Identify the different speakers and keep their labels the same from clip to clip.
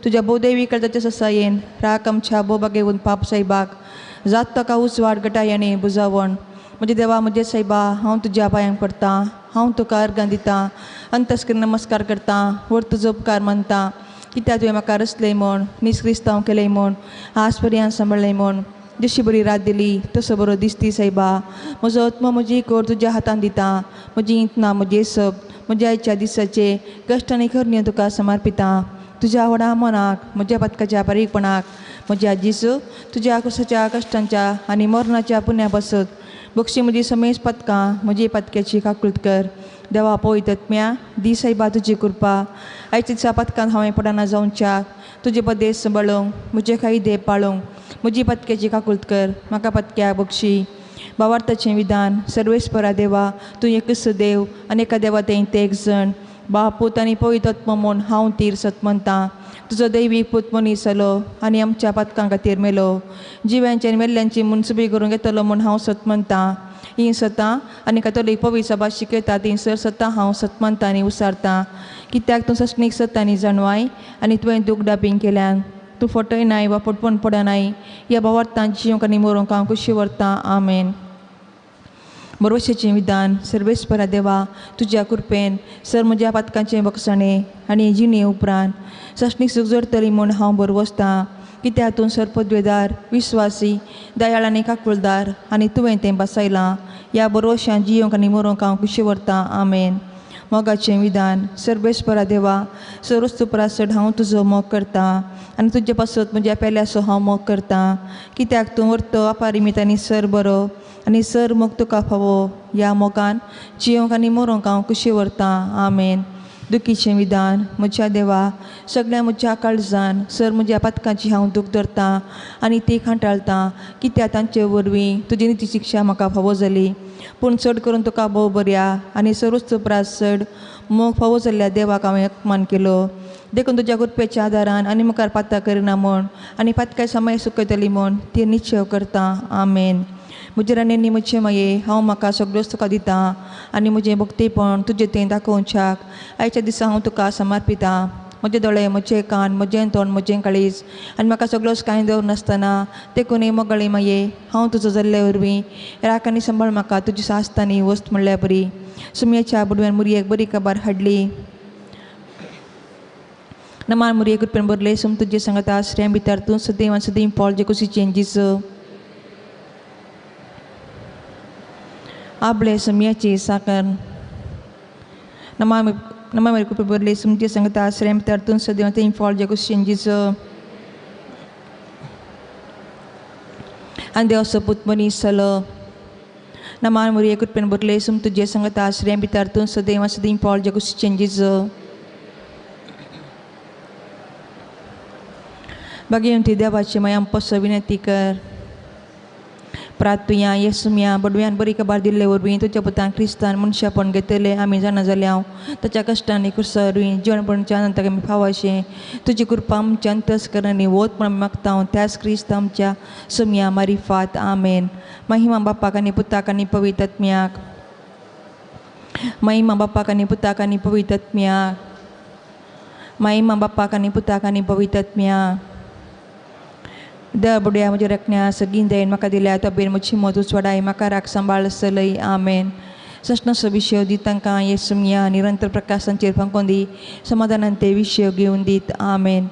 Speaker 1: तुज्या भोवदैवी कळताच्या ससायेन राख आमच्या भोव पाप सायबाक जात ताका उजवाड गटायाने बुजावण. म्हज्या देवा म्हजे सायबा हांव तुज्या पांयांक पडटा, हांव तुका अर्गां दितां, अंतस्कर नमस्कार करता, व्हड तुजो उपकार मानता, कित्याक तुवें म्हाका रचलें म्हूण, नीज क्रिस्तांव केलें म्हूण, आज पर्यंत सांबाळ्ळें म्हूण, जशी बरी रात दिली तसो बरो दिसती सायबा. म्हजो आत्मो म्हजी कोर तुज्या हातान दिता, म्हजी इंतना म्हजे सब म्हज्या आयच्या दिसाचे कश्ट आनी करणी तुका समर्पिता. तुज्या व्हडा मनाक म्हज्या पदकाच्या बारीकपणाक म्हज्या जेजू तुज्या कुसाच्या कश्टांच्या आनी मरणाच्या पुण्या पासत बक्षी म्हजी समेज पदकां म्हजी पदक्याची काकूळत कर. देवा पवित्र आत्म्या दी सायबा तुजी कृपा आयच्या दिसा पदकान हांवें पडना जावच्याक तुजे पदेश सांबाळूंक म्हजे कायदे पाळूंक म्हजी पदक्याची काकूळत कर. म्हाका पदक्या बक्षी. भावार्थाचें विधान. सर्वेस्परा देवा तूं एकच देव आनी एका देवा तें एक जण बाप पूत आनी पवित्र आत्मो म्हूण हांव तीर सत म्हणटा. तुजो दैवीक पूत मनीस जालो आनी आमच्या पातकां खातीर मेलो, जिव्यांची आनी मेल्ल्यांची मुनसुबी करूंक येतलो म्हूण हांव सत म्हणटा. हीं सतां आनी कथोलीक पवित्र सभा शिकयता तीं सर सतां हांव सत म्हणटा आनी उसारता, कित्याक तूं सस्नीक सत आनी जाणवाय आनी तुवें दूख डाबींग केल्यान. तूं फटयनाय वा फटवण पडनाय. ह्या भावार्थान जिवंक आनी मरूंक हांव खुशी व्हरता. आमेन. बरोवचें विधान. सर्वेस्परा देवा तुज्या कृपेन सर म्हज्या पातकांचें बक्षाणें आनी जिणे उपरांत सासणीक सूख जोडटली म्हूण हांव बरवसतां, कित्याक तूं सरपदवेदार विस्वासी दयाळ आनी काकुळदार आनी तुवें तें बसयलां. ह्या बरोवशान जिवंक आनी मरूंक हांव खुशी व्हरता. आमेन. मोगाचें विधान. सर्वेस्परा देवा सर्वस्तू परस चड हांव तुजो मोग करता आनी तुजे पासत म्हज्या पेल्याचो हांव मोग करता, कित्याक तूं व्हरतो अपारिमीत आनी सर बरो आनी सर मोग तुका फावो. ह्या मोगान जिवंक आनी मरूंक हांव खुशी व्हरता. आमेन. दुखीचें विधान. म्हज्या देवा सगळ्या म्हज्या काळजान सर म्हज्या पातकांची हांव दूख धरता आनी ती खांटाळटा, कित्याक तांचे वरवीं तुजी निती शिक्षा म्हाका फावो जाली. पूण चड करून तुका भोव बऱ्या आनी सर्वस्त परस चड मोग फावो जाल्ल्या देवाक हांवें अपमान केलो. देखून तुज्या कृपेच्या आदारान आनी मुखार पातां करिना म्हूण आनी पातकाय समय सुकयतली म्हूण ती निश्चय करता. आमेन. म्हजे राणयांनी म्हजे माये हांव म्हाका सगळ्योच तुका दिता आनी म्हजें भक्तीपण तुजें तें दाखोवच्याक आयच्या दिसा हांव तुका समर्पिता. म्हजे दोळे म्हजे कान म्हजें तोंड म्हजें काळीज आनी म्हाका सगळोच कांय दवरनासतना देखून मोगाळी माये हांव तुजो जाल्ले वरवीं राख आनी सांबाळ म्हाका तुजी सास्त आनी वस्त म्हणल्यार बरी. सुमयाच्या बुडव्यान मुरयेक बरी खबर हाडली. नमान मुरये कृपेन भरले सुम तुजे सांगता श्रेम भितर तूं सदैव आनी सदैव पॉल जे कुशीचें जेजू आपले सुमयाची साकर. नमा नमा कृपे भरले सुमचे सांगता श्रेम भितर तूं सदैव तें फॉल जे कुशीचें जेजू आनी देवाचो पूत मनीस जालो. नमान मुरये कृपेन भरले सुम तुजे सांगता श्रेम भितर तूं सदैव आनी सदैव फॉल जे कुशीचें जेजू भाग्यवंती देवाची माया पसो विनंती कर. प्रातुया येसुम्या बडव्यान बरी खबर दिल्ले वरवीं तुज्या पुतान क्रिस्तान मनशापण घेतले आमी जाणा जाले हांव ताच्या कश्टांनी कुर्सा वरवीं जिवनपणच्या आनंदाक आमी फावो अशें तुजी कृपा आमच्या अंतस्करणांनी वत म्हूण आमी मागता त्याच क्रिस्त आमच्या सुम्या मारिफात. आमेन. महिमा बापाक आनी पुताक आनी पवित्र आत्म्याक. महिमा बापाक आनी पुताक आनी पवित्र आत्म्याक. महिमा बापाक आनी पुताक आनी पवित्र आत्म्याक. देवा बुडया म्हज्या रखण्या सगळीं दयेन म्हाका दिल्या तबेन म्हजी मत उचवाडाय म्हाका राख सांबाळ सलय. आमेन. सस्नाचो विशय दी तांकां येसुमया निरंतर प्रकाशांचेर फांकोन दी समाधानान ते विशय घेवन दीत. आमेन.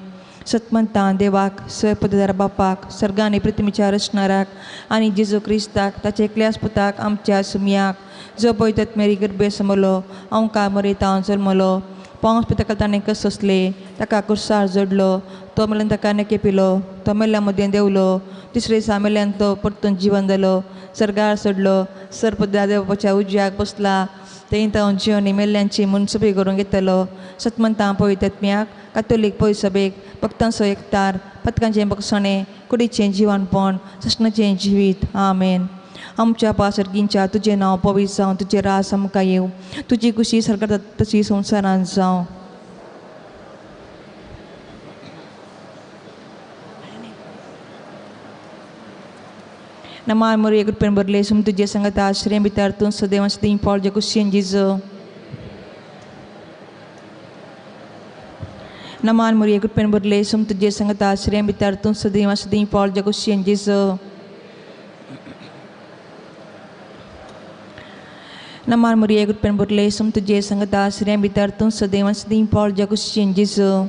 Speaker 1: सतमंता देवाक सरपददार बापाक सर्गान आनी पृथ्वीच्या रचणाराक आनी जेजू क्रिस्ताक ताचे एकल्याच पुताक आमच्या सुमयाक जो पळयतात मेरी गर्भे समलो अंका मरेता जल्मलो पावस पिताका ताणें कस सोंसले ताका कुर्सार जोडलो तो मेल्यान ताका नेके पिलो तो मेल्ल्या मदें देंवलो तिसरे दिसा मेल्यान तो परतून जिवन जालो सर्गार सोडलो सर्पदा देवपाच्या उजव्याक बसला थंय तो जिवन मेल्ल्यांची मनसुबी करून घेतलो. सतमंता पवित्र कातोलीक पवित्र सभेक भक्तांचो एकतार पथकांचें बक्षणें कुडीचें जिवनपण सस्नाचें जिवीत. आमेन. आमच्या पासर्गींच्या तुजें नांव पवित्र जावं तुजें रास आमकां येवं तुजी खुशी सरकार तशी संवसारांत जावं. नमार मोरये कृपेन भरले सुम तुजे संगता आश्रय भितर तूं सदैव सदैव फॉल जे कुशीन जिजो. नमान मुरिये कृपेन भरले सुम तुजे संगता श्रेय भितर तूं सदैव सदैव पावल जगुशीन जेजू। नमान मुरिये कृपेन भरले सुम तुजे संगता श्रेय भितर तूं सदैव सदैव पावल जगुशीन जेजू।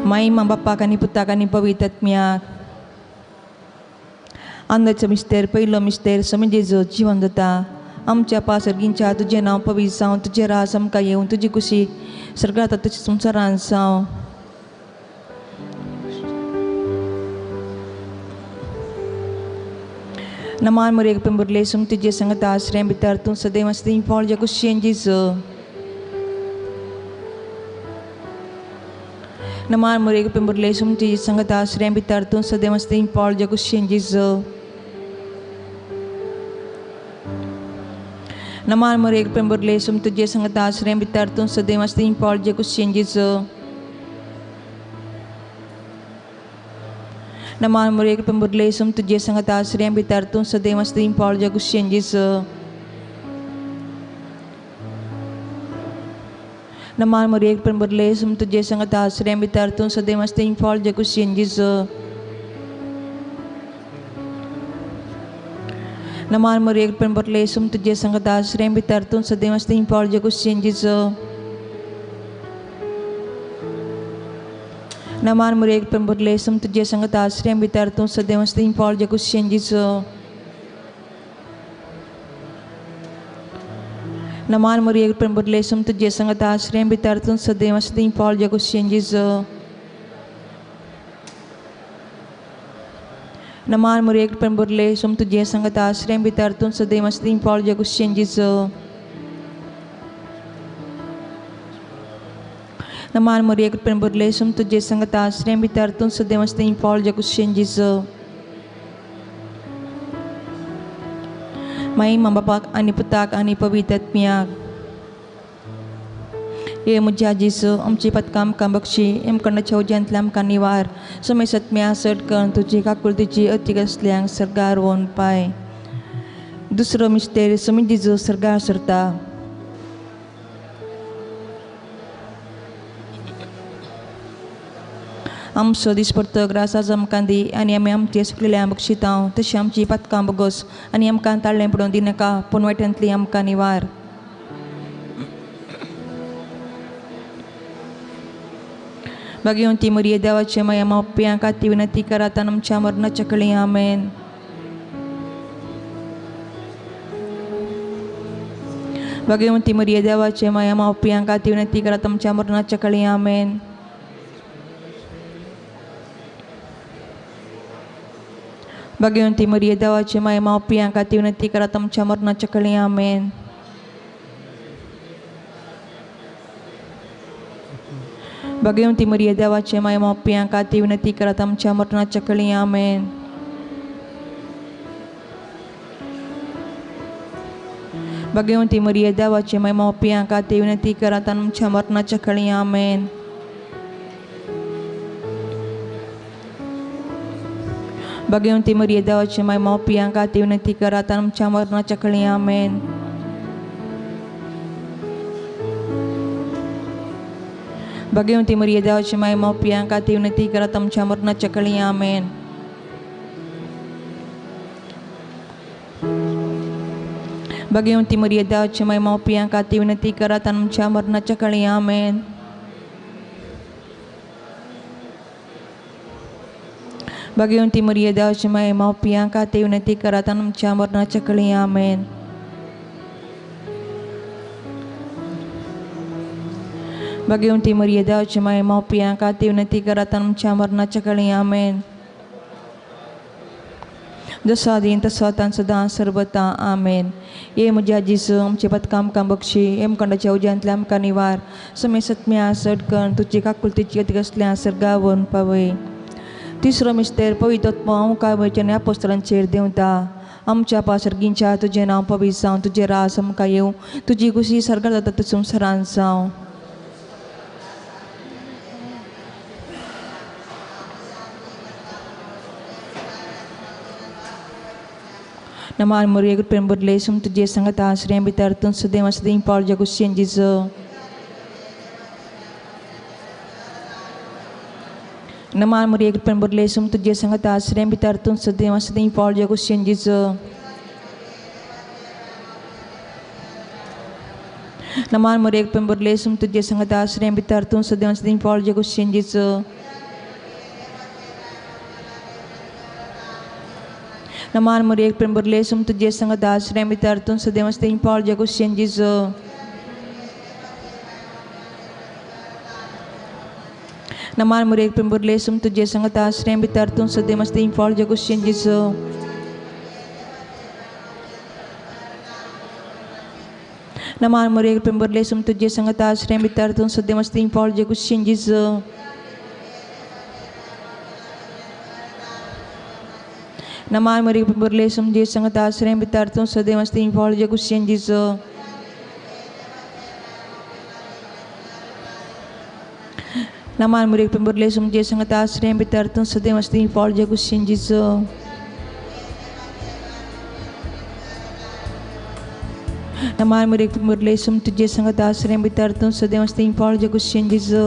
Speaker 1: माई बाप्पाक आनी पुताक आनी पवित्र आत्म्याक। आनंदाचो मिस्तेर पयलो मिस्तेर समी जेजू जिवन जाता। आमच्या पासर्गींच्या तुजें नांव पवित्र जावं, तुजें राज आमकां येवं, तुजी खुशी सर्गांत तशी संवसारांत जावं। नमान मुरिये कृपेन भरले सुम तुजे संगता श्रेय भितर तूं सदैव सदैव पावल जगुशीन जेजू। नमान मुरिये कृपेन भरले सुम तुजे संगता श्रेय भितर तूं सदैव सदैव पावल जगुशीन जेजू। नमान मुरिये कृपेन भरले सुम तुजे संगता श्रेय भितर तूं सदैव सदैव पावल जगुशीन जेजू। नमान मुरिये कृपेन भरले सुम तुजे संगता श्रेय भितर तूं सदैव सदैव पावल जगुशीन जेजू। नमान मुरिये कृपेन भरले सुम तुजे संगता श्रेय भितर तूं सदैव सदैव पावल जगुशीन जेजू। नमान मुरिये कृपेन भरले सुम तुजे संगता श्रेय भितर तूं सदैव सदैव पावल जगुशीन जेजू। नमान मुरिये कृपेन भरले सुम तुजे संगता श्रेय भितर तूं सदैव सदैव पावल जगुशीन जेजू। नमान मुरिये कृपेन भरले सुम तुजे संगता श्रेय भितर तूं सदैव सदैव पावल जगुशीन जेजू। नमान मुरिये कृपेन भरले सुम तुजे संगता श्रेय भितर तूं सदैव सदैव पावल जगुशीन जेजू। नमान मुरिये कृपेन भरले सुम तुजे संगता श्रेय भितर तूं सदैव सदैव पावल जगुशीन जेजू। माई बापाक आनी पुताक आनी पवित्र आत्म्याक। हे म्हज्या जेजू आमची पथकां आमकां बक्षी, आमकां उज्यांतल्या आमकां निवार, समय सत्म्या सट करून तुजी काकुळतीची अतीक आसल्यांक सर्गार वोन पाय। दुसरो मिस्तेर समी जेजू सर्गार सरता। आमचो दिसपडतो ग्रास आज आमकां दी आनी आमी आमचे सुकलेल्या बक्षितां तशी आमची पातकां बगोस आनी आमकां ताळ्ळें पडोवन दिनाका पूण वायटांतली आमकां निवार। भाग्यवंती मरिये देवाचे माया मावप्यांक आती विनंती करात आनी आमच्या मरणाच्या कळी आमेन। भाग्यवंती मरिये देवाचे माया मावप्यांक आती विनंती करात आमच्या मरणाच्या कळी आमेन। भाग्यवंती मरिये देवाचे माया मावप्यांक आती विनंती करात आमच्या मरणाच्या कळी आमेन। भाग्यवंती मरिये देवाचे माया मावप्यांक आती विनंती करात आमच्या मरणाच्या कळी आमेन। भाग्यवंती मरिये देवाचे माया मावप्यांक आती विनंती करात आमच्या मरणाच्या कळी आमेन। भाग्यवंती मरिये देवाचे माय मावप्यांक आती विनंती करात आमच्या मरणाच्या कळी आमेन। भाग्यवंती मरिये देवाचे माय मावप्यांक आती विनंती करात आमच्या मरणाच्या कळी आमेन। भाग्यवंती मरिये देवाचे माय मावप्यांक आती विनंती करात आमच्या मरणाच्या कळी आमेन। भाग्यवंती मरिये देवाचे माय मावप्यांक आती विनंती करात आमच्या मरणाच्या कळी आमेन। भाग्यवंती मरिये देवाचे माय मावप्यांक आती विनंती करात आमच्या मरणाच्या कळी आमेन। जसो आदीन तसो आतां सदां सर्वता आमेन। ये म्हज्या जेजू आमचे पथकां आमकां बक्षी, आमकांच्या उज्यांतल्या आमकां निवार, समय सत्म्या सट करून तुजी काकुळतीची अतीक आसल्या सर्गा व्हरून पावय। तिसरो मिस्तेर पवित्र आत्मो आमकां वयच्या आपोस्तलांचेर देंवता। आमच्या पासर्गींच्या तुजें नांव पवित्र जावं, तुजें राज आमकां येवं, तुजी खुशी सर्गार जाता तशी संवसारांत जावं। नमान मुरिये कृपेन भरले सुम तुजे संगता श्रेय भितर तूं सदैव सदैव पावल जगुशीन जेजू। नमान मुरयेक पेंबुर्लेसुम तुजे संगत आश्रय भितर तूं सदैव सदैव पावल जगुशन जिजो। नमान मुरयेक पेंबुर्लेसुम तुजे संगत आश्रय भितर तूं सदैव सदैव पावल जगुशन जिजो। नमान मुरयेक पेंबुर्लेसुम तुजे संगत आश्रय भितर तूं सदैव सदैव पावल जगुशन जिजो। नमान मुरयेक पेंबुर्लेसुम तुजे संगत आश्रय भितर तूं सदैव सदैव पावल जगुशन जिजो। नमान मुरयेक पेंबुर्लेसुम तुजे संगत आश्रय भितर तूं सदैव सदैव पावल जगुशन जिजो। नमान मुरयेक पेंबुर्लेसुम तुजे संगत आश्रय भितर तूं सदैव सदैव पावल जगुशन जिजो। नमान मुरयेक पेंबुर्लेसुम तुजे संगत आश्रय भितर तूं सदैव सदैव पावल जगुशन जिजो। नमान मुरयेक पेंबुर्लेसुम तुजे संगत आश्रय भितर तूं सदैव सदैव पावल जगुशन जिजो।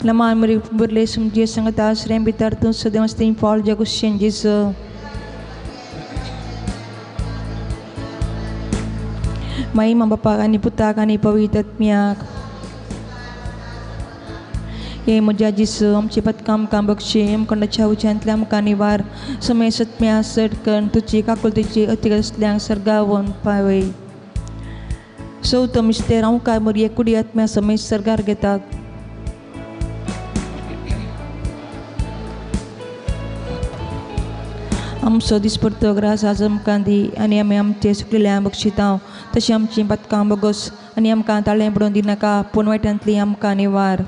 Speaker 1: नमान मुरयेक पेंबुर्लेसुम तुजे संगत आश्रय भितर तूं सदैव सदैव पावल जगुशन जिजो। महिमा बापाक आनी पुताक आनी पवित्र आत्म्याक। हे म्हज्या जिसू आमची पथकां आमकां बक्षी आमकां उच्यांतल्या आमकां निवार समय सत्म्या सट करून तुजी काकुळतीची अतिग्रस्तल्यांक सर्गावन पावय। चवथो मिस्तेर हांव काय मोरये कुडी आत्म्या समय सर्गार घेतात। आमचो दिसपडतो ग्रास आज आमकां दी आनी आमी आमचे सुकलेल्या बक्षितांव तशें आमचीं पथकां बोगस आनी आमकां ताळें पडोवन दिनाका पूण वायटांतली आमकां निवार।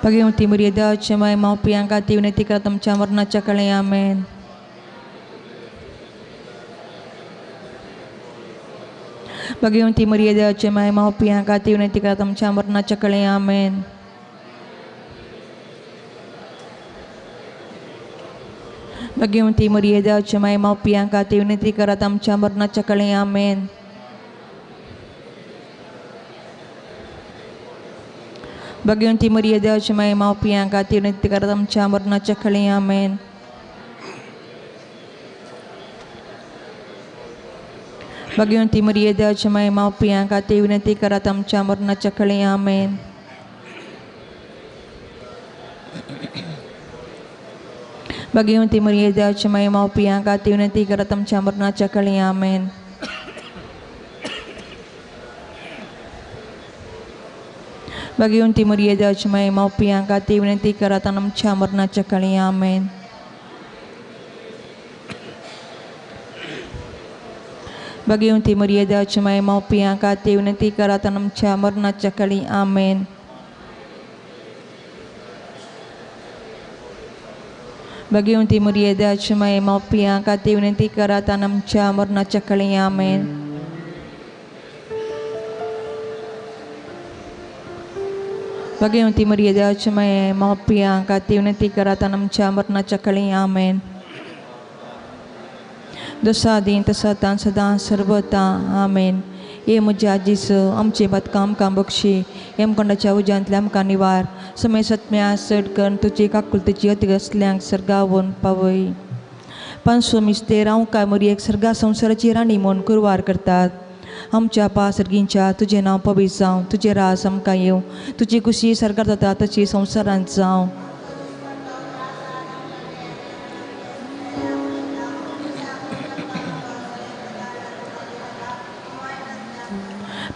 Speaker 1: भगवती मुरये देवाचे माय मावपियांक ती विनंती करात आमच्या मरणाच्या कळे आमेन। भगवती मुरये देवाचे माय मावपियांक ती विनंती करात आमच्या मरणाच्या कळे आमेन। भगवती मुरये देवाचे माय मावपियांक ती विनंती करात आमच्या मरणाच्या कळे आमेन। भगवती मुरये देवाचे माय मावपियांक ती विनंती करात आमच्या मरणाच्या कळे आमेन। भगवती मुरये देवाचे माय मावपियांक ती विनंती करात आमच्या मरणाच्या कळे आमेन। भगवती मुरये देवाचे माय मावपियांक ती विनंती करात आमच्या मरणाच्या कळे आमेन। भगवती मुरये देवाचे माय मावपियांक ती विनंती करात आमच्या मरणाच्या कळे आमेन। भगवती मुरये देवाचे माय मावपियांक ती विनंती करात आमच्या मरणाच्या कळे आमेन। भगवती मुरये देवाचे माय मावपियांक ती विनंती करात आमच्या मरणाच्या कळे आमेन। भगवती मुरये देवाचे माय मावपियांक ती विनंती करात आमच्या मरणाच्या कळे आमेन। दोसा दिन तसा तान सदां सर्वता आमेन। हे म्हज्या जिसू आमचे पथकां आमकां बक्षी हेमकोंडाच्या उज्यांतल्या आमकां निवार समय सत्म्या सट करून तुजी काकुळतीची अतिग्रस्तल्यांक सर्गावन पावय। पांचसो मिस्तेर हांव काय मोरयेक सर्गा संवसाराची राणी म्हूण कुरवार करतात। आमच्या पा सर्गींच्या तुजें नांव पवित्र जावं, तुजें राज आमकां येवं, तुजी खुशी सर्गार जाता तशी संवसारांत जावं।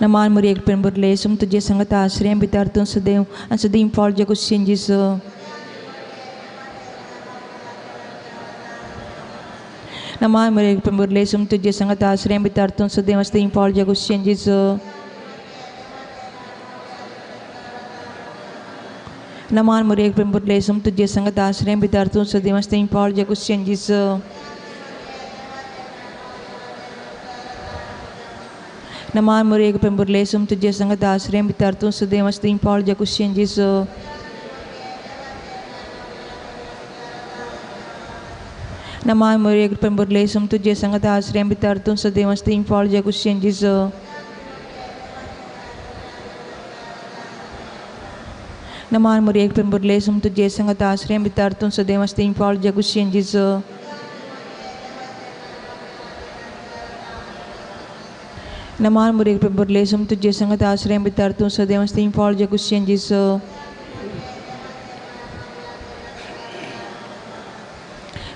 Speaker 1: नमान मुरयेक पेंबुर्लेसुम तुजे संगत आश्रय भितर तूं सदैव आनी सदैव पावल जगुशन जिसू। नमान मुरयेक पेंबुर्लेसुम तुजे संगत आश्रय भितर तूं सदैव सदैव पावल जगुशन जिसू। नमान मुरयेक पेंबुर्लेसुम तुजे संगत आश्रय भितर तूं सदैव सदैव पावल जगुशन जिसू। नमान मुरयेक पेंबुर्लेसुम तुजे संगत आश्रय भितर तूं सदैव सदैव पावल जगुशन जिसू। नमाय मोरये कृपेन भरले तुजे संगत आश्रय भितर तूं सदैव आसती फळ जे कुशेन जिजो नमान मोरये कृपेन भरले तुजे संगत आश्रय भितर तूं सदैव आसती फळ जे कुशेन जिजो नमान मोरये कृपेन भरले तुजे संगत आश्रय भितर तूं सदैव आसती फळ जे कुशेन जिजो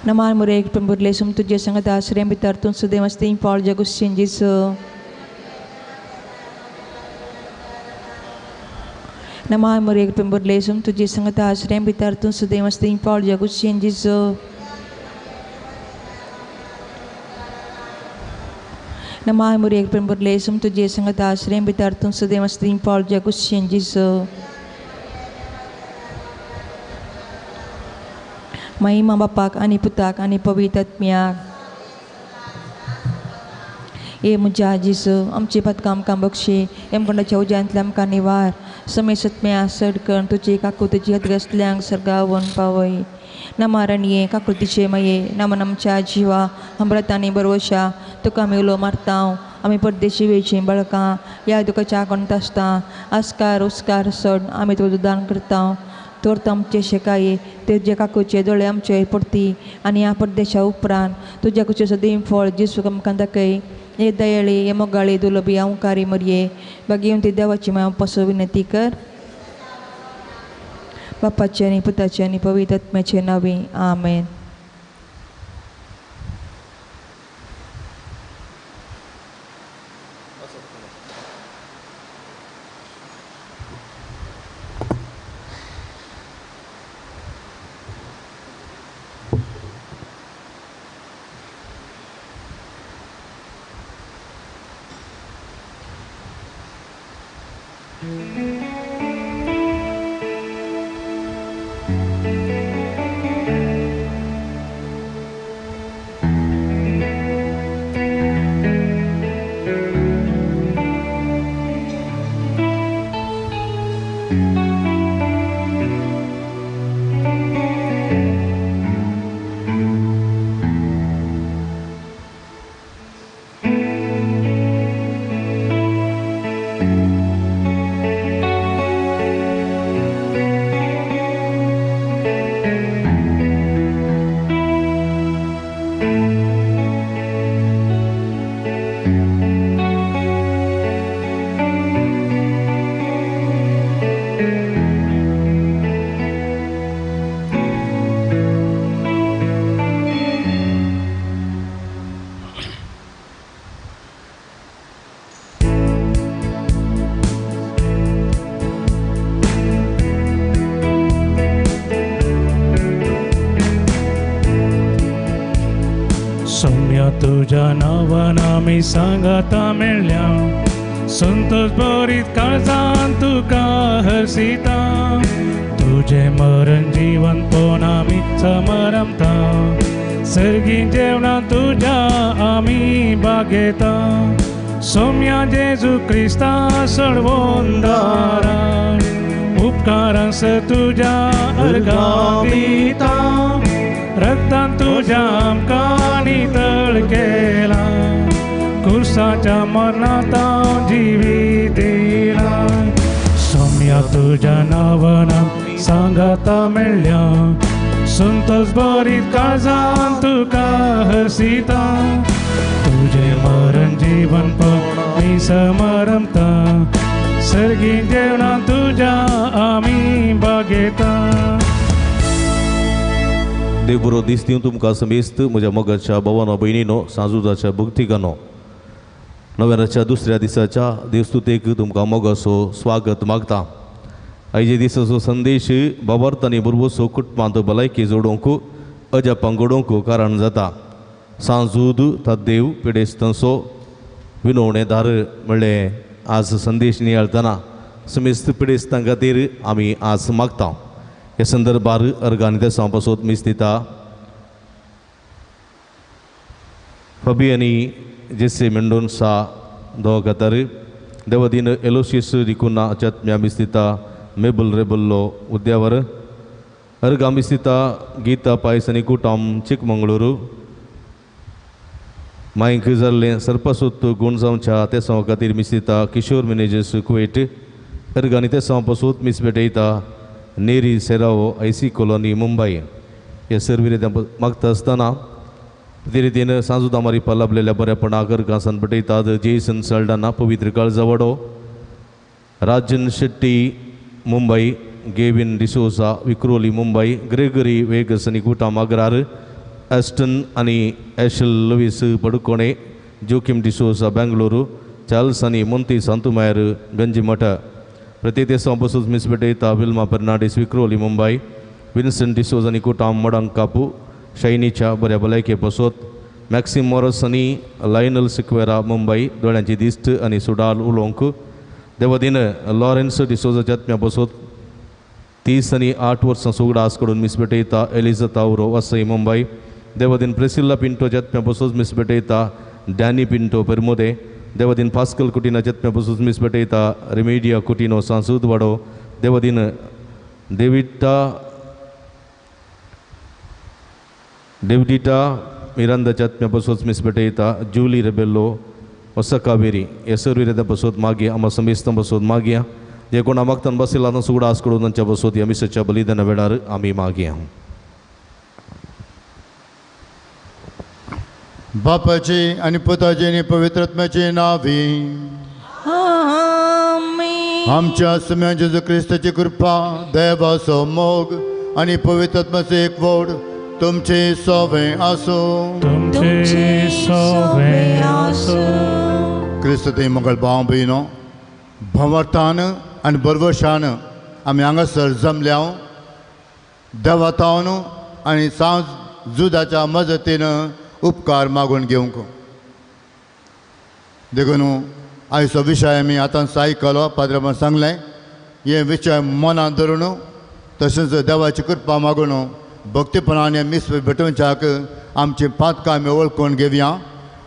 Speaker 1: नमान मोरये कृपेन भरले तुजे संगत आश्रय भितर तूं सदैव आसती फळ जे कुशेन जिजो नमान मोरये कृपेन भरले तुजे संगत आश्रय भितर तूं सदैव आसती फळ जे कुशेन जिजो नमान मोरये कृपेन भरले तुजे संगत आश्रय भितर तूं सदैव आसती फळ जे कुशेन जिजो महिमा बापाक आनी पुताक आनी पवित्र आत्म्याक. ए म्हज्या जेजू आमची पातकां आमकां बक्षी यमगंडाच्या उज्यांतल्या आमकां निवार समेसत्म्या सडकण तुजी काकुतीची हतगसल्यांक सर्गावन पावय. नमारणये काकुतीचे मये नमन आमच्या जिवा अमृतानी बरवशा तुका आमी उलो मारता आमी परदेशी वेची बळकां ह्या दुखाच्या कोणत आसता आस्कार उस्कार सोड आमी तुजो दान करता. तर आमचे शेकाये तुजे काकूचे दोळे आमचे पडती आनी ह्या परदेशा उपरांत तुज्या कुचे सदीं फळ जेजू आमकां दाखय. हे दयाळी हे मोगाळी दुलबी अंकारी मरये बागेवन ती देवाची माय पासो विनंती कर. बापाचे आनी पुताचे आनी पवित्र आत्म्याचे नांवी आमेन.
Speaker 2: तुझ्या नांवान आमी सांगाता मेळ्ळ्या संतोष भरीत काळजान तुका हरसिता तुजें मरण जिवन पोन आमी समरमता सर्गी जेवणां तुज्या आमी बागेता सोम्या जेजू क्रिस्ता सडवोन दारा उपकारां स तुज्या अर्गां दिता रक्तान तुज्या आमकां नितळ केला कुर्साच्या मरणांत हांव जिवीत दिला सोम्या तुज्या नांवान सांगाता मेळ्ळ्या संतोष भरीत काळजान तुका हरसिता तुजें मरण जिवन आमी समरमता सर्गी जेवणां तुज्या आमी बागेता.
Speaker 3: देव बरो दीस दिवं तुमकां समेस्त म्हज्या मोगाच्या भावानो भयणीनो सांजुजाच्या भक्तिकानो नव्याच्या दुसऱ्या दिसाच्या देवस्तुतेक तुमकां मोगाचो स्वागत मागता. आयजे दिसाचो संदेश बाबार्थ आनी भरवसो कुटुंबांत भलायकी जोडोवंक अजापां घडोवंक कारण जाता. सांजूद तद्देव पिडेस्तांचो विनवणेदार म्हणलें आज संदेश नियाळतना समेस्त पिडेस्तां खातीर आमी आज मागता. हे संदर्भार अर्गान देसां पासत मीस दिता फबी आनी जेसे मेंडोन्सा दोगातार देवदीन एलोसियस दिकुना चत्म्या मीस दिता मेबल रेबल्लो उद्यावर अर्गां मिस्तिता गीता पायस आनी कुटाम चिकमंगळुरू मांयक जाल्लें सर्पसूत गूण जावच्या तेसांव खातीर मिस्तिता किशोर मिनेजस कुवेट अर्गांनी तेसांव पसूत मिस भेटयता नेरी सेरावो आयसी कॉलनी मुंबय हे सर्व रित्या मागता आसतना ते रितीन सांजुदा मारिपा लाभलेल्या बऱ्यापणाक अर्गां भेटयतात जेसन सल्डाना पवित्र काळजावाडो राजन शेट्टी मुंबई गेविन डिसोजा विक्रोली मुंबई ग्रेगरी वेगस आनी कुटाम आग्रार एस्टन आनी एशल लुवीस पडुकोणे जोकीम डिसोजा बेंगळुरू चार्ल्स आनी मोंती सांतुमायर गंजीमठ प्रत्येक बसूच मिस भेटयता विल्मा फेर्नांडीस विक्रोली मुंबई विन्सन डिसोज आनी कुटाम मडंग कापू शैनीच्या बऱ्या भलायके बसोत मॅक्सिम मोरस आनी लायनल सिक्वेरा मुंबई दोळ्यांची दिश्ट आनी सुडाल उलोवंक देवदीन लॉरेन्स डिसोजाच्या आत्म्या बसोत 30 आनी 8 वर्सां सुगडास कडून मिस भेटयता एलिजा तावरो वसई मुंबई देवदीन प्रेसिल्ला पिंटो जत्म्या बसूच मिस भेटयता डॅनी पिंटो पेरमुदे देवदीन पास्कल कुटिना जत्म्या बसूच मिस भेटयता रेमेडिया कुटिनो सांसूद वाडो देवदीन देविटा देवडिटा मिरांदा जत्म्या बसूच मिस भेटयता जुली रेबेल्लो वसकावेरी हे सर्व रित्या बसोत मागया आमा समेस्तां बसोत मागया जे कोणा मागतान बसिल्ला तांचो उगडास करून तांच्या बसोत ह्या मिसाच्या बलिदाना वेळार आमी मागया.
Speaker 4: बापाची आनी पुताची आनी पवित्र आत्म्याची नावी
Speaker 1: आमेन.
Speaker 4: आमच्या सुम्या जेजू क्रिस्ताची कृपा देवाचो मोग आनी पवित्र आत्म्याचो एकवट तुमचे सोवे आसूं.
Speaker 2: तुमचे सोवे आसूं.
Speaker 4: क्रिस्त ते मंगळ भाव भयणो भंवरतान आनी बरवशान आमी हांगासर जमल्या देवातावन आनी सांज जुदाच्या मजतीन उपकार मागून घेवंक. देखून आयचो विशय आमी आतां आयकलो पाद्रान सांगलें हे विशय मनान धरून तशेंच देवाची कृपा मागून भक्तीपणान मीस भेटोवच्याक आमची पातकां आमी वळखून घेवया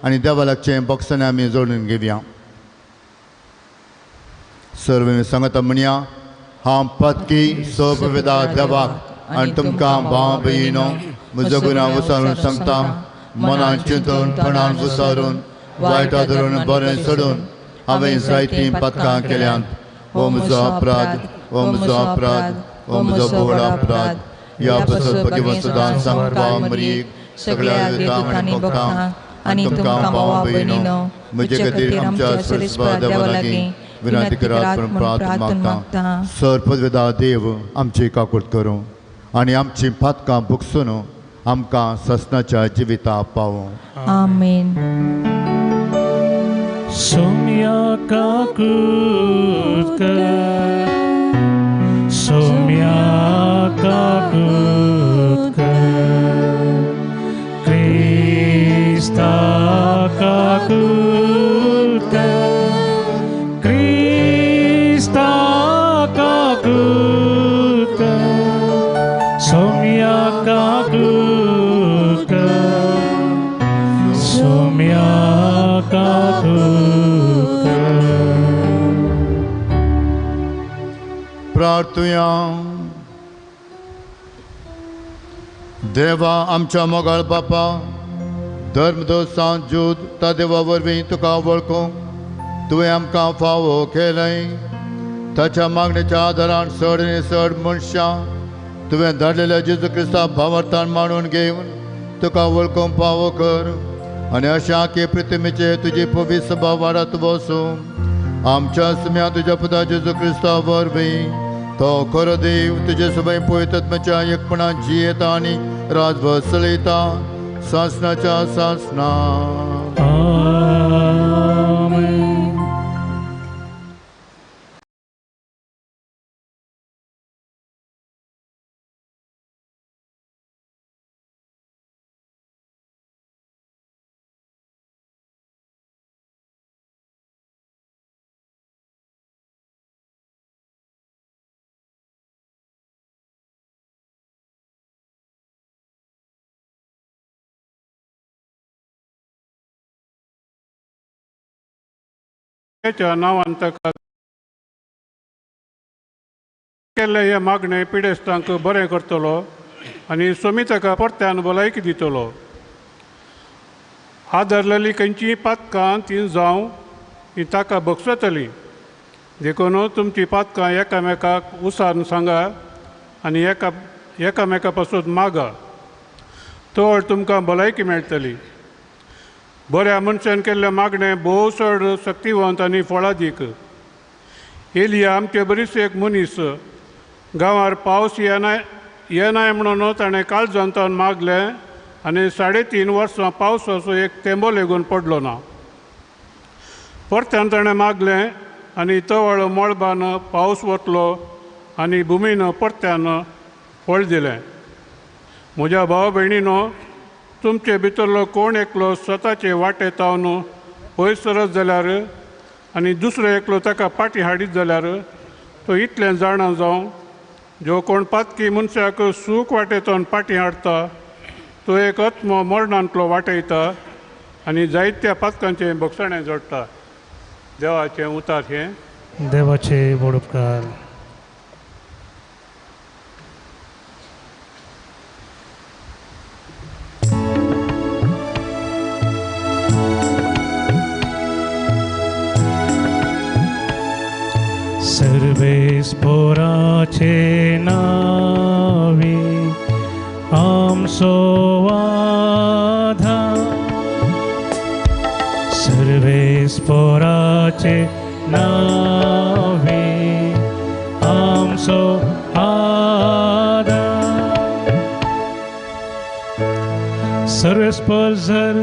Speaker 4: आनी देवा लागचें बक्षां आमी जोडून घेवया. सर्व सांगता म्हणया हांव पातकी सोबवेदा देवाक आनी तुमकां भाव भयणो म्हजो गुन्यांव विसरून सांगता मनान चिंतून पणान विसरून वायटा धरून बरें सोडून हांवें जायतीं पातकां केल्यांत. हो म्हजो अपराध, हो म्हजो अपराध, हो म्हजो व्हड अपराध. ह्या पासत भगवंत सदां सांगपा मरीक सगळ्या युद्धांक आनी भक्तांक आनी तुमकां भावा भयणीनो म्हजे खातीर आमच्या सर्वेस्पर देवा लागीं विनंती करात म्हूण प्रार्थना मागता. सर्ववेदा देव आमची काकूट करूं आनी आमची पातकां भोगसून आमकां ससनाच्या जिविता पावूं.
Speaker 1: आमेन.
Speaker 2: सोम्या काकूट कर, सोम्या काकूट कर, क्रिस्ता काकूट कर, क्रिस्ता काकूट कर, सोम्या काकूट कर, सोम्या काकूट कर.
Speaker 4: प्रार्थुया. देवा आमच्या मोगाळ बापा धर्मदोस ज्यूद त्या देवा वरवीं तुका वळखूंक तुवें आमकां फावो केलें. ताच्या मागणेच्या आदारान चड आनी चड मनशां तुवें धाडलेल्या जेजू क्रिस्ता भावार्थान मांडून घेवन तुका वळखूंक फावो कर आनी अशा की पृथ्वीचेर तुजी पवित्र सभा वाडत वसूं. आमच्या सुम्या तुज्या पुता जेजू क्रिस्ता वरवीं तो खरो देव तुजे सभय पवित्र एकपणान जियेता आनी राजभर चलयता सासनाच्या सासना.
Speaker 2: आमेन.
Speaker 5: नावान ताका केल्लें हें मागणें पिडेस्तांक बरें करतलो आनी सोमी ताका परत्यान भलायकी दितलो. आदरलेली खंयचीय पातकां ती जावं ती ताका बक्षतली. देखून तुमची पातकां एकामेकाक उसारून सांगा आनी एकामेका पासून मागा, तळ तुमकां भलायकी मेळटली. बऱ्या मनशान केल्लें मागणें भोव चड शक्तिवंत आनी फळादीक. एलिया आमचे बरीच एक मनीस गांवार पावस येनाय म्हणून ताणें काळजांतान मागलें आनी 3.5 वर्सां पावसाचो एक तेंबो लेगून पडलो ना. परत्यान ताणें मागलें आनी तवळ मळबान पावस वतलो आनी भुमीन परत्यान फळ दिलें. म्हज्या भाव भयणीनो, तुमचे भितरलो कोण एकलो स्वताचे वाटे तावन पयस सरत जाल्यार आनी दुसरो एकलो ताका पाटी हाडीत जाल्यार तो इतलें जाणा जावं, जो कोण पातकी मनशाक सूख वाटेतून पाटी हाडटा तो एक आत्मो मरणांतलो वाटयता आनी जायत्या पातकांचें बक्षणें जोडटा. देवाचें उतार हें.
Speaker 2: देवाचे व्हड उपकार. सर्वेस्पोराचे नावे आमचो आधार, सर्वेस्पोराचे नावे आमचो आधार. सर्वेस्पोर जर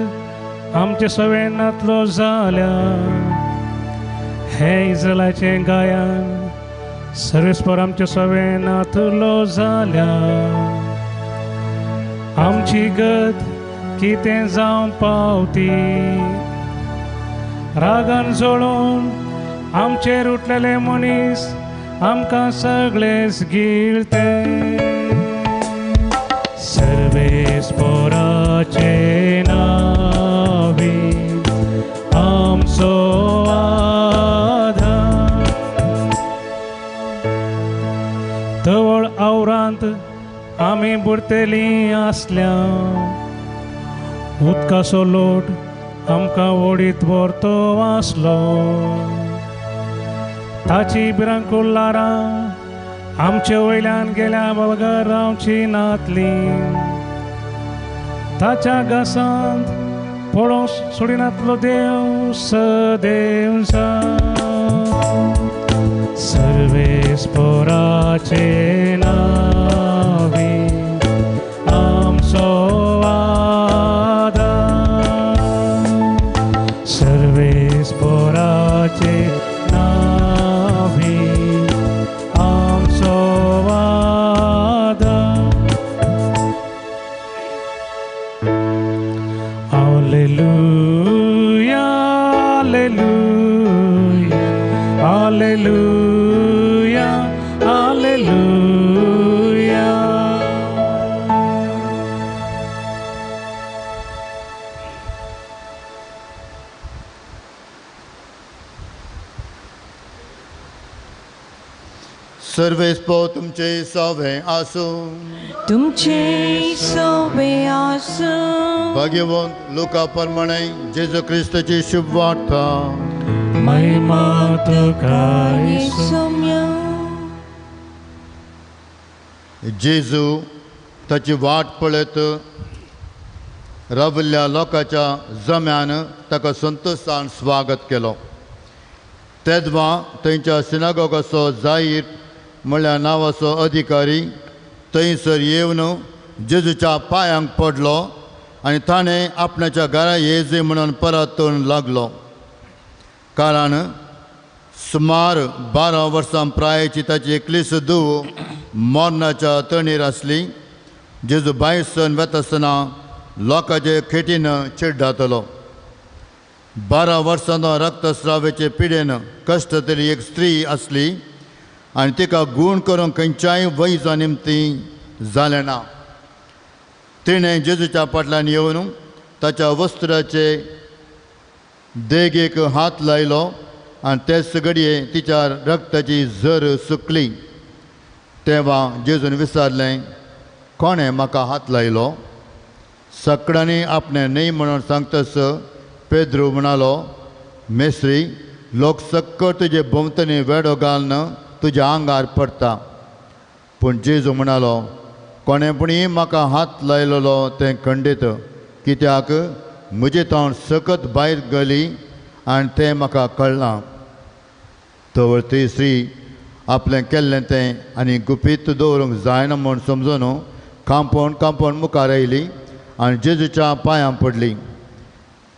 Speaker 2: आमचे सवेनातलो जाल्यार हें इस्रायलाचें गायन, सर्वेस्पोर आमचे सवेनातलो जाल्यार आमची गत कितें जावं पावती. रागान जळोवन आमचेर उठलेले मनीस आमकां सगळेच गिळते. सर्वेस्पोराचे नावे आमचो आधार. तवळ आवरांत आमी बुडतेली आसल्या, उदकाचो लोट आमकां ओडीत व्हरतो आसलो. ताची भिरांकूळ ल्हारां आमचे वयल्यान गेल्या बगर रावची नातली. ताच्या घासांत पळोवंक सोडिनातलो देव सदैव. सर्वेस्पोराचे नावे आमचो आधार, सर्वेस्पोराचे नावे आमचो आधार. Hallelujah, hallelujah, hallelujah, hallelujah.
Speaker 4: सर्वेस्पोर तुमचे सवे आसूं,
Speaker 1: तुमचे सवे आसूं.
Speaker 4: भाग्यवंत लोका प्रमाणे जेजू क्रिस्ताची शुभ वार्ता.
Speaker 2: महिमा तुका येसू.
Speaker 4: जेजू ताची वाट पळयत राविल्ल्या लोकांच्या जम्यान ताका संतोशान स्वागत केलो. तेदवा थंयच्या सिनागोगाचो जाहीर म्हळ्यार नांवाचो अधिकारी थंयसर येवन जेजूच्या पांयांक पडलो आनी ताणें आपणाच्या घरा येजे म्हणून परतून लागलो. कारण सुमार 12 वर्सां प्रायेची ताची एकलीच धूव मरणाच्या तणीर आसली. जेजू भायर सन वता आसतना लोकांचे खेटीन चिड्डातलो. 12 वर्सां रक्तस्रावाचे पिडेन कश्ट तरी एक स्त्री आसली आनी तिका गूण करूंक खंयच्याय वैजा निमती जालें ना. तिणें जेजूच्या फाटल्यान येवन ताच्या वस्त्राचे देगेक हात लायलो आनी तेच घडये तिच्या रक्ताची झर सुकली. तेवा जेजून विचारलें, कोणें म्हाका हात लायलो? सगळ्यांनी आपणें न्हय म्हणून सांगतस पेद्रू म्हणालो, मेस्त्री, लोक सक्कड तुजे भोंवतणी वेडो घालून तुज्या आंगार पडटा. पूण जेजू म्हणालो, कोणें पुणी म्हाका हात लायलेलो तें खंडीत, कित्याक म्हजें तोंड सकत भायर गेली आनी तें म्हाका कळ्ळां. तवळ ती स्त्री आपलें केल्लें तें आनी गुपीत दवरूंक जायना म्हूण समजून कांपोवन कांपोवन मुखार आयली आनी जेजूच्या पांयां पडली.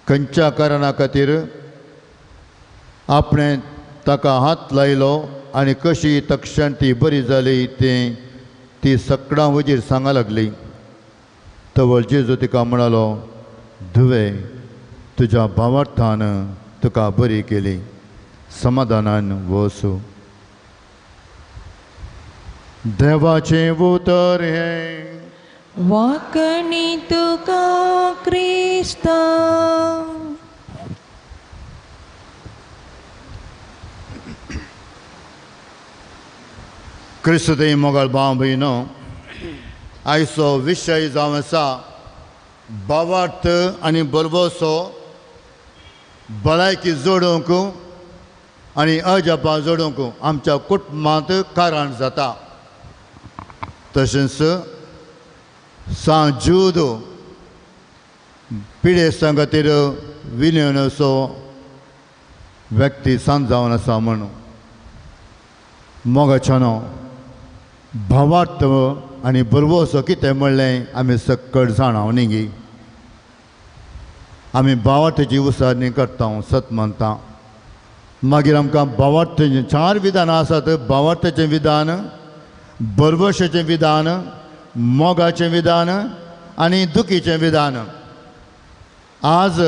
Speaker 4: खंयच्या कारणा खातीर आपणें ताका हात लायलो आनी कशी तक्षण ती बरी जाली तें ती सगळ्यां वजीर सांगा लागली. तवळ जेजू तिका म्हणालो, धुवे, तुज्या भावार्थान तुका बरी केली, समाधानान वसू. देवाचें उतर हें.
Speaker 1: वाकणी तुका क्रिस्ता.
Speaker 4: क्रिस्तुदे मोगाळ भाव भयणो, आयचो विशय जावन आसा भावार्थ आनी बरबसो भलायकी जोडूंक आनी अजापां जोडूंक आमच्या कुटुंबांत कारण जाता. तशेंच सांत ज्यूद पिडेस्तां खातीर विनयनसो व्यक्ती सांत जावन आसा म्हणून मोगाच्यानो भावार्थ आनी बरवसो कितें म्हणलें आमी सक्कड जाणा न्ही गी. आमी भावार्थाची उसारणी करता, सत मानता. मागीर आमकां भावार्थाचें चार विधानां आसात. भावार्थाचें विधान, बरवशाचें विधान, मोगाचें विधान आनी दुखीचें विधान. आज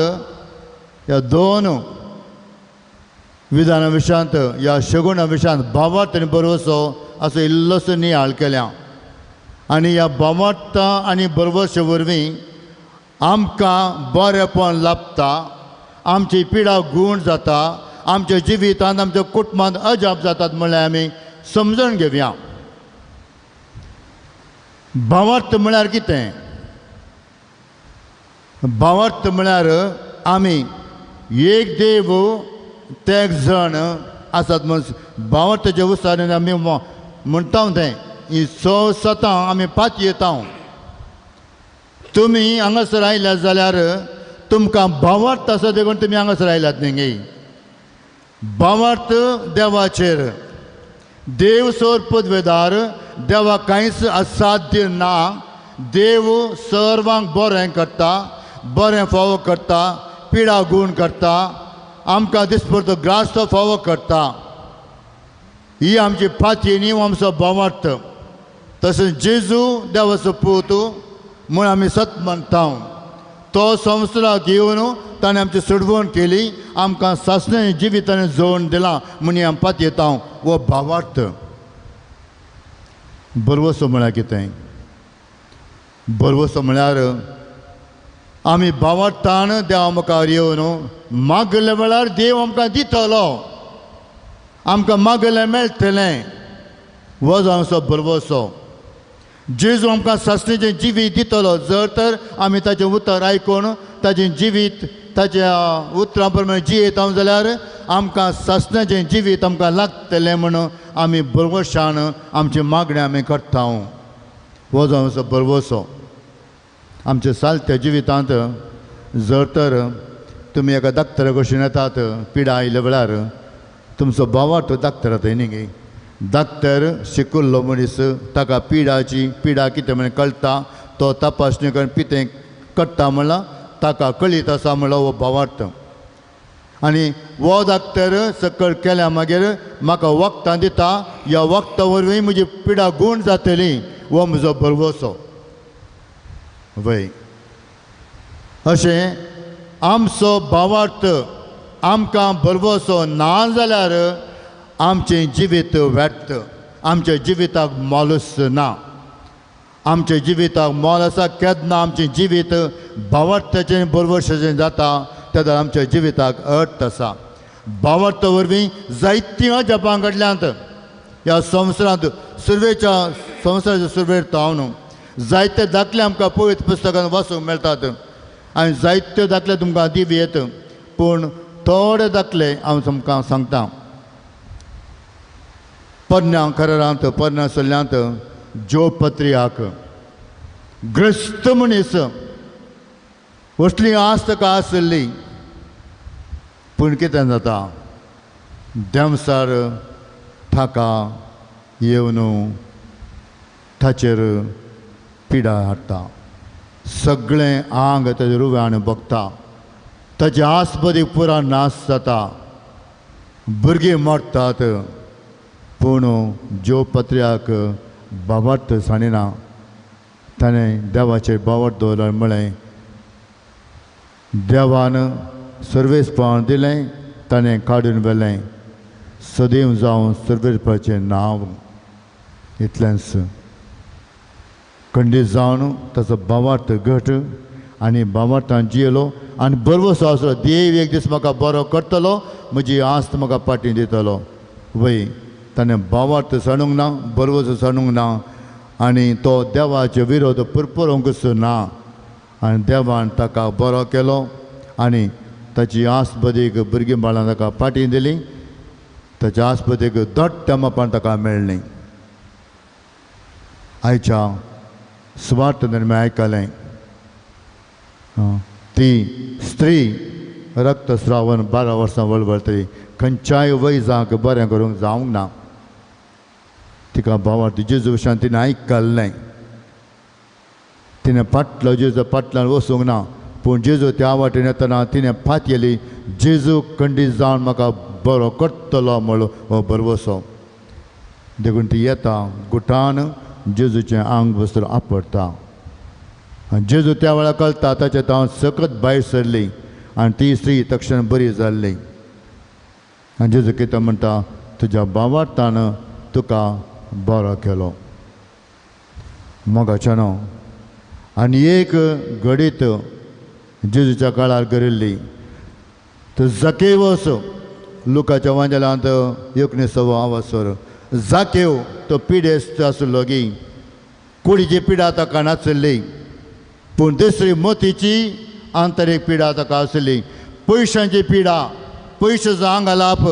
Speaker 4: ह्या दोन विधाना विशयांत, ह्या शगुणा विशयांत भावार्थ आनी बरवसो असो इल्लोसो नियाळ केल्या. आनी ह्या भावार्थ आनी बरवशे वरवीं आमकां बरेंपण लाभता, आमची पिडा गूण जाता, आमच्या जिवितांत आमच्या कुटुंबांत अजाप जातात म्हणल्यार आमी समजून घेवया. भावार्थ म्हळ्यार कितें? भावार्थ म्हळ्यार आमी एक देव तेग जाण आसात म्हूण भावार्थाच्या उसारीन आमी म्हणटा तें ही स सतां आमी पातयेता. तुमी हांगासर आयल्यात जाल्यार तुमकां भावार्थ आसा देखून तुमी हांगासर आयल्यात न्ही गे. भावार्थ देवाचेर, देव सोर पदवेदार, देवाक कांयच असाध्य ना. देव सर्वांक बरें करता, बरें फावो करता, पिडा गूण करता, आमकां दिसपडतो ग्रास तो फावो करता. ही आमची फाती न्ही, आमचो भावार्थ. तशेंच जेजू देवाचो पूत म्हूण आमी सत मानता. तो संवसाराक येवन ताणें आमची सोडवण केली, आमकां सासणें जिवितान जोडून दिलां म्हूण आमी पातयेता. हो भावार्थ. बरवसो म्हळ्यार कितें? बरवसो म्हळ्यार आमी भावार्थान देवा मुखार येवन मागल्या वेळार देव आमकां दितलो, आमकां मागलें मेळटलें. हो आमचो बरवसो. जेजू आमकां सासणेचें जिवीत दितलो जर तर आमी ताचें उतर आयकून ताचें जिवीत ताच्या उतरां प्रमाणे जियेता जाल्यार आमकां सासणाचें जिवीत आमकां लागतलें म्हणून आमी बरवशान आमची मागणें आमी करता. हो आमचो बरवसो. आमच्या सालत्या जिवितांत जर तर तुमी एका डाक्टरा कडेन येतात पिडा आयल्या वेळार तुमचो भावार्थ डाक्टरा थंय न्ही गे. डाक्टर शिकिल्लो मनीस, ताका पिडाची पिडा कितें म्हणून कळटा, तो तपासणी करून कितें कळटा म्हणल्यार ताका कळीत आसा म्हणल्यार हो भावार्थ. आनी हो डाक्टर सकयल केल्या मागीर म्हाका वखदां दिता, ह्या वखदां वरवीं म्हजी पिडा गूण जातली, हो म्हजो भरवसो. वय अशें आमचो भावार्थ आमकां भरवसो ना जाल्यार आमचें जिवीत व्यर्थ, आमच्या जिविताक मोलूच ना. आमच्या जिविताक मोल आसा केन्ना आमचें जिवीत भावार्थाचें बरवशाचें जाता तेन्ना आमच्या जिविताक अर्थ आसा. भावार्थ वरवीं जायतीं अजापां घडल्यांत. ह्या संवसारांत सुरवेच्या संवसाराच्या सुरवेर तावन जायते दाखले आमकां पवित्र पुस्तकान वाचूंक मेळटात आनी जायते दाखले तुमकां दिवं येत, पूण थोडे दाखले हांव तुमकां सांगता. पोरण्या करारांत पोरण्या सल्ल्यांत जो पत्रियाक ग्रस्त मनीस असली आस ताका आसली, पूण कितें जाता देंवसार ताका येवन ताचेर पिडा हाडटा, सगळें आंग ताजें रुव्यान बगता, ताची आस बरी पुरा नाश जाता, भुरगीं मरतात, पूण ज्यो पत्र्याक बाबत सांडिना. ताणें देवाचेर बावट दवरलो म्हळें देवान सर्वेसपण दिलें, ताणें काडून व्हेलें, सदैव जावं सर्वेसपाचें नांव. इतलेंच खंडीत जावन ताचो बावार्थ घट आनी बावार्थान जियेलो आनी बरवसो आसलो, देव एक दीस म्हाका बरो करतलो, म्हजी आस्त म्हाका फाटीं दितलो. वय ताणें बावार्थ सांडूंक ना, बरवसो सांडूंक ना आनी तो देवाचे विरोध पुरपुरोंकूच ना आनी देवान ताका बरो केलो आनी ताची आस्पदीक भुरगीं बाळां ताका फाटीं दिली, ताच्या आस्पदीक दोट्ट मापान ताका मेळ्ळीं. आयच्या सुवार्थ आमी आयकलें, ती स्त्री रक्तस्रावन 12 वर्सां वळवळतली, खंयच्याय वैजांक बरें करूंक जावंक ना. तिका भावार्थ जेजू विशयान तिणें आयकल्लें, तिणें फाटलो जेजू फाटल्यान वचूंक ना, पूण जेजू त्या वाटेन येतना तिणें फात येली, जेजू खंडीत जावन म्हाका बरो करतलो म्हणलो हो भरवसो. देखून ती येता गुटान जेजूचें आंग वस्त्र आपडटा आनी जेजू त्या वेळार कळटा ताचें हांव सकत भायर सरली आनी ती स्त्री तक्षण बरी जाल्ली. आनी जेजू कितें म्हणटा, तुज्या भावार्थान तुका बरो केलो. मोगाच्या न्हू आनी एक घडीत जेजूच्या काळार गरिल्ली तो जाकेवस, लुकाच्या वांजेलांत 19 आवसर जाकेव तो पिडेस्त आसलो गी, कुडीची पिडा ताका नासली, पूण दुसरी मोतीची आंतरीक पिडा ताका आसली, पयशांची पिडा, पयशाचो आंगालाप,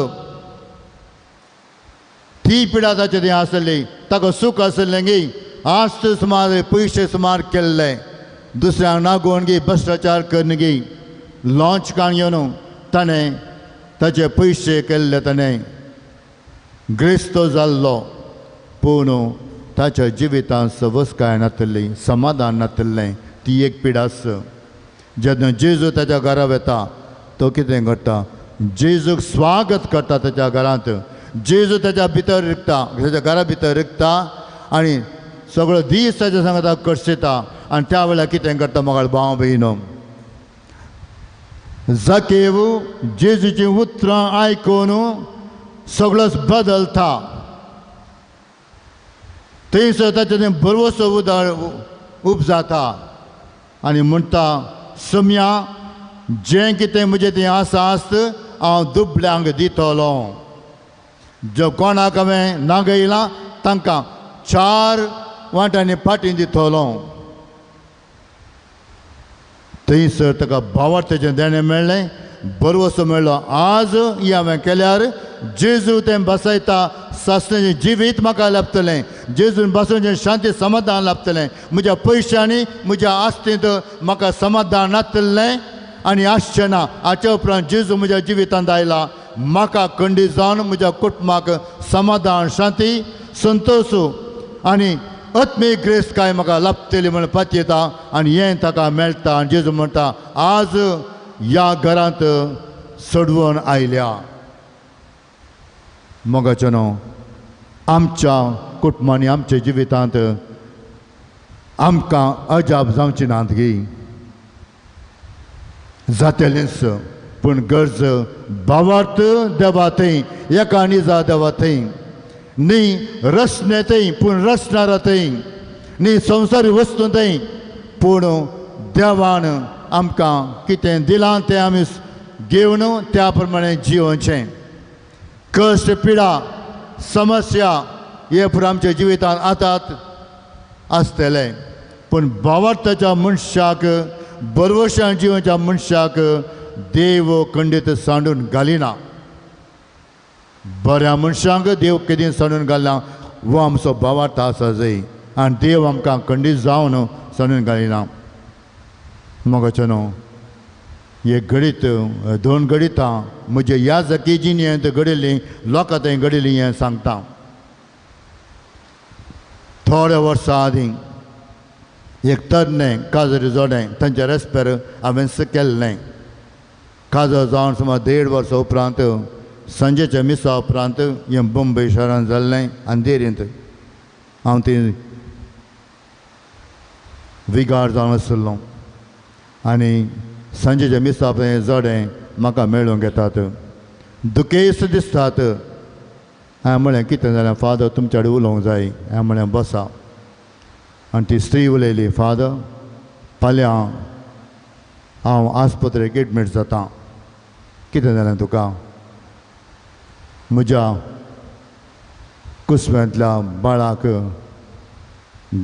Speaker 4: ती पिडा ताचे थंय आसली. ताका सूख आसलें गी, आस्त सुमार पयशे सुमार केल्ले, दुसऱ्यांक नागोवन गी भ्रश्टाचार करून गी लॉंच काण येवन ताणें ताचे पयशे केल्ले, ताणें ग्रेस्त जाल्लो, पूण ताच्या जिवितांत सवसकाय नातली, समाधान नातलें. ती एक पिडास. जेन्ना जेजू ताच्या घरा वता तो कितें करता, जेजूक स्वागत करता ताच्या घरांत. जेजू ताच्या भितर रिगता, ताच्या घरा भितर रिगता आनी सगळो दीस ताच्या सांगता कडशिता. आनी त्या वेळार कितें करता म्हाका भाव भयणो, जाकेव जेजूचीं उतरां आयकून सगळोच बदलता. थंयसर ताचें तें बरवसो उदळ उपजाता आनी म्हणटा, सम्या जें कितें म्हजें तें आसा आसत हांव दुबल्यांक दितलो, जो कोणाक हांवें नागयलां तांकां 4 वांट्यांनी फाटीं दितलो. थंयसर ताका भावार्थाचें देणें मेळ्ळें, बरवसो मेळ्ळो. आज हें हांवें केल्यार जेजू तें बसयता, सासणेचें जिवीत म्हाका लाभतलें, जेजून बसोवचें शांती समाधान लाभतलें, म्हज्या पयशांनी म्हज्या आस्तींत म्हाका समाधान नातलें आनी आसचें ना. हाचे उपरांत जेजू म्हज्या जिवितांत आयला, म्हाका खंडीत जावन म्हज्या कुटुंबाक समाधान, शांती, संतोश आनी आत्मीक ग्रेस्तकाय म्हाका लाभतली म्हण पातयेता आनी हें ताका मेळटा. आनी जेजू म्हणटा, आज ह्या घरांत सोडवण आयल्या. मोगाचें न्हू, आमच्या कुटुंबांनी आमच्या जिवितांत आमकां अजाप जावची नात गी, जातलेंच, पूण गरज भावार्थ देवा थंय, एका निजा देवा थंय, न्ही रचने थंय पूण रचणारा थंय, न्ही संवसारी वस्तू थंय, पूण देवान आमकां कितें दिलां तें आमी घेवन त्या प्रमाणे जियोवचें. कश्ट, पिडा, समस्या, हे पुरो आमच्या जिवितांत आतात आसतलें पूण भावार्थाच्या मनशाक बरवशान जिवनाच्या मनशाक देव खंडीत सांडून घालिना. बऱ्या मनशांक देव केदीं सांडून घालना वो आमचो भावार्थ आसा जाय आनी देव आमकां खंडीत जावन सांडून घालिना. मोगाचो न्हू एक घडीत दोन घडितां म्हजे ह्या जाकी जिणेंत घडिल्लीं लोकां थंय घडिल्लीं हें सांगता. थोड्या वर्सां आदीं एक तरणे काजर जोडें तांच्या रेस्पेर हांवें केल्लें. काजर जावन सुमार 1.5 वर्सां उपरांत सांजेच्या मिसा उपरांत हें बंबय शारांत जाल्लें अंधेरींत हांव ती विगार जावन आशिल्लो आनी सांजेच्या मिसा हें जोडें म्हाका मेळूंक येतात दुखेस्त दिसतात. हांवें म्हळें कितें जालें फादर तुमच्या कडेन उलोवंक जाय. हांवें म्हळें बसा. आनी ती स्त्री उलयली फादर फाल्यां हांव आस्पत्रेक एडमीट जाता. कितें जालें तुका? म्हज्या कुसव्यांतल्या बाळाक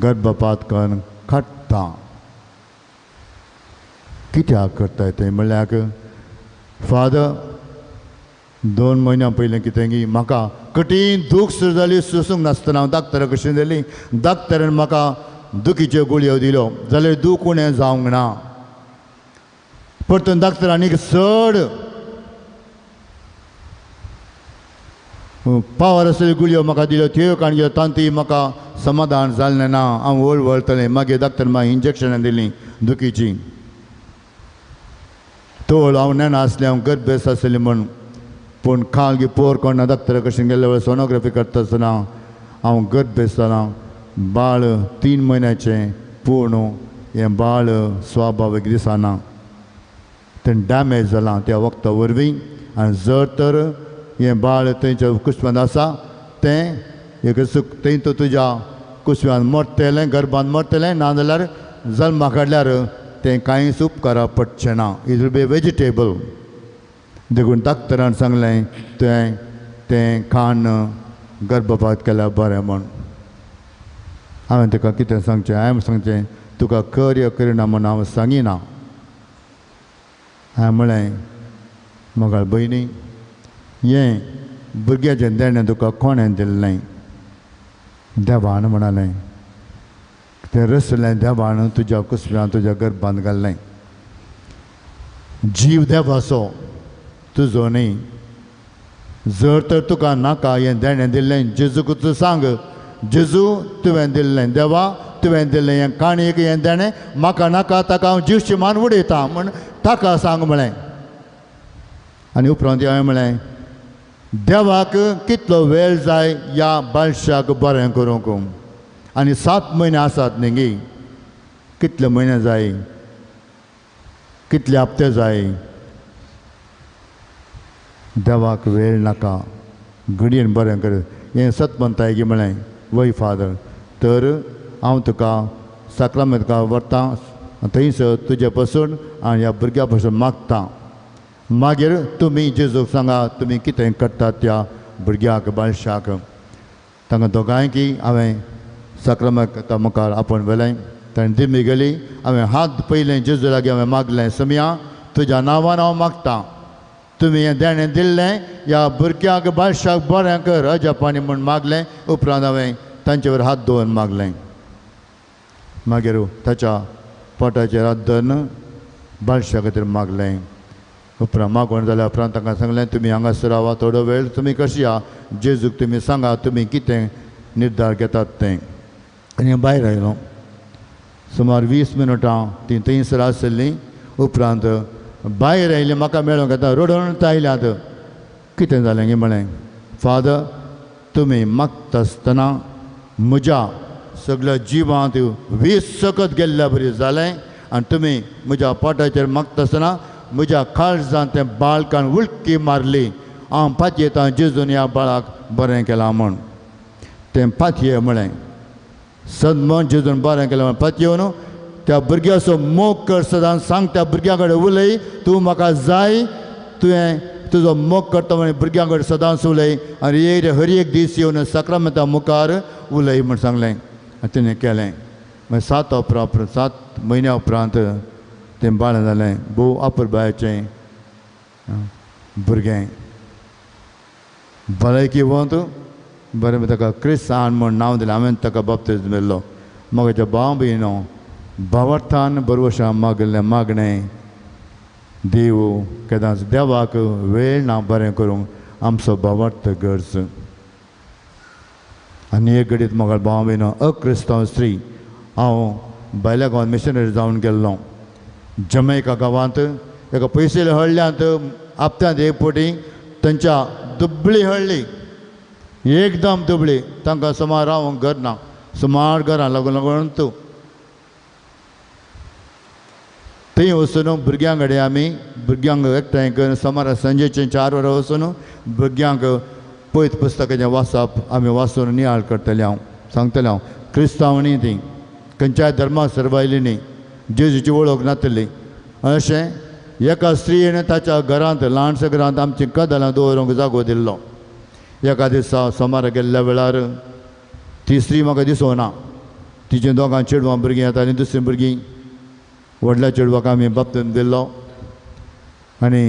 Speaker 4: गर्भपात करून काडटा. कित्याक करताय तें म्हणल्यार फादर 2 म्हयन्यां पयलीं कितें की म्हाका कठीण दूख सुरू जाली सोसूंक नासतना हांव डाक्टरा कशीं जाली. डाक्टरान म्हाका दुखीच्यो गुळयो दिल्यो जाल्यार दूख उणें जावंक ना. परतून डाक्टर आनीक चड पावर आसलेल्यो गुळयो म्हाका दिल्यो त्यो काडल्यो तांती म्हाका समाधान जालें ना. हांव वळवळतलें. मागीर डाक्टर म्हाका इंजेक्शनां दिलीं दुखीचीं. तोळ हांव नेणा आसलें हांव गर्भेस्त आसलें म्हूण पूण काल पोर कोण डाक्टरा कशें गेल्ले वेळार सोनोग्राफी करता आसतना हांव गर्भेस्त जालां. बाळ 3 म्हयन्याचें पूण हें बाळ स्वाभावीक दिसना तें डॅमेज जालां त्या वखदा वरवीं. आनी जर तर हें बाळ थंयच्या कुसव्यांत आसा तें एक थंय तो तुज्या कुसव्यान मरतलें गर्भान मरतलें नाजाल्यार जल्मा काडल्यार तें कांयच उपकारा पडचें ना. It will be vegetable. देखून डाक्टरान सांगलें तुवें तें खाण गर्भपात केल्यार बरें म्हूण. हांवें तुका कितें सांगचें? हांवें सांगचें तुका कर करिना म्हूण हांव सांगिना. हांवें म्हळें म्हज्या भयणी हें भुरग्याचें देणें तुका कोणें दिल्लें? देवान म्हणालें तें रसलें देवान तुज्या कुसव्यान तुज्या गर्भांत घाल्लें. जीव देवाचो तुजो न्ही. जर तर तुका नाका हें देणें दिल्लें जेजूक तूं सांग जेजू तुवें दिल्लें देवा तुवें दिल्लें हें काणयेक हें देणें म्हाका नाका ताका हांव जीवशी मान उडयता म्हूण ताका सांग म्हळें. आनी उपरांत हांवें म्हळें देवाक कितलो वेळ जाय ह्या बाळशाक बरें करूंक आनी 7 म्हयने आसात न्ही गी कितले म्हयने जाय कितले हप्ते जाय? देवाक वेळ नाका घडयेन बरें कर. हें सत म्हणटाय की म्हळें वय फादर तर हांव तुका साक्रामेंताक व्हरता थंयसर तुजे पसून आनी ह्या भुरग्या पसून मागता. मागीर तुमी जेजूक सांगा तुमी कितें करतात त्या भुरग्याक बाळशाक. तांकां दोगांयकी हांवें साक्रामेंता मुखार आपोवन व्हेलें. ताणें दिमी गेली. हांवें हात पयलें जेजू लागीं हांवें मागलें समया तुज्या नांवान हांव मागता तुमी हें देणें दिल्लें ह्या भुरग्याक बाळशाक बरें कर अजापानी म्हूण मागलें. उपरांत हांवें तांचेवर हात दवरून मागलें. मागीर ताच्या पोटाचेर हात दवरून बाळशा खातीर मागलें. उपरांत मागवण जाल्या उपरांत तांकां सांगलें तुमी हांगासर रावा थोडो वेळ तुमी कशी या जेजूक तुमी सांगा तुमी कितें निर्धार घेतात तें. आनी भायर आयलो. सुमार 20 मिनटां ती थंयसर आसलीं. उपरांत भायर आयली म्हाका मेळोंक येता रडून आयल्यात. कितें जालें गे म्हळें फादर तुमी मागता आसतना म्हज्या सगळ्या जिवांत वीज सकत गेल्ल्या बरी जालें आनी तुमी म्हज्या पोटाचेर मागता आसतना म्हज्या काळजान तें बाळकान उलकी मारली. हांव पातयेतां जेजून ह्या बाळाक बरें केलां म्हूण. तें पातये म्हळें सदमन जेजून बरें केलां म्हूण पातयेवन त्या भुरग्याचो मोग कर सदां सांग त्या भुरग्या कडेन उलय तूं म्हाका जाय तुवें तुजो मोग करता म्हण भुरग्यां कडेन सदांच उलय आनी हर एक दीस येवन साक्रामेंता मुखार उलय म्हण सांगलें. आनी तिणें केलें. मागीर 7 म्हयन्या उपरांत तें बाळ जालें, भोव अपुरबायेचें भुरगें, भलायकीवंत बरें. ताका क्रिस्तान म्हूण नांव दिलें. हांवें ताका बाप्तीज्म दिल्लो. म्हज्या भाव भयणो भावार्थान बरवशा मागलें मागणें देव केदांच देवाक वेळ ना बरें करूंक आमचो भावार्थ गरज. आनी एक घडीत म्हाका भाव भयणो अक्रिस्तांव स्त्री, हांव भायल्या गांवांत मिशनरी जावन गेल्लो. जमैका गांवांत एका पयसुल्ल्या हळ्ळ्यांत आपत्यांत एक फावटी तांच्या दुबळी हळ्ळी, एकदम दुबळी, तांकां सुमार रावंक घर ना, सुमार घरां लागून लागून तूं थंय वचून भुरग्यां कडेन आमी भुरग्यांक एकठांय करून सुमार सांजेचें 4 वरां वचून भुरग्यांक पयत पुस्तकाचें वाचप आमी वाचून नियाळ करतलें. हांव सांगतलें, हांव क्रिस्तांव न्ही, ती खंयच्याय धर्मा सर्वायली न्ही, जेजूची वळख नातली. अशें एका स्त्रियेन ताच्या घरांत ल्हानशा घरांत आमची कदलां दवरूंक जागो दिल्लो. एका दिसा सोमारा गेल्ल्या वेळार ती स्त्री म्हाका दिसोना. तिचीं दोगां चेडवां भुरगीं येतालीं, दुसरीं भुरगीं व्हडल्या चेडवाक आमी बाप्तीज्म दिल्लो. आनी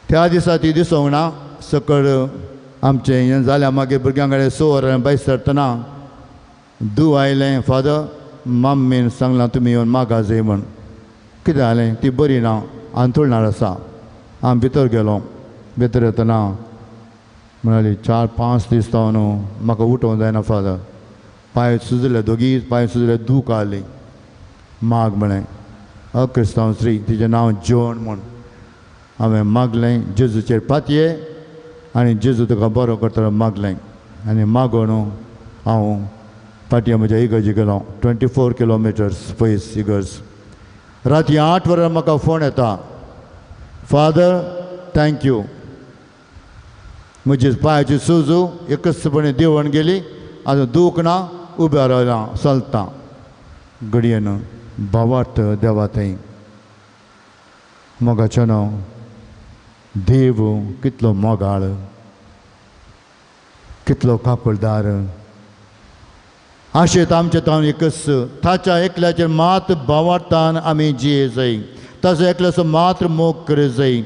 Speaker 4: त्या दिसा ती दिसोंक ना. सकळ आमचें हें जालें. मागीर भुरग्यां कडेन 6 वरां भायर सरतना धूव आयलें, फादर मम्मीन सांगलां तुमी येवन मागा जाय म्हण. कितें जालें? ती बरी ना, आंतुळणार आसा. हांव भितर गेलो. भितर येतना म्हणाली 4-5 दीस जावन म्हाका उठोवंक जायना फादर, पांय सुजले, दोगी पांय सुजले, दूख आली. माग म्हळें. अक्रिस्तांव स्त्री, तिचें नांव जोन म्हूण. हांवें मागलें जेजूचेर पातये आनी जेजू तुका बरो करतलो मागलें. आनी मागून हांव फाटीं म्हज्या इगर्जी गेलो, 24 किलोमिटर्स पयस इगर्ज. राती 8 वरां म्हाका फोन येता, फादर thank you, म्हजी पांयाची सुजू एकसपणी देंवून गेली, आतां दूख ना, उबें रावलां, चलता. घडयेन भावार्थ देवा थंय मोगाचो न्हू देव कितलो मोगाळ, कितलो काकुळदार. आशेत आमचे तावन एकच ताच्या एकल्याचेर मात भावार्थान आमी जिये जाय, ताचो एकल्याचो मात्र मोग करी जाय.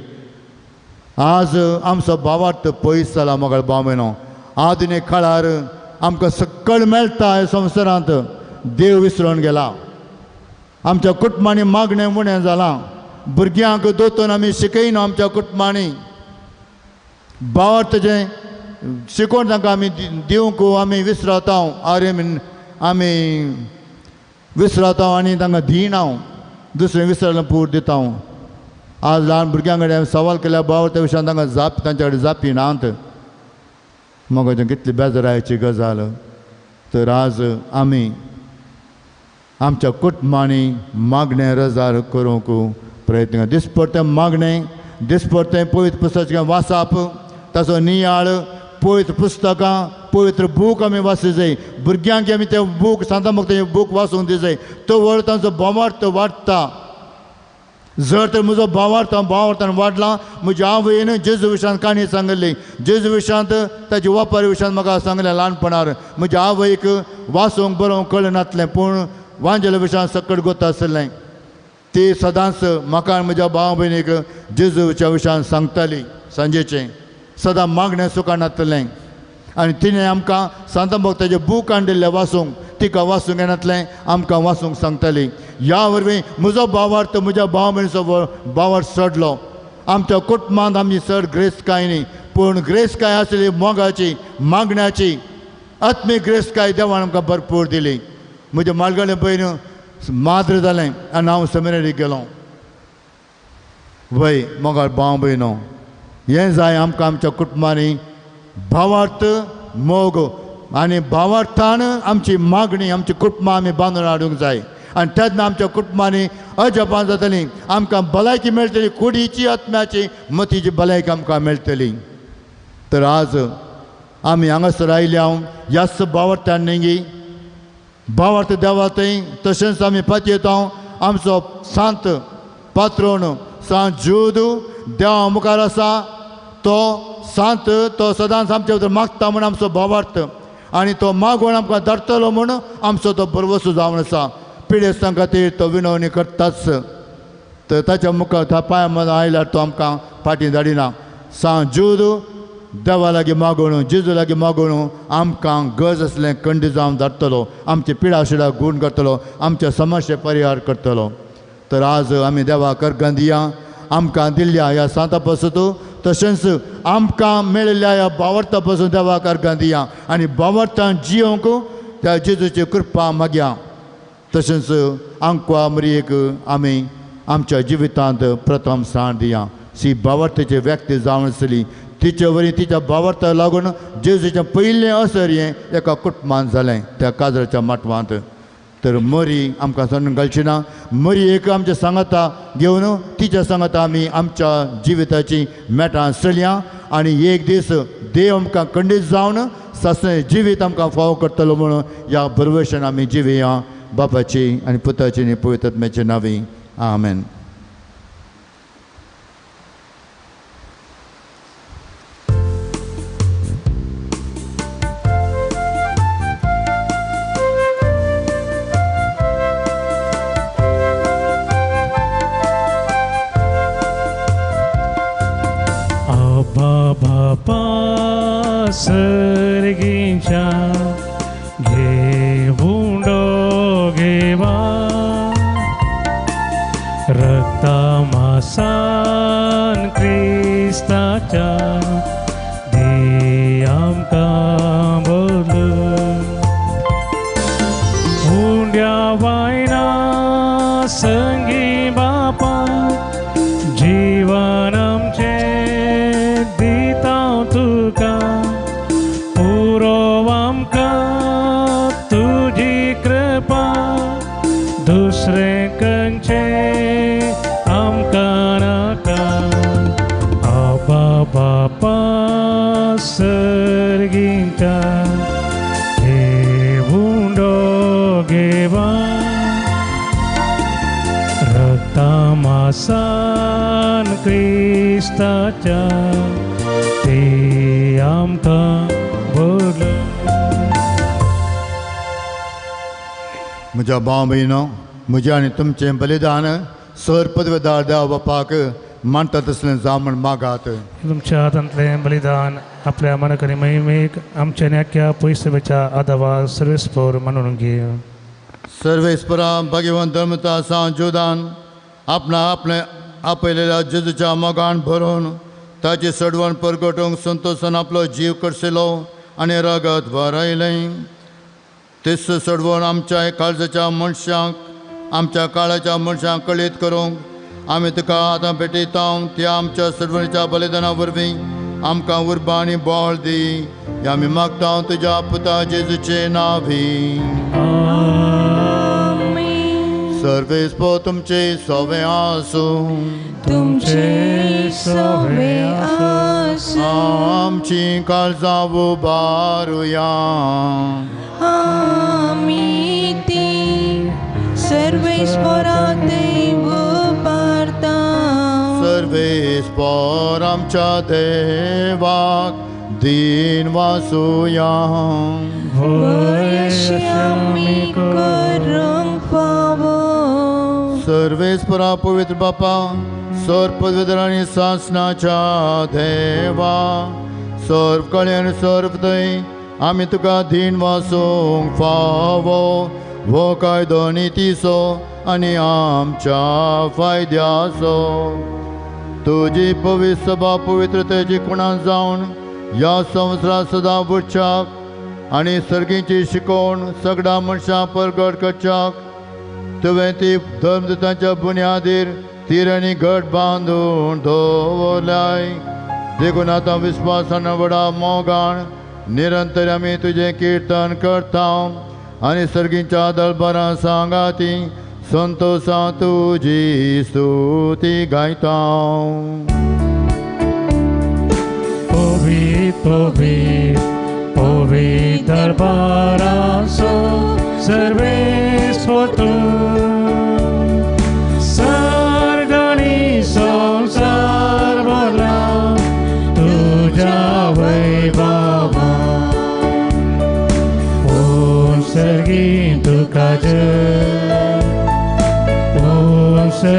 Speaker 4: आज आमचो भावार्थ पयस जाला मोगाळ भाव भयणो. आधुनीक काळार आमकां सकळ मेळटा ह्या संवसारांत, देव विसरून गेला. आमच्या कुटुंबांनी मागणें उणें जालां. भुरग्यांक दोतोन आमी शिकयना आमच्या कुटुंबांनी. भावार्थाचें शिकोवन तांकां आमी दिवंक आमी विसरता, आरे आमी विसरता आनी तांकां दिना, दुसरें विसरलें पूर दिता. आज ल्हान भुरग्यां कडेन सवाल केल्यार भावार्था विशयान तांकां जाप, तांच्या कडेन जापी नात. म्हाका कितली बेजारायची गजाल. तर आज आमी आमच्या कुटुंबांनी मागणें रजार करूंक प्रयत्न. दिसपडतें मागणें, दिसपडतें पवित्र पुस्तकाचें वाचप, ताचो नियाळ, पवित्र पुस्तकां, पवित्र बूक आमी वाचूंक जाय. भुरग्यांक आमी ते बूक सांता म्हाका बूक वाचूंक दी जाय. तो व्हड तांचो भावार्थ वाडटा. जर तर म्हजो भावार्थ हांव भावार्थान वाडला, म्हज्या आवयन जेजू विशयांत काणी सांगिल्ली, जेजू विशयांत ताची वापर विशयांत म्हाका सांगलें ल्हानपणार. म्हज्या आवयक वाचूंक बरोवंक कळनासलें, पूण वांजेल्या विशयांत सकट गोत आसलें. ती सदांच म्हाका आनी म्हज्या भाव भयणीक जेजूच्या विशयांत सांगताली. सांजेचें सदां मागणें सुकानातलें. आनी तिणें आमकां सांता भक्ताचें बूक हाडिल्लें वाचूंक, तिका वाचूंक येनातलें, आमकां वाचूंक सांगताली. ह्या वरवीं म्हजो भावार्थ म्हज्या भाव भयणीचो भावार्थ चडलो. आमच्या कुटुंबांत आमची चड ग्रेस्तकाय न्ही, पूण ग्रेस्तकाय आसली मोगाची, मागण्याची, आत्मीक ग्रेस्तकाय देवान आमकां भरपूर दिली. म्हज्या मालगाडे भयण माद्र जालें आनी हांव सेमिनरीक गेलो. वय मोगाळ भाव भयणो, हें जाय आमकां आमच्या कुटुंबांनी भावार्थ, मोग आनी भावार्थान आमची मागणी, आमची कुटुंबां आमी बांदून हाडूंक जाय. आनी तेन्ना आमच्या कुटुंबांनी अजपां जातलीं, आमकां भलायकी मेळटली, कुडीची, आत्म्याची, मतीची भलायकी आमकां मेळटली. तर आज आमी हांगासर आयले हांव ह्याच भावार्थान न्ही, भावार्थ देवा थंय तशेंच आमी पातयेता. आमचो सांत पात्रोन सांत ज्यूद देवा मुखार आसा तो सांत तो सदांच आमचे भितर मागता म्हूण आमचो भावार्थ आनी तो मागोवन आमकां धाडटलो म्हूण आमचो तो भरवसो जावन आसा. पिडेस्तां खातीर तो विनवणी करताच तर ताच्या मुखार त्या पांया मदीं आयल्यार तो आमकां फाटीं धाडिना. सांत ज्यूद देवा लागीं मागोवन जेजू लागीं मागोवन आमकां गरज आसलें कंडी जावन धाडटलो, आमचे पिडा शिडा गूण करतलो, आमच्या समस्या परिहार करतलो. तर आज आमी देवाक अर्गां दिया आमकां दिल्ल्या ह्या सांता पासून तशेंच आमकां मेळिल्ल्या ह्या बावर्ता पासून देवाक अर्गां दिया आनी बावर्तान जियोंक त्या जेजूची कृपा मागया. तशेंच आंकवा मरियेक आमी आमच्या जिवितांत प्रथम स्थान दिया. सी बावर्तेची व्यक्ती जावन आसली तिचे वरी तिच्या बावर्ताक लागून जेजूचें पयलें असर हें एका कुटुंबान जालें त्या काजराच्या माटवांत. तर मरी आमकां सोडून घालची ना. मरी एक आमच्या सांगाता घेवन तिच्या सांगाता आमी आमच्या जिविताची मेटां चलया आनी एक दीस देव आमकां खंडीत जावन सासणें जिवीत आमकां फावो करतलो म्हणून ह्या भरवशान आमी जिवया. बापाची आनी पुताची आनी पवित्र आत्म्याचे नांवी आमेन.
Speaker 2: सर्गीच्या घेवंडो घेवा रक्तामासान क्रिस्ताच्या दी आमकां बोलू उंड्या वायना संगी बापा जीवन आमचें दिता तुका पुरो आमकां तुजी कृपा दुसरें खंयचें आमकां नाका. आबा बापा सर्गीच्या घेवंडो घेवा रक्तामासान क्रिस्ताच्या ते आमकां बोल.
Speaker 4: म्हज्या भाव भयणो म्हजें आनी तुमचें बलिदान सर पदवेदार देव बापाक मानता तसलें जावं म्हूण मागात.
Speaker 2: तुमच्या हातांतलें बलिदान आपल्या मनाक आनी महिमेक आमच्या न्याक्या पयसुच्या आदावा सर्वेस्पोर म्हणून घे.
Speaker 4: सर्वेस्परा भाग्यवंत धर्मता सांत ज्युदान आपणा आपणें आपयलेल्या जेजूच्या मोगान भरून ताची सडवण परगटूंक संतोशान आपलो जीव करशिलो आनी रगत भरयलें. तेच सडवण आमच्या काळजाच्या मनशांक आमच्या काळाच्या मनशांक कळीत करूंक आमी तुका आतां भेटयता. त्या आमच्या सडवणीच्या बलिदाना वरवीं आमकां उर्बा आनी बळ दी. आमी मागता तुज्या पुता जेजूचे नांवी. सर्वेस्पो तुमचे सवे आसूं.
Speaker 1: तुमचे सवे आसूं.
Speaker 4: आमची काळजां उबारुया.
Speaker 1: आमी ती सर्वेस्परा देव उबारता.
Speaker 4: सर्वेस्पर आमच्या देवाक दीन वासुया.
Speaker 1: वयशी आमी करूंक फावो.
Speaker 4: सर्वेस्परा पवित्र बापा सर्व पदवेदार आनी सासणाच्या देवा सर्व कळे आनी सर्व थंय आमी तुका दीन वासूंक फावो. हो कायदो नितीचो आनी आमच्या फायद्याचो. तुजी पवित्र सभा पवित्रतेची खुणां जावन ह्या संवसारांत सदां उरच्याक आनी सर्गीची शिकोवण सगळ्या मनशां परगट करच्याक तुवें ती धर्मदूतांच्या बुन्यादीर तीर आनी घट बांदून दवरल्याय. देखून आतां विस्वासान व्हडा मोगान निरंतर आमी तुजें किर्तन करता आनी सर्गीच्या दरबारां सांगाती संतोषां तुजी स्तुती गायता.
Speaker 2: पवित्र पवित्र पवित्र दरबारासो सर्वेस्पर तूं. सर्ग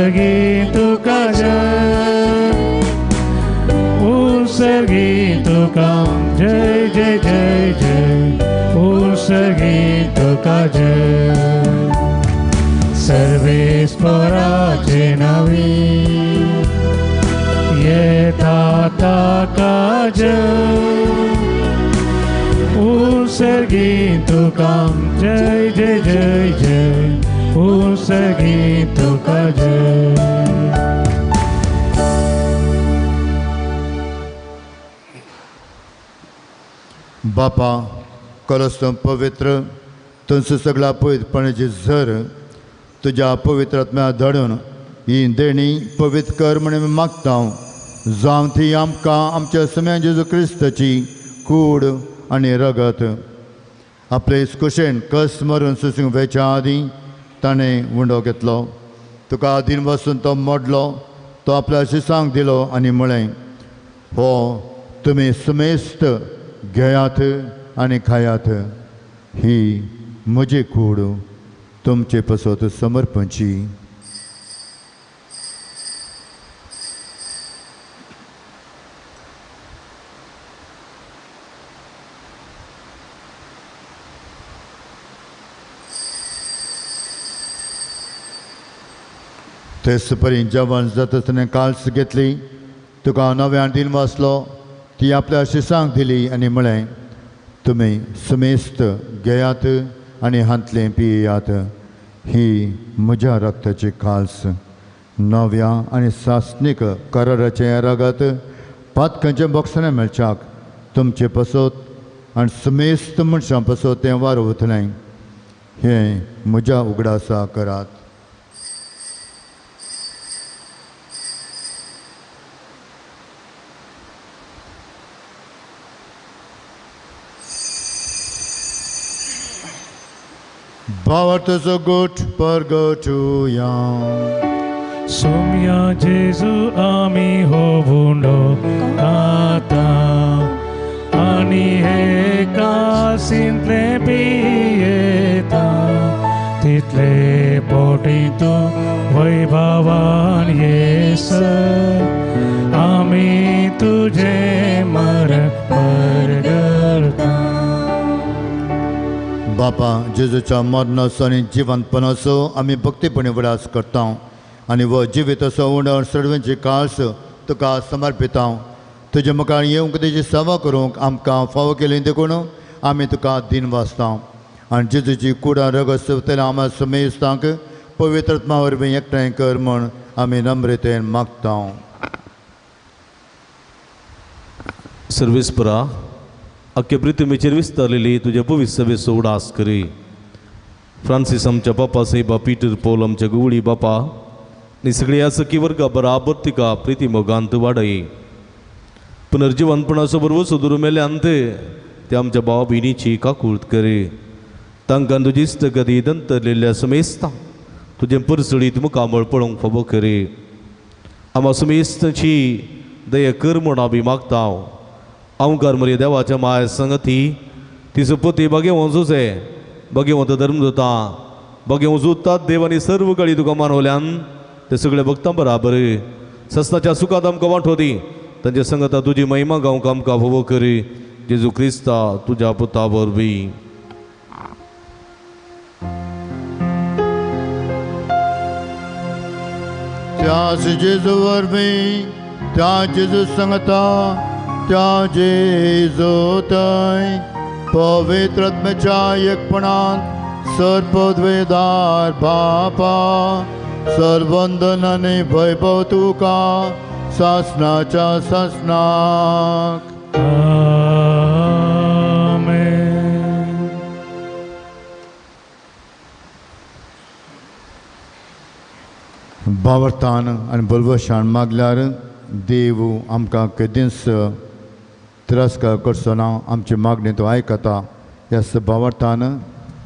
Speaker 2: उत्सर्गी तुका जय, उत्सर्गी तुका जय जय जय जय, उत्सर्गी तुका जय। सर्वेस्पराचे नावे येता ताका जय, उत्सर्गी तुका जय जय जय जय, उत्सर्गी तुका जय।
Speaker 4: बापा कलस्तम पवित्र तुमचं सगळा पवित्रपणाची झर तुज्या पवित्र आत्म्या धाडून ही देणी पवित्र कर म्हणून मागता जावं ती आमकां आमच्या सम्या जेजू क्रिस्ताची कूड आनी रगत। आपले कुशेन कस मरून सुसूंक वेच्या आदीं ताणें उंडो घेतलो, तुका आदीन वचून तो मोडलो, तो आपल्या शिसांक दिलो आनी म्हळें, हो तुमी सुमेस्त घेयात आनी खायात, ही म्हजी कूड तुमचे पसत समर्पणची। तेच परी जेवण जाता ताणें काल्स घेतली, तुका नव्यान दिन वाचलो, ती आपल्या शिसांक दिली आनी म्हळें, तुमी सुमेस्त घेयात आनी हांतलें पियात, ही म्हज्या रक्ताची काल्स, नव्या आनी सासणीक कराराचें रगत, पातकांचें बक्षणें मेळच्याक तुमचे पसत आनी सुमेस्त मनशां पसत तें वार वतलें, हें म्हज्या उगडासा करात। भावार्थाचो गोठ परगटुया।
Speaker 2: सोम्या जेजू आमी हो भुंडो खाता आनी हे कासींतले पियेता, तितले पोटी तूं वैभवान येसर आमी तुजें मरण परगटा।
Speaker 4: बापा जेजूच्या मरणाचो आनी जिवंतपणाचो आमी भक्तीपणी उगडास करता आनी वो जिविताचो उणो सडवेंची काळस तुका समर्पिता। तुजे मुखार येवंक तुजी सेवा करूंक आमकां फावो केली देखून आमी तुका दिन वाचता आनी जेजूची कुडां रगत सोंपतल्या आमा समेस्तांक पवित्र आत्मा वरवीं एकठांय कर म्हूण आमी नम्रतेन मागता।
Speaker 3: सर्वेस्परा अख्खे पृथ्वीचेर विस्तारलेली तुज्या पवित्र सभेचो उडास करी। फ्रांसीस आमच्या बापा साहेबा, पीटर पॉल आमच्या गुवळी बापा आनी सगळ्या सखी वर्गा बराबर तिका प्रिती मोगांत वाडय। पुनर्जिवनपणाचो बरोबर सुदूर मेल्यान ते आमच्या भाव भयणीची काकूळत करी। तांकां तुजी इश्टगती दंतरलेल्या समेस्ता तुजें परसळीत मुखामळ पळोवंक फावो करी। आमा समेस्तांची दया कर म्हूण आमी मागता। अवकार मरे देवाच्या माय संगती तिचो पती बागेवंत जुजे बागेवंत धर्म जाता बागेवंत जुतात देव आनी सर्व कळी तुका मानवल्यान ते सगळे भक्तां बराबर सस्नाच्या सुखात आमकां वांटो दी। तांचे संगता तुजी महिमा गावंक आमकां फावो करी। जेजू क्रिस्ता तुज्या पुता वरवीं।
Speaker 4: त्याच जेजू वरवीं, त्या जेजू संगता, त्या जेजू पवित्र आत्म्याच्या एकपणांत सर्वद्वेदार बापा सर्वंदन आनी वैभव तुका सासणाच्या सासणाक।
Speaker 2: आमेन।
Speaker 4: भावार्थान आनी बलवशान मागल्यार देव आमकां केदींच तिरस्कार करचो ना, आमची मागणी तो आयकता। ह्या भावार्थान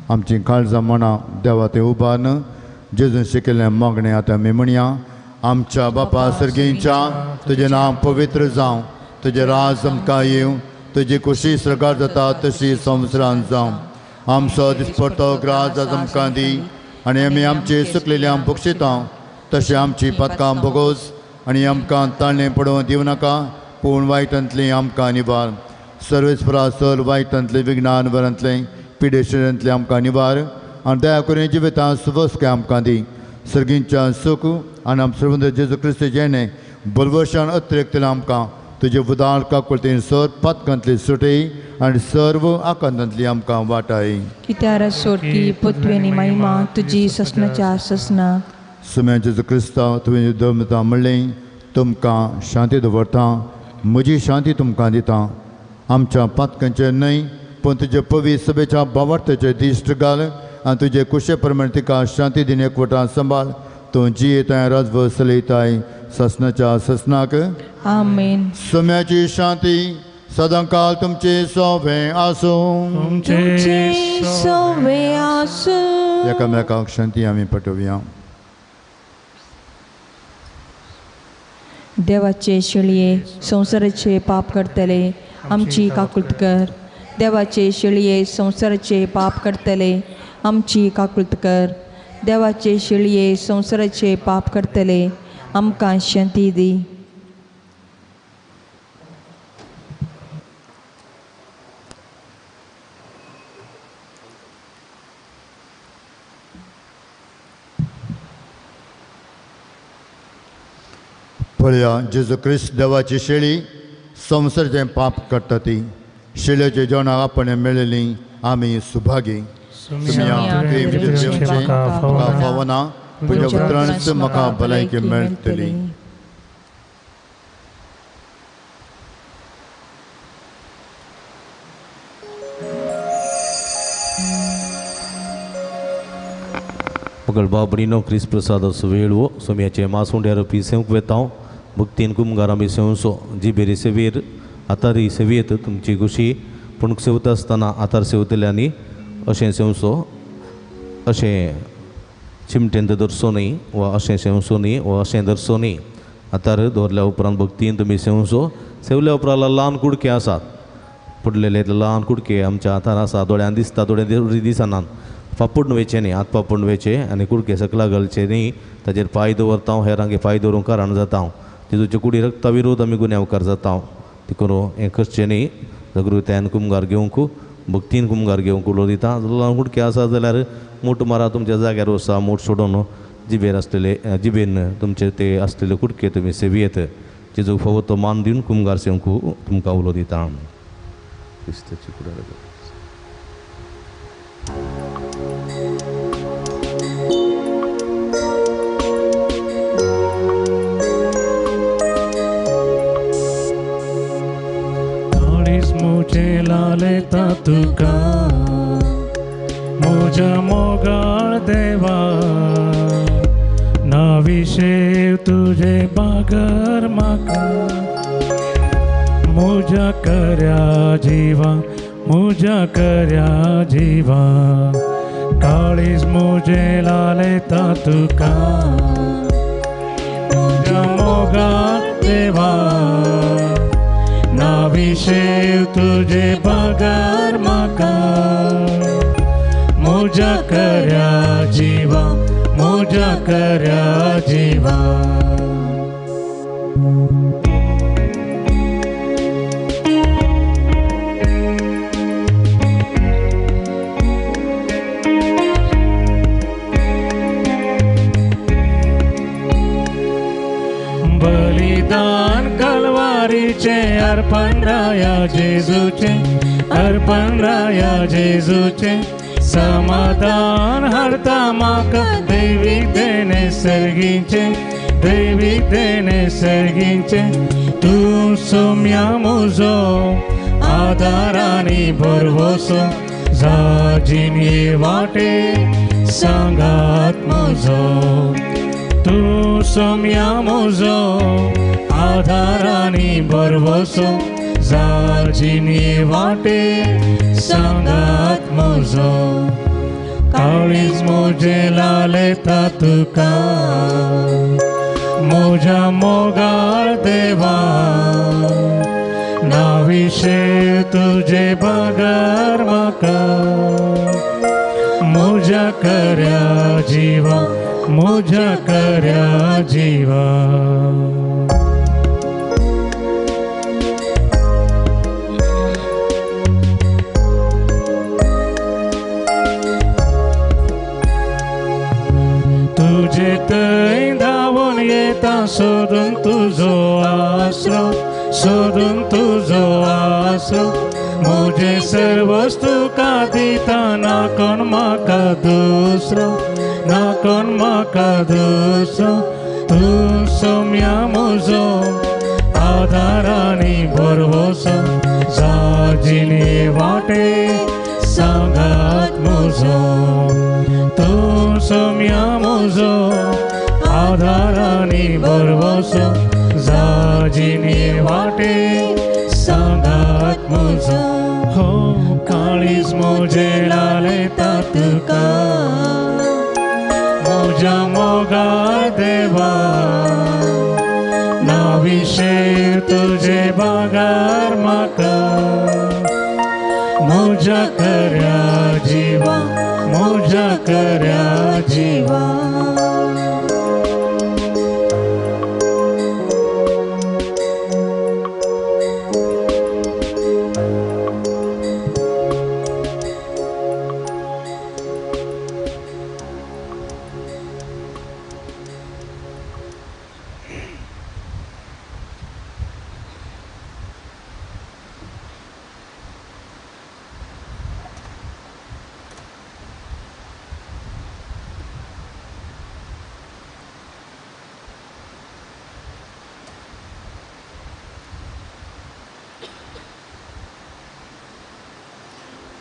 Speaker 4: आमची काळजां मनां देवा ते उबारून जेजून शिकिल्लें मागणें आतां आमी म्हणया। आमच्या बापा सर्गींच्या तुजें नांव पवित्र जावं, तुजें राज आमकां येवं, तुजी खुशी स्वर्गार जाता तशी संवसारांत जावं। आमचो दिसपडतो ग्रास आज आमकां दी आनी आमी आमचे सुकलेले आम बक्षिता तशें आमची पातकां भोगोस आनी आमकां ताळणें पडोवंक दिवं नाका पूण वायटांतलीं आमकां निवार. सर्वेस्परा सर वायटांतलें विज्ञान वरांतलें पिडेशरांतलें आमकां निवार आनी दया करून जिवितां सुबस्के आमकां दी. सर्गींच्या सुख आनी आमचो सर्वंद जेजू क्रिस्त जेणे बलवशान अतिरिक्त आमकां तुजे उदार काकुळतीन सर पातकांतली सुटय आनी सर्व आकांतांतली आमकां वाटाय.
Speaker 1: कित्यार सोडकी पृथ्वी आनी महिमा तुजी ससनाच्या ससना.
Speaker 4: सुम्या जेजू क्रिस्ता तुवें धर्मता म्हणलें तुमकां शांती दवरता म्हजी शांती तुमकां दिता. आमच्या पातकांचेर न्हय पूण तुजे पवित्र सभेच्या भावार्थाचेर दिश्ट घाल आनी तुजे कुशे प्रमाण तिका शांती दिन एकवटान सांबाळ. तूं जियेताय राजभर चलयताय ससनाच्या ससनाक.
Speaker 1: आमेन.
Speaker 4: सोम्याची शांती सदांकाल तुमचे सोवे आसूं.
Speaker 1: तुमचे सोवे आसूं.
Speaker 4: एकामेकाक शांती आमी पटोवया.
Speaker 1: देवाचे शेळये संवसाराचे पाप करतले आमची काकुळट कर. देवाचे शेळये संवसाराचे पाप करतले आमची काकुळट कर. देवाचे शेळये संवसाराचे पाप करतले आमकां शांती दी.
Speaker 4: पळया जेजू क्रिस्त देवाची शेळी संवसाराचें पाप करता ती शेळयेच्या जेवणाक आपण मेळिल्ली आमी सुभागी. फावना तुज्या उतरांच म्हाका भलायकी मेळटली.
Speaker 3: मगळ बाबणीनो क्रिस्त प्रसादाचो वेळ हो सोम्याचे मासोंड्यार रोपी सेवंक वेता. भक्तीन कुमगार आमी सेवसो जिबेरी सेवेर आतारी सेवेत तुमची खुशी पूण सेवता आसतना आतार सेवतल्यांनी अशें सेवसो अशें चिमटेन दरसो न्ही वा अशें सेवसो न्ही वा अशें दरसो न्ही. आतार दवरल्या उपरांत भक्तीन तुमी सेवसो. सेवल्या उपरांत ल्हान कुडके आसात पडलेले ल्हान कुडके आमच्या हातार आसा दोळ्यान दिसता दोळ्यान दिसनात. फापूर्ण वयचें न्ही हात पापूर्ण वयचे आनी कुडके सकला घालचे न्ही. ताजेर पांय दवरता हेरांगे पांय दवरूंक कारण जाता. जेजूचे कुडी रक्ता विरोध आमी गुन्यांवकार जाता. देखून हें करचें न्ही. जागृतायेन कुमगार घेवंक भक्तीन कुमगार घेवंक उलो दिता. ल्हान कुडके आसा जाल्यार मूठ मारा तुमच्या जाग्यार वसा मूठ सोडून जिबेर आसलेले जिबेन तुमचे ते आसलेले कुडके तुमी सेवयेत. जेजूक फावो तो मान दिवन कुमगार सेवंक तुमकां उलो दिता. क्रिस्ताची कुडी.
Speaker 2: मुझे लालेता तुका मुझ्या मोगाळ देवा ना विशेव तुझे बागर म्हाका मुझ्या कर्या जिवा मुझ्या कर्या जिवा काळीज मुझे लालेता तुका मुझ्या मोगाळ देवा ना विशेव तुझे बगर म्हाका मुझ्या कर्या जिवा मुझ्या कर्या जिवा. बलिदान कलवारीचे अर्पण राया जेजूचे अर्पण राया जेजूचे समाधान हाडता म्हाका देवी देणे सर्गीचे देवी देणे सर्गीचे. तूं सोम्या म्हजो आदार आनी भरवसो जाजिनी वाटे सांगात म्हजो. तूं सोम्या म्हजो आदार आनी भरवसो जाजिनी वाटे सांगात म्हजो. काळीज म्हजें लालेता तुका म्हज्या मोगाळ देवा ना विशेव तुजे बगर म्हाका म्हज्या कर्या जिवा म्हज्या खऱ्या जिवा. तुजे थंय धांवून येता सोदून तुजो आसरो, सोदून तुजो आसरो. म्हजें सर्वस्व तुका दिता, ना कोण म्हाका दुसरो, ना कोण म्हाका दुसरो. तूं सोम्या म्हजो आदार आनी भरवंसो, जाजिणे वाटे सांगात म्हजो. तूं सोम्या म्हजो आदार आनी भरवंसो, जाजिणे वाटे सांगात म्हजो. हो काळीज म्हजें लालयता तुका, म्हज्या मोगाळ देवा. ना विशेर तुजे बागार म्हाका, म्हज्या खऱ्या जिवा, म्हज्या खऱ्या जिवा.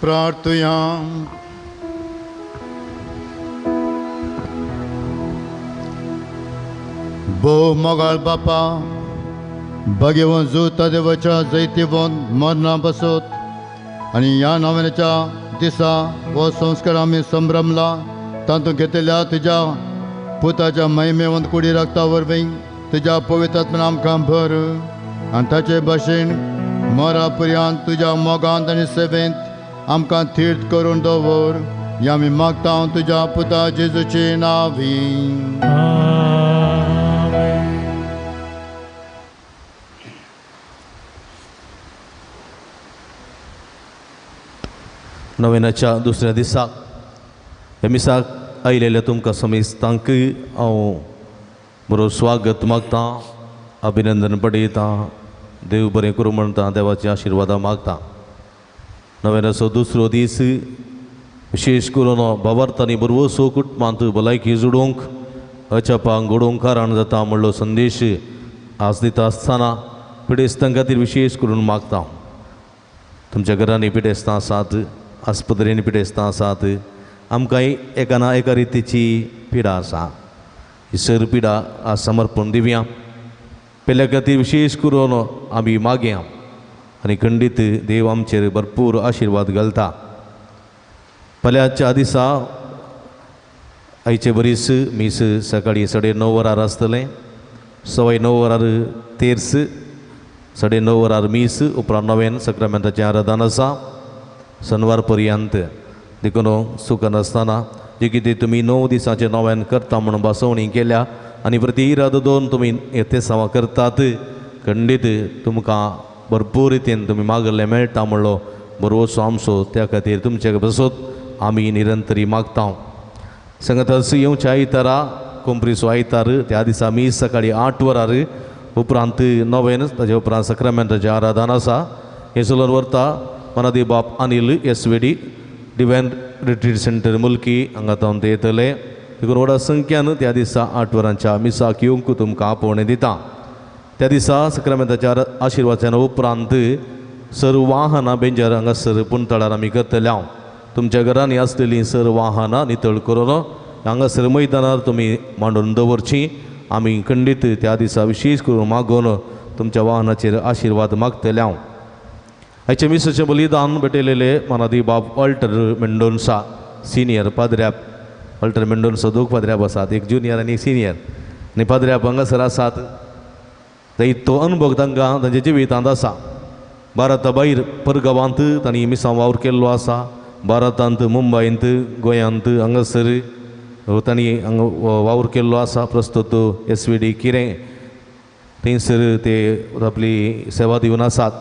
Speaker 4: प्रार्थुया. भोव मोगाळ बापा, भगेवन जुता देवाच्या जैतिवंत मरणा बसत आनी ह्या नव्याच्या दिसा हो संस्कार आमी संभ्रमला तातूंत घेतल्या तुज्या पुताच्या महिमेवंत कुडी रक्ता वरवीं तुज्या पवित्र आमकां भर आनी ताचे भाशेन मरा पर्यंत तुज्या मोगांत आनी सेवेंत आमकां तीर्थ करून दवर. ह्या आमी मागता तुज्या पुता जेजूचे नांवी.
Speaker 3: नव्याच्या दुसऱ्या दिसाक ह्या मिसाक आयिल्ल्या तुमकां समेस्तांक हांव बरो स्वागत मागता, अभिनंदन पडयता, देव बरें करूं म्हणटा, देवाची आशिर्वादां मागता. नव्याचो दुसरो दीस विशेश करून भावार्थांनी बरवसो कुटुंबांत भलायकी जुडोवंक अचपांक घडोवंक कारण जाता म्हणलो संदेश आज दिता आसतना पिडेस्तां खातीर विशेश करून मागता. तुमच्या घरांनी पिडेस्तां आसात, आस्पत्रेंनी पिडेस्तां आसात, आमकांय एका ना एका रितीची पिडा आसा. ही सर पिडा आज समर्पण दिवया. पेल्या खातीर विशेश करून आमी मागया आनी खंडीत देव आमचेर भरपूर आशिर्वाद घालता. फाल्यांच्या दिसा आयचे बरीस मीस सकाळीं 9:30 वरार आसतलें, 9:15 वरार तेर्स, 9:30 वरार मीस, उपरांत नव्यान सक्रामेंताचें आराधन आसा शनवार पर्यंत. देखून चुकनासतना जे कितें तुमी 9 दिसांचें नव्यान करता म्हणून भासवणी केल्या आनी प्रती इरादो दोन तुमी तेसांवां करतात, खंडीत तुमकां भरपूर रितीन तुमी मागल्लें मेळटा म्हणलो बरोसो आमचो. त्या खातीर तुमचे बसत आमी निरंतरी मागता. संगत येवच्या आयतारा कोंपरीचो आयतार, त्या दिसा मीस सकाळीं 8 वरार, उपरांत नव्यान, ताजे उपरांत सक्रामेंताचें आराधन आसा. हें चलून व्हरता मनादी बाप Anil S V D, divine retreat centre Mulki हांगा तावन ते येतले. देखून व्हडा संख्यान त्या दिसा 8 वरांच्या मिसाक येवंक तुमकां आपोवणें दिता. त्या दिसा सक्रामेंताच्या आशिर्वादाच्या उपरांत सर वाहनां बेंजर हांगासर पुणतळार आमी करतले. हांव तुमच्या घरांनी आसलेलीं सर वाहनां नितळ करून हांगासर मैदानार तुमी मांडून दवरचीं. आमी खंडीत त्या दिसा विशेश करून मागून तुमच्या वाहनाचेर आशिर्वाद मागतले. हांव आयचे मिसाचें बलिदान भेटयलेले मनादी बाब ऑल्टर मेंडोन्सा सिनियर पाद्र्याप. ऑल्टर मेंडोन्सा दोग पाद्र्याप आसात, एक ज्युनियर आनी एक सिनियर. आनी पाद्र्याप हांगासर आसात. तो अनुभव तांकां तांच्या जिवितांत आसा. भारता भायर परगांवांत तांणी मिसां वावर केल्लो आसा. भारतांत, मुंबयंत, गोंयांत, हांगासर तांणी हांगा वावर केल्लो आसा. प्रस्तुत SVD किरें थंयसर ते आपली सेवा दिवन आसात.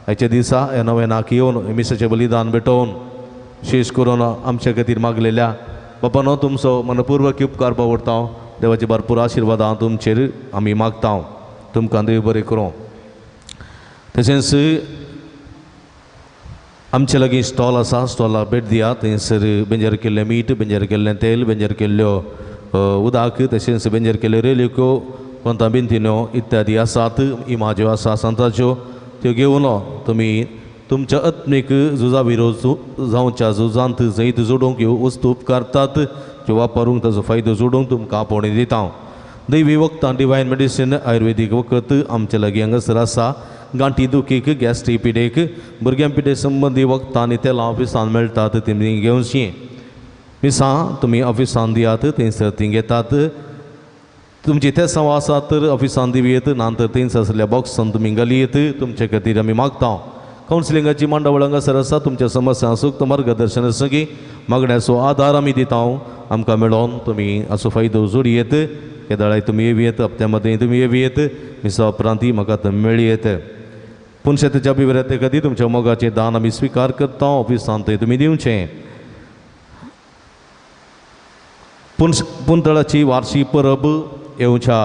Speaker 3: आयच्या दिसा ह्या नव्यानाक येवन मिसाचें बलिदान भेटोवन शेष करून आमच्या खातीर मागलेल्या बापानो तुमचो मनपूर्वक उपकार पावडटा. देवाचे भरपूर आशिर्वादां तुमचेर आमी मागता. तुमकां देव बरें करूं. तशेंच आमचे लागीं स्टॉल आसा, स्टॉला भेट दिया. थंयसर बेंजर केल्लें मीठ, बेंजर केल्लें तेल, बेंजर केल्ल्यो उदक, तशेंच बेंजर केल्ल्यो रेलिक्यो, कोंता बिंतिन्यो इत्यादी आसात. इमाज्यो आसा सांताच्यो, त्यो घेवन तुमी तुमच्या आत्मीक झुजा विरोध जावच्या झुजांत जैत जोडूंक ह्यो वस्तू उपकारतात. त्यो वापरूंक ताचो फायदो जोडूंक तुमकां आपोवणी दिता. दैवी वखदां, डिवायन मेडिसीन, आयुर्वेदीक वखद आमचे लागीं हांगासर आसा. गांठी दुखीक, गॅस्ट्रीक पिडेक, भुरग्यां पिडे संबंदी वखदां आनी तेलां ऑफिसान मेळटात, तुमी घेवचीं. मिसां तुमी ऑफिसान दियात, थंयसर तीं घेतात. तुमची तेसांव आसा तर ऑफिसान दिवयेत, ना तर थंयसर आसल्या बॉक्सान तुमी घालयेत. तुमचे खातीर आमी मागता. कावन्सिलिंगाची मांडावळ हांगासर आसा. तुमच्या समस्या सूक्त मार्गदर्शन सगळीं मागण्याचो आदार आमी दिता. आमकां मेळोन तुमी हाचो फायदो जोडयेत. केदळाय तुमी येवयेत, हप्त्या मदें तुमी येवयेत. मिसा उपरांती म्हाका तुमी मेळयेत. पुनशेताच्या अभिव्यक्ते खातीर तुमच्या मोगाचें दान आमी स्विकार करता. ऑफिसांत थंय तुमी दिवचें. पुनतळाची वार्षीक परब येवच्या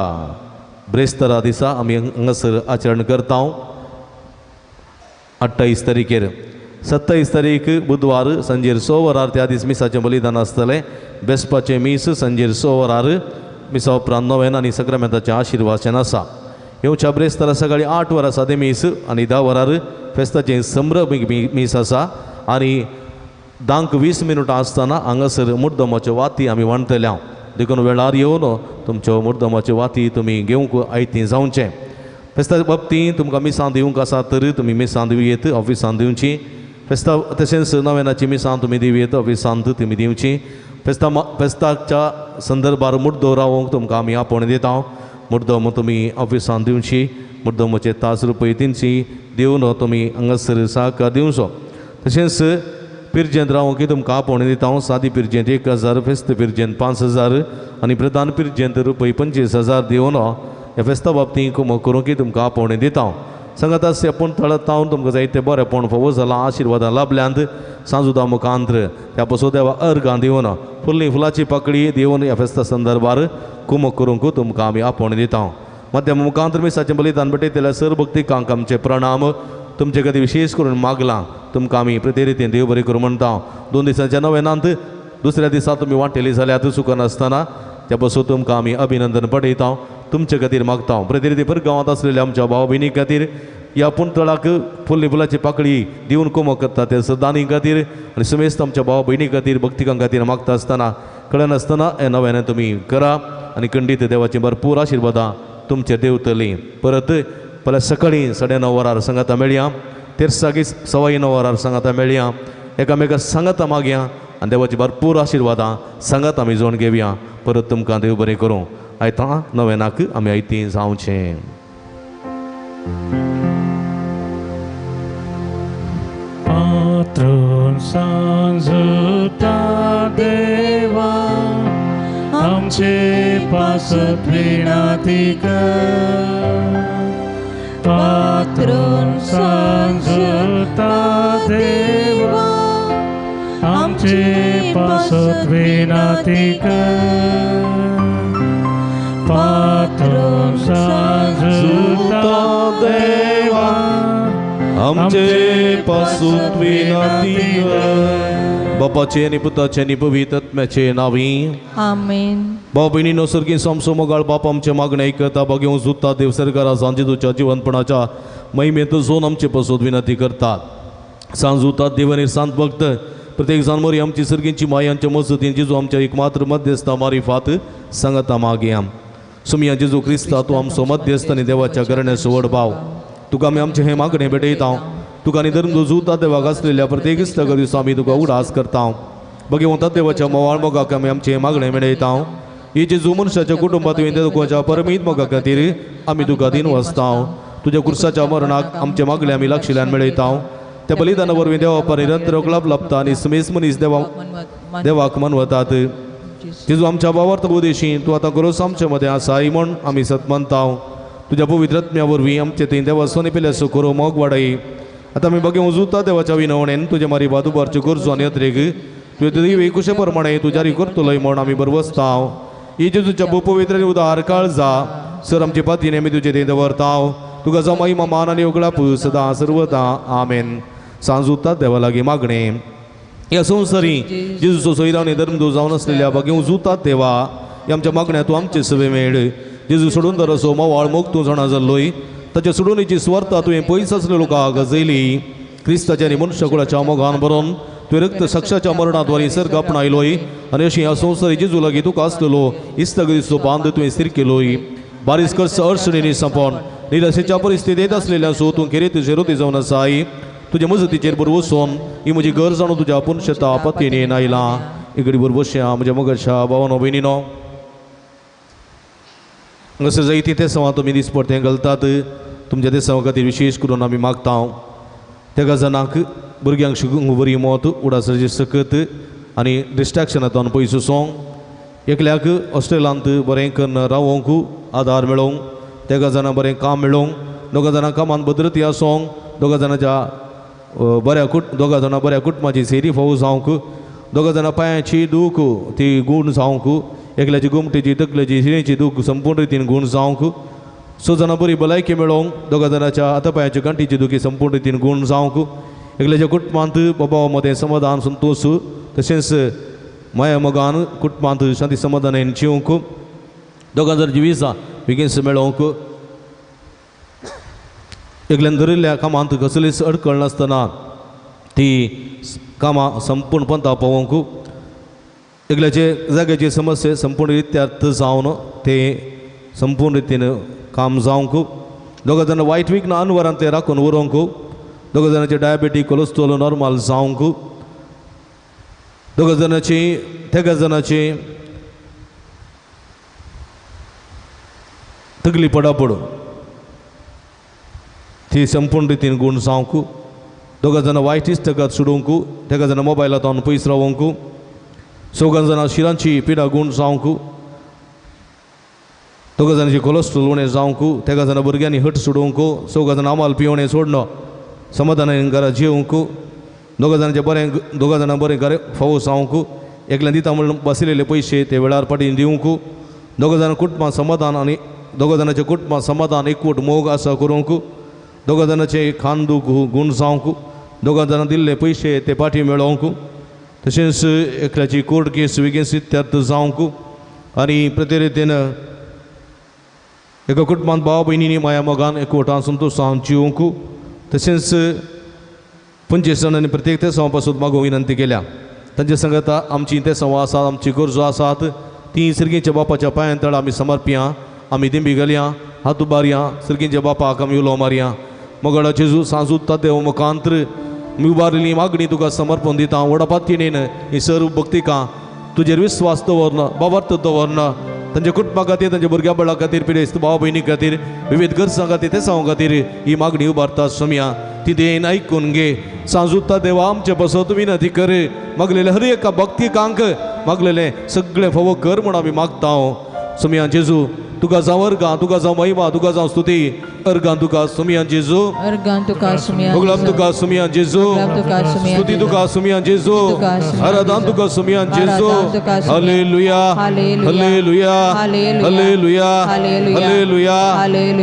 Speaker 3: ब्रेस्तारा दिसा आमी हांगासर आचरण करता. 28 तारीखेर, 27 तारीख बुधवार सांजेर 6 वरार त्या दीस मिसाचें बलिदान आसतलें. बेसपाचें मीस सांजेर 6 वरार, मिसा उपरांत नोवेन आनी सक्रामेंताचें आशिर्वाचन आसा. येवच्या ब्रेस्तारा सकाळी 8 वरां सादें मीस आनी 10 वरार फेस्ताचें संभ्रम मीस आसा. आनी 10:20 मिनटां आसतना हांगासर मुर्दमाच्यो वाती आमी वांटतल्या. देखून वेळार येवन तुमच्यो मुर्दमाच्यो वाती तुमी घेवंक आयती जावचें. फेस्ता बाबतींत तुमकां मिसां दिवंक आसा तर तुमी मिसां दिवयेत, ऑफिसान दिवची. फेस्ता तशेंच नवेनाची मिसां तुमी दिवयेत, ऑफिसांत तुमी दिवची. फेस्ता फेस्ताच्या संदर्भार मुड्डो रावोंक तुमकां आमी आपोवणें दिता. मुड्डो तुमी ऑफिसान दिवची. मुड्डोमाचे तास रुपये 300 दिवन तुमी हांगासर सहकार दिवचो. तशेंच पिरजेंत रावोंक तुमकां आपोवणें दिता. सादी पिरजेंत 1000, फेस्त पिरजेंत 5000 आनी प्रधान पिरजेंत रुपये 25000 दिवन ह्या फेस्ता बाबतींत कुमक करूंक तुमकां आपोवणें दिता. सांगात आसचे पूण थळांत तावन तुमकां जायते बरेंपण फावो जालां, आशिर्वादां लाभल्यांत सांजुदा मुखांत्र. त्या पसून देवा अर्गां दिवन फुल्ली फुलाची पाकळी दिवन ह्या फेस्ता संदर्भार कुमक करूंक तुमकां आमी आपोवणें दिता. मध्यम मुखांत्र मिसाचें बलिदान भेटयतल्या सर भक्तिकांक आमचे प्रणाम. तुमचे खातीर विशेष करून मागलां. तुमकां आमी प्रति रितीन देव बरें करूं म्हणटा. 2 दिसांच्या नवेनांत दुसऱ्या दिसा तुमी वांटेली जाल्यार चुकनासतना त्या पसून तुमकां आमी अभिनंदन पठयता. तुमचे खातीर मागता. प्रतिनिधी पर गांवांत आसलेल्या आमच्या भाव भयणी खातीर ह्या पुणतळाक फुल्ली फुलाची पाकळी दिवन कुमक करता त्या सदानी खातीर आनी समेस्त आमच्या भाव भयणी खातीर भक्तिकां खातीर मागता आसतना कळनासतना हे नव्याने तुमी करा आनी खंडीत देवाची भरपूर आशिर्वादां तुमचेर देंवतलीं. परत फाल्यां सकाळीं 9:30 वरार सांगाता मेळया. तेरसाकी 9:15 वरार सांगाता मेळया. एकामेका सांगाता मागया आनी देवाची भरपूर आशिर्वादां सांगात आमी जोड घेवया. परत तुमकां देव बरें करूं. आयतां नवेनाक आमी आयतीं जावचें.
Speaker 2: पात्रून सांजुता देवा आमचे पासत विनंती कर. पात्रून सांजुता देवा आमचे पासत विनंती कर. पात्रून सांजुता देवा
Speaker 3: आमचे पासून विनंती कर. बापाचे आनी पुताचे आनी पवित्र आत्म्याचे नांवी
Speaker 1: आमेन.
Speaker 3: भाव भयणीनो, सर्गी समसो मोगाळ बाप आमचे मागणें आयकता. बागेवन जुत्ता देव सरकारा सांजेतूच्या जिवनपणाच्या महिमेंत जोन आमचे पासून विनंती करतात. सांजुतात देव आनी सांत भक्त प्रत्येक जाण मोरी आमची सर्गींची मायांच्या मजतीन जेजू आमच्या एक मात्र मध्यस्था मारिफात सांगता मागया. सुमिया जेजू क्रिस्ता तूं आमचो मध्यस्थ आनी देवाच्या घराण्याचो व्हड भाव. तुका आमी आमचें हें मागणें भेटयता. तुका आनी धर्म जुता देवाक आसलेल्या प्रत्येक इश्टाक दिसा आमी तुका उडास करता. बगेवंता देवाच्या मोवाळ मोगाक आमी आमचें हें मागणें मेळयता. ही जेजू मनशाच्या कुटुंबात तुका परमीत मोगा खातीर आमी तुका दिन वसता. तुज्या कुर्साच्या मरणाक आमचे मागणें आमी लागशिल्ल्यान मेळयता. त्या बलिदाना वरवीं देवा पर निरंतर लाभ लाभता आनी समेस्त मनीस देवाक मनवतात. जेजू आमच्या भावार्थ उपदेशी तूं आतां गरज आमच्या मदें आसाय म्हूण आमी सत मानता. तुज्या पवित्र आत्म्या वरवीं आमचे थंय देवासो पेल्यासो करो मोग वाडय. आतां आमी बगे उजुता देवाच्या विनवणेन तुज्या मारी बादुबारच्यो गरजो आनी अत्रेक तुवें तुजी कुशे प्रमाणे तूं जारी करतलोय म्हूण आमी बरवसता. ही जेजूच्या पवित्र आनी उदार काळजा सर आमचे पातीने आमी तुजे थंय दवरता. तुका जावं महिमा मान आनी उगडाप सदां सर्वदा. आमेन. सांजुता देवा लागीं मागणें. ह्या संवसारी जेजूचो सोयरो आनी धर्मदूत जावन आसलेल्या बागे उजुतात देवा ह्या आमच्या मागण्या तूं आमचे सवे मेळ. जेजू सोडून दरसो मोवाळ मोग तूं जाणा जाल्लोय ताच्या सोडूनीची सुवार्ता तुवें पयस आसलेल्या लोकांक गजयली. क्रिस्ताच्या आनी मनशाकुळाच्या मोगान भरून तुवें रक्त साक्षाच्या मरणाद्वारे सर्ग आपणायलोय आनी अशी ह्या संवसारी जेजू लागीं तुका आसलेलो इस्तगतीचो बांद तुवें स्थीर केलोय. बारीस कर्स अडचणींनी संपोवन निराशेच्या परिस्थितींत आसलेल्या सो तूं खेरीत शेरोती जावन आसाय. तुज्या मजतीचेर बरवसून ही म्हजी गरज जाणून तुज्या आपूण शेता पतीने आयलां. इकडे बरवसया म्हज्या मगशा भावानो भयणीनो अशें जायती ते सवां तुमी दिसपडतें घालतात. तुमच्या ते सवा खातीर विशेश करून आमी मागता. तेगा जाणांक भुरग्यांक शिकूंक बरी मत उडासाची सकत आनी डिस्ट्रेक्शनांतल्यान पयस वचोंक एकल्याक हॉस्टेलांत बरें करून रावोंक आदार मेळोवंक तेगा जाणां बरें काम मेळोवंक दोगां जाणां कामांत भद्रती आसोंक दोगां जाणांच्या बऱ्या दोगां जाणां बऱ्या कुटुंबाची सेरी फावो जावंक दोगां जाणां पांयाची दूख ती गूण जावंक एकल्याची गोमटेची तकलेची शिरेची दूख संपूर्ण रितीन गूण जावंक स जाणां बरी भलायकी मेळोवंक दोगां जाणांच्या हातापांयाची गांठीची दुखी संपूर्ण रितीन गूण जावंक एकल्याच्या कुटुंबांत बाबा मदें समाधान संतोश तशेंच माया मोगान कुटुंबांत शांती समाधानान जिवंक दोगां जाणांची विजा बेगीन मेळोवंक एकल्यान धरिल्ल्या कामांत कसलीच अडकळ नासतना ती कामां संपूर्ण पंथा पावोवंक एकल्याचे जाग्याची समस्या संपूर्ण रित्यार्थ जावन ते संपूर्ण रितीन काम जावंक दोगां जाणां वायट विघ्न अनवरांतले राखून उरोवंक दोगां जाणांचे डायबेटीक कोलेस्ट्रॉल नॉर्मल जावंक दोगां जाणांची तेगां जाणांची तकली पडापड ती संपूर्ण रितीन गूण जावंक दोगां जाणां वायट इश्टागत सोडोवंक तेगां जाणां मोबायलांत पयस रावोवंक चौगां जाणां शिरांची पिडा गूण जावंक दोगां जाणांची कोलेस्ट्रॉल उणें जावंक तेगां जाणां भुरग्यांनी हट सोडोवंक चौगां जाणां आमाल पिवणें सोडणो समाधानान घरा जेवंक दोगां जाणांचें बरें दोगां जाणां बरें घरा फावो जावंक एकल्यान दिता म्हणून बसलेले पयशे ते वेळार फाटीं दिवंक दोगां जाणां कुटुंबां समाधान आनी दोगां जाणांचें कुटुंबां समाधान एकवट मोग आसा करूंक दोगां जाणांचे खान दूख गूण जावंक दोगां जाणां दिल्ले पयशे ते फाटीं मेळोवंक तशेंच एकल्याची कोर्ट केस बेगीन इत्यर्थ जावंक आनी प्रतिरितीन एका कुटुंबांत भाव भयणींनी माया मोगान एकवटान संतोशान जिवंक तशेंच 25 जाणांनी प्रत्येक ते सवा पासून मागूंक विनंती केल्या. तांचे संगता आमची ते सवा आसात आमची गरजो आसात ती सर्गीच्या बापाच्या पांयां तळ आमी समर्पया. आमी दिंबी घालया हात उबारया सर्गीच्या बापाक आमी उलो मारया. मोगाळा जेजू सांजूता देव मुखांत्र मी उबारलेली मागणी तुका समर्पण दिता. व्हडा पातयेन ही सर्व भक्तिकां तुजेर विस्वास दवरना बाबार्थ दवरना तांच्या कुटुंबा खातीर तांच्या भुरग्या बाळा खातीर पिडेस्त भाव भयणी खातीर विविध गरजां खातीर तेसांव खातीर ही मागणी उबारता सोमया. ती देन आयकून घे. सांजुता देवा आमचे पासत विनंती कर. मागलेले हर एका भक्तिकांक मागलेले सगळे फावो कर म्हूण आमी मागता. सोमया जेजू तुका जावं अर्गां तुका जावं महिमा तुका जावं स्तुती अर्गां तुका सोमया जेजू
Speaker 1: अर्गां तुका सोमया
Speaker 3: गुलाब तुका सोमया जेजू स्तुती तुका सोमया जेजू आराधन तुका सोमया जेजू. Hallelujah hallelujah hallelujah hallelujah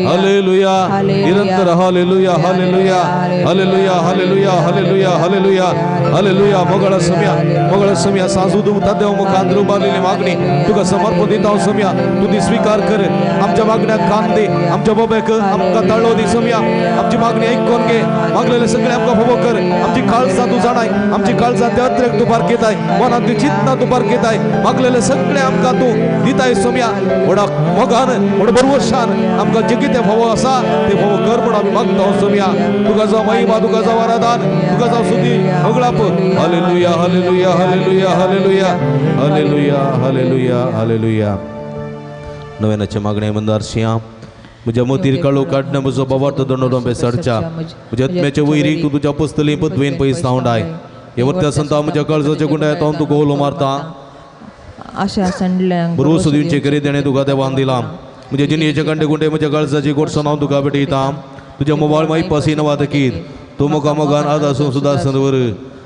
Speaker 3: hallelujah निरंतर hallelujah hallelujah hallelujah hallelujah hallelujah hallelujah hallelujah. मोगळा Somaiya मोगळा Somaiya साजू देव मुखांत उबारलेली मागणी तुका समर्पण दिता सोमया. तूं ती स्विकार कर. आमच्या मागण्याक कान दी आमच्या बाबाक आमकां ताळो दी सोमया. आमची मागणी आयकून घे. मागलेले सगळे आमकां फावो कर. आमची काळजां तूं जाणाय आमची काळजां त्या अत्रेक तूं पारखेताय मनांत ती चिंतना तूं पारखेताय. मागलेले सगळे आमकां तूं दिताय सोमया. व्हडा मोगान व्हड भरवशान आमकां जें कितें फावो आसा तें फावो कर म्हूण आमी मागता सोमया. तुका जावं महिमा तुका जावं आराधन तुका जावं स्तुती होगळाप. Hallelujah hallelujah hallelujah hallelujah hallelujah hallelujah hallelujah. नव्यानाचे मागणे मंदार शियां म्हज्या मतीर काळो काडणें म्हजो बाबार्थ दंडो बेसडच्या म्हज्या आत्म्याचे वैरी तूं तुज्या पसतली पदवेन पयस धांवडाय. हे वर्त्या संता म्हज्या काळजाच्या गुंडाय हांव तुका उलो मारता.
Speaker 1: आशा सांडल्यांक
Speaker 3: बरोसो दिवचे करी तेणें तुका देवान दिलां. म्हज्या जिणेचे कंडे कुंडे म्हज्या काळजाची गोडसाण हांव तुका भेटयता. तुज्या मोबायल माई पसीन वातकीर तूं मुखा मोगान आद आसूं सुदां सनवर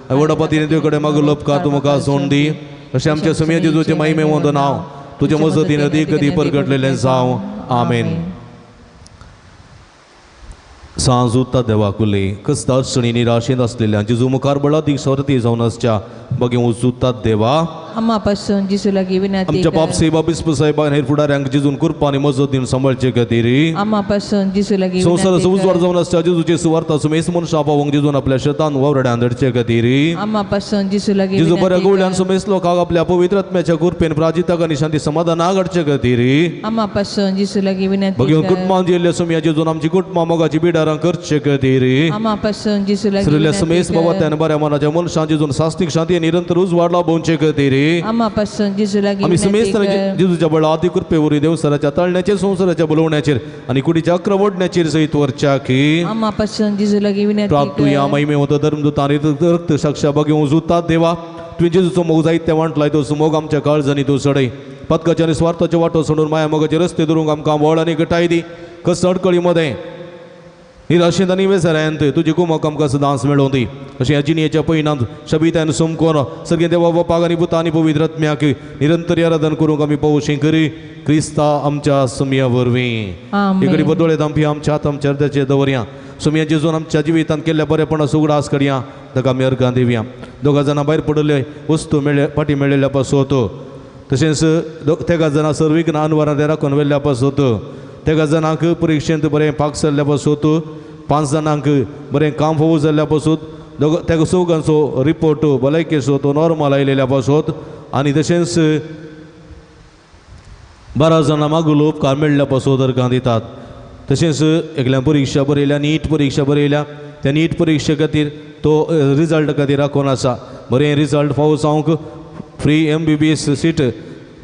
Speaker 3: व्हडा पतीन तुजे कडेन मागलो उपकार तूं मुखा सोंड दी. अशें आमच्या सुमया जेजूचें महिमे वंदन हांव तुजे मजतीन अदीक कदी परगटलेलें जावं. आमेन. सांजुता देवाकुले कसता अडचणी निराशेंत आसलेल्या जेजू मुखार बळादीक सर्ती जावन आसच्या बगे उजुतात देवा
Speaker 1: आमा पासून जेजू लागीं विनंती
Speaker 3: आमच्या बाप सेवा बिस्प साहेबान हेर फुडाऱ्यांक जेजून कृपा आनी मजत दिवन सांबाळचे खातीर
Speaker 1: आमा पासून जेजू लागीं
Speaker 3: संवसाराचो उजवाड जावन आसच्या जेजूचे सुवार्ता सुमेस मनशां पावोवंक जेजून आपल्या शेतान वावराड्यान धाडचे खातीर
Speaker 1: आमा पासून जेजू लागीं
Speaker 3: जेजू बऱ्या गोवल्यान सुमेस लोकांक आपल्या पवित्र आत्म्याच्या कृपेन प्राजिताक आनी शांती समाधानाक हाडचे खातीर
Speaker 1: आमा पासून जेजू लागीं विनंती
Speaker 3: बगे कुटुंबान जियेल्ल्या सुमया जेजून आमची कुटुंबां मोगाची बिडारां करचे खातीर
Speaker 1: आमा पासून जेजू लागीं
Speaker 3: सगळ्या सुमेस बाबा बऱ्या मनाच्या मनशां जेजून सास्तीक शांती निरंतर उजवाड लाभोवचे खातीर
Speaker 1: आमा पासून जेजू लागीं
Speaker 3: आमी सुमेस्त जेजूच्या बळा आदी कृपे वरवीं देवसराच्या तळण्याचेर संवसाराच्या बोलवण्याचेर आनी कुडीच्या अक्र ओडण्याचेर सयत वरच्या की
Speaker 1: आमा पासून जेजू लागीं विनंती
Speaker 3: प्राप्त या महिमे होता धर्मदूत आनी रक्त साक्षा बगे उजुतात देवा तुवें जेजूचो मोग जायते वांटलाय तो मोग आमच्या काळजांनी तूं सडय. पदकाच्या आनी स्वार्थाचे वाटो सोडून माया मोगाचे रस्ते धरूंक आमकां वळ आनी गटाय दी. कस अडकळी मदें निराशेंत आनी वेसऱ्यांत तुजी कुमक आमकां सदांच मेळोवं दी. अशें ह्या जिणेच्या पयनांत शबितान सोमकोन सगळें देवा बापाक आनी पुता आनी पवित्र आत्म्याक निरंतर आराधन करूंक आमी पावोशी करी क्रिस्ता आमच्या सुमया वरवीं. इकडे बदोळे दामपी आमच्या हात आमच्या अर्द्याचे दवरया. सुमया जेजून आमच्या जिवितांत केल्ल्या बरेपणा उगडास करया ताका आमी अर्गां दिवया. दोगां जाणां भायर पडिल्ले वस्तू मेळ्ळे फाटीं मेळिल्ल्या पासत तशेंच तेगा जाणां सर्वीक अनवरां राखून व्हेल्ल्या पासत तेगा जाणांक परिक्षेंत बरें पास जाल्ल्या पासत 5 जाणांक बरें काम फावो जाल्ल्या पासत दोग तेका चौगांचो रिपोर्ट भलायकेचो तो नॉर्मल आयिल्ल्या पासत आनी तशेंच 12 जाणां मागुलो उपकार मेळ्ळ्या पासत अर्गां दितात. तशेंच एकल्यान परिक्षा बरयल्या नीट परिक्षा बरयल्या त्या नीट परिक्षे खातीर तो रिजल्ट खातीर राखून आसा. बरें रिजल्ट फावो जावंक फ्री MBBS seat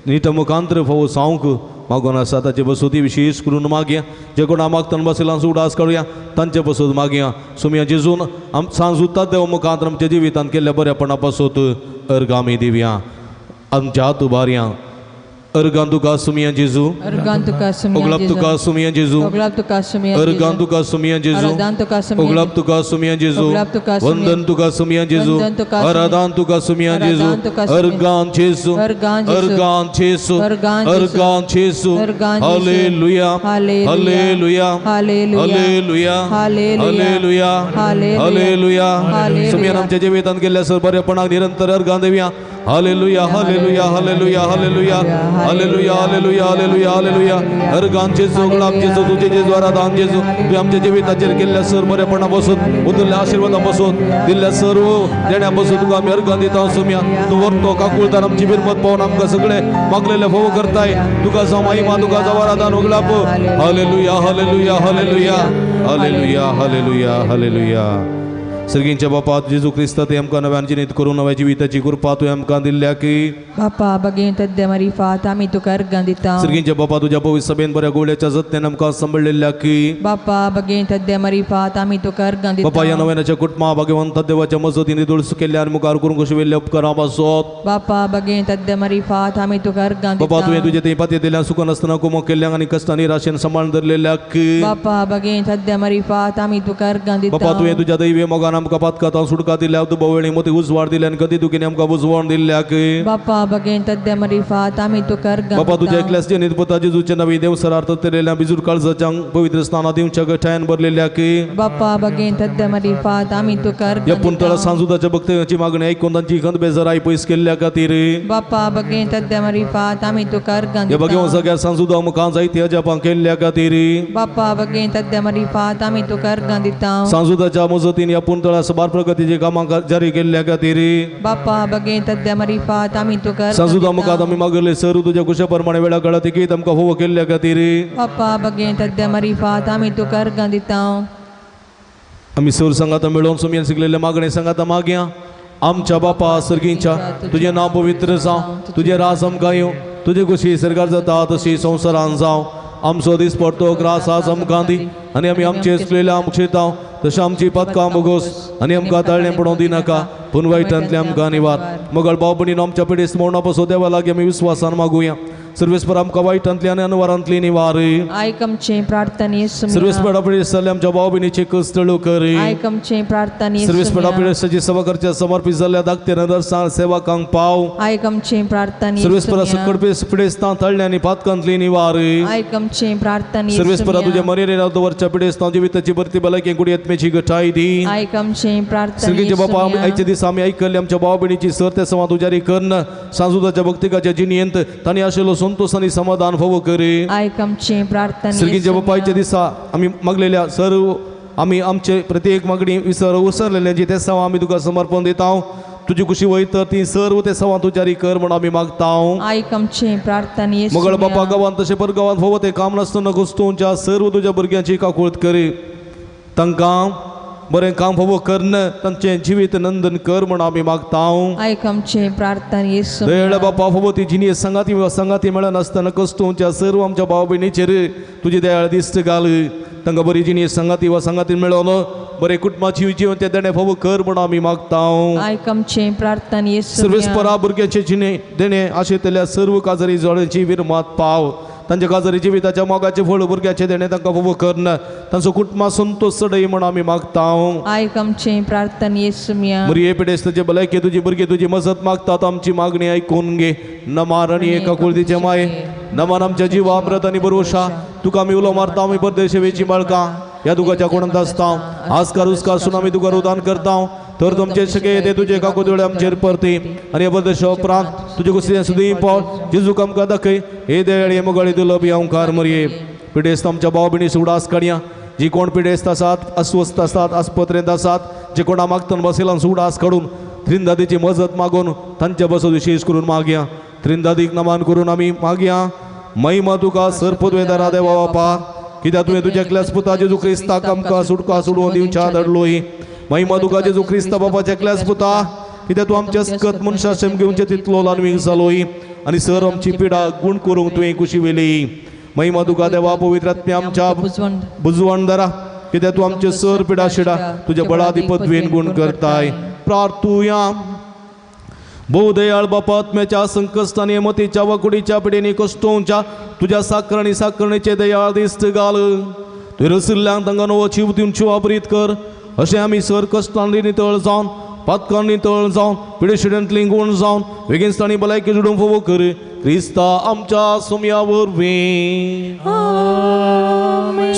Speaker 3: नीट मुखांतर फावो जावंक मागून आसा. ताचे बसोती विशेश करून मागया. जे कोणा मागतना बसयला उडास काडुया तांचे बसोत मागया. सुमया जेजून आम सांजुतात देव मुखांत आमच्या जिवितांत केल्ल्या बऱ्यापणा पासत अर्गां आमी दिवया. आमच्या हात उबारया. अर्गां तुका सुमया जेजू ओगलाब तुका सुमया जेजू अर्गां तुका सुमया जेजू ओगलाब तुका सुमया जेजू वंदन तुका सुमया जेजू आराधन तुका सुमया जेजू अर्गां जेजू अर्गां जेजू अर्गां जेजू. Hallelujah hallelujah hallelujah hallelujah hallelujah. सुमयान आमच्या जिवितांत केल्ल्या सर बरेपणाक निरंतर अर्गां दिवया. Hallelujah hallelujah hallelujah hallelujah hallelujah hallelujah hallelujah hallelujah. अर्गां जेजू गुलाब जेजू तुझे जेजू आराधन जेजू तुवें आमच्या जिविताचेर केल्ल्या सर बरेपणा बसून उदरल्या आशिर्वादां बसून दिल्ल्या सर्व देण्या बसून तुका आमी अर्गां दिता. सुमया तूं व्हरतो काकुळतान आमची बिरमत पावून आमकां सगळें मागलेलें फोव करताय. तुका जावं महिमा तुका जावं आराधन उगलाप. Hallelujah hallelujah hallelujah hallelujah hallelujah hallelujah. सर्गींच्या बापा जेजू क्रिस्ता ते आमकां नव्यान जिनीत करून नव्या जिविताची कृपा तुवें आमकां दिल्ल्या की
Speaker 1: बापा बगेन तद्य मारिफात आमी तुका अर्गां दिता.
Speaker 3: सर्गींच्या बापा तुज्या पवित्र सभेन बऱ्या गोवल्याच्या जतनेन आमकां सांबाळिल्ल्या की
Speaker 1: बापा बगेन तद्य मारिफात आमी तुका अर्गां दिता.
Speaker 3: बापा ह्या नव्यानाच्या कुटुंबा भाग्यवंत देवाच्या मजतीन निदुळस केल्ल्या आनी मुखार करूंक शिविल्ल्या उपकारां पासत
Speaker 1: बापा बगेन तद्य मारिफात आमी तुका अर्गां दिता.
Speaker 3: बापा तुवें तुजे थंय पाती दिल्या सुखान आसतना कुमक केल्ल्यांक आनी कश्टां निराशेन सांबाळून धरलेल्या की
Speaker 1: बापा बगेन तद्य मारिफात आमी तुका अर्गां दिता.
Speaker 3: बापा तुवें तुज्या दैवी मोगान आमकां पातकांत सुटका दिल्या दुबावेळी मोती उजवाड दिल्या आनी गती दुखीन आमकां उजवाड दिल्ल्या की
Speaker 1: बापा बगेन तद्य मारिफात आमी तुका अर्गां दिता.
Speaker 3: बापा तुज्या एकल्याच जनित पुता जेजूचे नवी देवसरार्थ केलेल्या बिजूर काळजाच्या पवित्र स्नाना दिवच्या गठायन भरलेल्या की
Speaker 1: बापा बगेन तद्य मारिफात आमी तुका अर्गां
Speaker 3: ह्या पुंतळा सांजुदाच्या भक्तांची मागणी ऐकून तांची खंत बेजाराय पयस केल्ल्या खातीर
Speaker 1: बापा बगेन तद्य मारिफात आमी तुका अर्गां
Speaker 3: ह्या
Speaker 1: दिता.
Speaker 3: भगवान सगळ्या सांजुदा मुखार जायती अजापां केल्ल्या खातीर
Speaker 1: बापा बगेन तद्य मारिफात आमी तुका अर्गां दिता.
Speaker 3: सांजुदाच्या मजतीन ह्या पुंतळा सबार प्रगतीचे कामां जारी केल्ल्या खातीर
Speaker 1: बापा बगेन तद्य मारिफात आमी तुका
Speaker 3: सांजुदा मुखार आमी मागले सर तुज्या कुशा प्रमाणे वेळा काळा तिकीत आमकां फोव केल्ल्या खातीर
Speaker 1: बापा बगेन तद्य मारिफात आमी तुका अर्गां दिता.
Speaker 3: आमी सर सांगाता मेळोवन सुमयेन शिकलेले मागणे सांगाता मागया. आमच्या बापा सर्गींच्या तुजें नांव पवित्र जावं, तुजें राज आमकां येवं, तुजे कुशी सरकार जाता तशी संवसारान जावं. आमचो दीस पडतो ग्रास आज आमकां दी आनी आमी आमचे चुकलेले आमकां शिताव तशें आमची पदकां बोगोस आनी आमकां ताळणें पडोवंक दिनाका पूण वायटांतले आमकां निवार. मगळ भाव भयणीनो आमच्या पिडेस्त मरणा पासून देवा लागीं आमी विस्वासान मागुया. सर्वेस्पर आमकां वायटांतली आनी अनवारांतली निवार.
Speaker 1: आयक आमचे प्रार्थने.
Speaker 3: सर्वेस्पर पिडेस्त जाल्ले आमच्या भाव भयणीचे कश्ट कर.
Speaker 1: आयक आमचे प्रार्थने.
Speaker 3: सर्वेस्पर पिडेस्ताची सेवा करच्या समर्पित जाल्ल्या धाकटे नदरसान सेवकांक पाव.
Speaker 1: आयक आमचे प्रार्थने.
Speaker 3: सर्वेस्पर सकड पिडेस्तां तळ्ळे आनी पातकांतली निवार.
Speaker 1: आयक आमचे प्रार्थने.
Speaker 3: सर्वेस्पर तुझ्या मरेरे दवरच्या पिडेस्तां जिविताची भरती भलायकी कुडयेतमेची गठाय दी.
Speaker 1: आयक आमचे प्रार्थने.
Speaker 3: सर्गीचे बापा आयच्या दिसा आमी आयकल्ले आमच्या भाव भयणीची सर ते समा तुजारी कर्ण सांजुदाच्या भक्तिकाच्या जिणयेंत तांणी आशिल्लो संतोष आनी समाधान फावो करी.
Speaker 1: आयक आमचे प्रार्थने.
Speaker 3: सर्गीचे बापा आयच्या दिसा आमी मागलेल्या सर्व आमी आमचे प्रत्येक मागणी विसर उसरलेल्यांची ते सवा आमी तुका समर्पण दिता. तुजी खुशी वयत तर ती सर्व ते सवा तुजारी कर म्हण आमी मागता.
Speaker 1: आयक आमचे प्रार्थने.
Speaker 3: मगळ बापा गांवांत तशें परगांवांत फावो ते काम नासतना कुस्तूंच्या सर्व तुज्या भुरग्यांची काकूळत करी. तांकां बरें काम फावो कर्ण तांचें जिवीत नंदन कर म्हण आमी मागता.
Speaker 1: आयक आमचे प्रार्थने.
Speaker 3: दयाळ बापा फावो ती जिणी संगाती संगाती मेळनासतना कस्तूंच्या सर्व आमच्या भाव भयणीचेर तुजी दयाळ दिश्ट घाल. तांकां बरी जिणी संगाती वा संगाती मेळोन बरें कुटुंबाची जिवन ते देणें फावो कर म्हण आमी मागता.
Speaker 1: आयक आमचे प्रार्थने.
Speaker 3: सर्वेस्परा भुरग्यांचे जिणे देणें आशिल्ल्या सर्व काजरी जोड्यांची विरमात पाव. तांच्या काजरी जिविताच्या मोगाचें फळ भुरग्याचें देणें तांकां फावो कर्ण तांचो कुटुंबा संतोष चडय म्हण आमी मागता.
Speaker 1: आयक आमचे प्रार्थने.
Speaker 3: मरिये पिडेस्ताचे भलायके तुजी भुरगीं तुजी मजत मागतात. आमची मागणी आयकून घे. नमान आनी एका कुळदीचे माये नमान आमच्या जिवा अमृत आनी बरोशा तुका आमी उलो मारता. आमी परदेशेची बाळकां ह्या दुखाच्या कोणांत आसता. आजकार उसकार सून आमी तुका रुदान करता. तर तुमचे शके ते तुजे काकुदोळे आमचेर परती आनी परदेशा उपरांत तुजे कुसरें सुदीं पाव जेजूक आमकां दाखय. हे दयाळी मोगाळी दुलभ अंकार मरये पिडेस्त आमच्या भाव भयणी सुडास काडया. जी कोण पिडेस्त आसात अस्वस्थ आसात आस्पत्रेंत आसात जे कोणा मागतन बसयलान सुडास काडून त्रिंदादीची मजत मागून तांच्या बसत विशेष करून मागया. त्रिंदादीक नमान करून आमी मागया. महिमा तुका सरपदवेदारा देवा बापा कित्याक तुवें तुज्या एकल्याच पुता जेजू क्रिस्ताक आमकां सुटका सोडून दिवच्या धाडलोय. महिमा तुका जेजू क्रिस्ता बापाच्या एकल्याच पुता कित्याक तूं आमच्या सकत मनशा शेम घेवचे तितलो ल्हानवीक जालोय आनी सर आमची पिडा गूण करूंक तुवें कुशी वेली. महिमा तुका देवा पवित्र आत्म्या आमच्या बुजवणदारा कित्याक तूं आमचे सर पिडा शिडा तुज्या बळादी पदवेन गूण करताय. प्रार्थुया. भोवदयाळ बापा आत्म्याच्या संकश्टांनी मतीच्या वाकुडीच्या पिडेनी कश्टोंच्या तुज्या साकर आनी साकरणेचे दयाळ दिश्ट घाल. तुवें रसिल्ल्यांक तांकां नवो जीव दिवन वापरीत कर. अशें आमी सर कश्टांनी नितळ जावन पातकांनी नितळ जावन पिडेशिड्यांतली गूण जावन वेगीनस्थानी भलायकी जोडूंक फावो कर. क्रिस्ता आमच्या सुम्या वरवीं.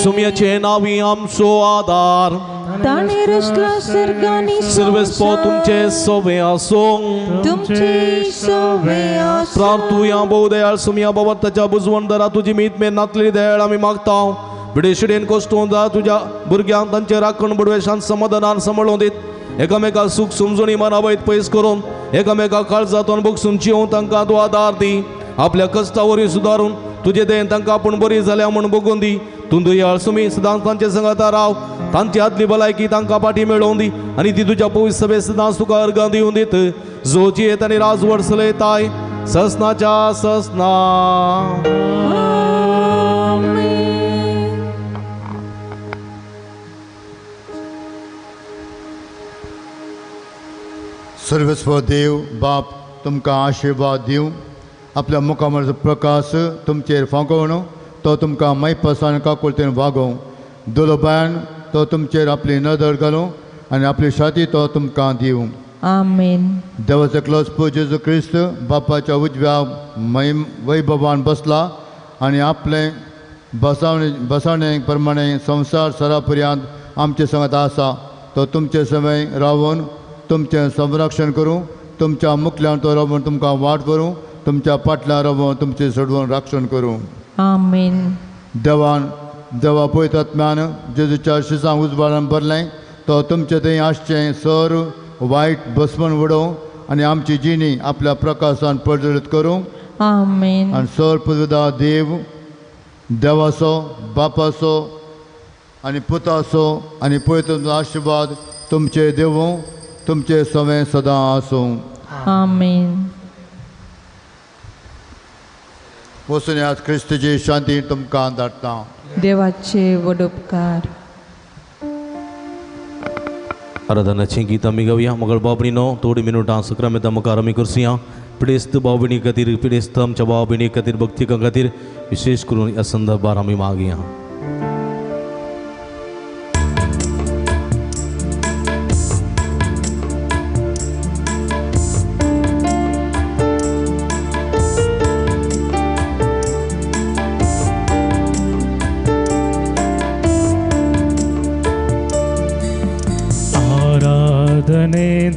Speaker 3: सुम्याचे नांवी आमचो आदार.
Speaker 1: ताणें रचला सर्ग आनी
Speaker 3: सर्वेस्पर तुमचे सवे आसूं.
Speaker 1: तुमचे सवे आसूं.
Speaker 3: प्रार्थुया. भोवदयाळ सुम्या बाबा ताच्या बुजवणदारा तुजी मीत मेर नातली दयाळ आमी मागता. पिडेशिडेन कश्टोवन जा तुज्या भुरग्यांक तांचे राखण बडवेशान समाधानान सांबाळून दीत एकामेका सूख समजून मनावयत पयस करून एकामेका काळजांतून बगसून जिवन तांकां तूं आदार दी. आपल्या कश्टा वरवीं सुदारून तुजे दयेन तांकां आपूण बरी जाल्या म्हूण बगून दी. तूं दयाळ सुमी सदांच तांचे संगाता राव. तांची आदली भलायकी तांकां फाटी मेळोवन दी आनी ती तुज्या पवित्र सभेंत सदांच तुका अर्गां दिवन दीत. जो जियेत आनी राजवट चलयताय ससनाच्या ससना.
Speaker 4: सर्वस्व देव बाप तुमकां आशिर्वाद दिवं. आपल्या मुखामळाचो प्रकाश तुमचेर फांकोवन तो तुमकां मैपसान काकुळतेन वागोवं. दुलोबायान तो तुमचेर आपली नदर घालूं आनी आपली शाती तो तुमकां दिवं.
Speaker 1: आमेन.
Speaker 4: देवाचो एकलोच पूत जेजू क्रिस्त बापाच्या उजव्या महिम वैभवान बसला आनी आपलें बसावणे प्रमाणे संवसार सरापर्यांत आमचे संगत आसा. तो तुमचे समय रावून तुमचें संरक्षण करूं. तुमच्या मुखल्यान तो रावून तुमकां वाट करूं. तुमच्या पाटल्यान रावून तुमचें सोडवून राक्षण करूं.
Speaker 1: आमेन.
Speaker 4: देवान देवा पवित्र आत्म्यान जेजूच्या शिसांक उजवाडान भरलें तो तुमचे थंय आसचें सर वायट बसवण उडोवं आनी आमची जिणी आपल्या प्रकाशान प्रज्वलीत करूं.
Speaker 1: आमेन.
Speaker 4: आनी सर पुजदा देव देवाचो बापाचो आनी पुताचो आनी पवित्र आशिर्वाद तुमचे देवूं तुमचे सवें सदां आसूं.
Speaker 1: आमेन.
Speaker 4: वचून आज क्रिस्तीची शांती तुमकां धाडटा.
Speaker 1: देवाचे व्हड उपकार.
Speaker 3: आराधनाचें गीत आमी गावया. मगळ बाबणीनो थोडी मिनुटां सक्रामेंता मुखार आमी करसुया. पिडेस्त भाव भयणी खातीर, पिडेस्त आमच्या भाव भयणी खातीर, भक्तिकां खातीर विशेष करून ह्या संदर्भार आमी मागया.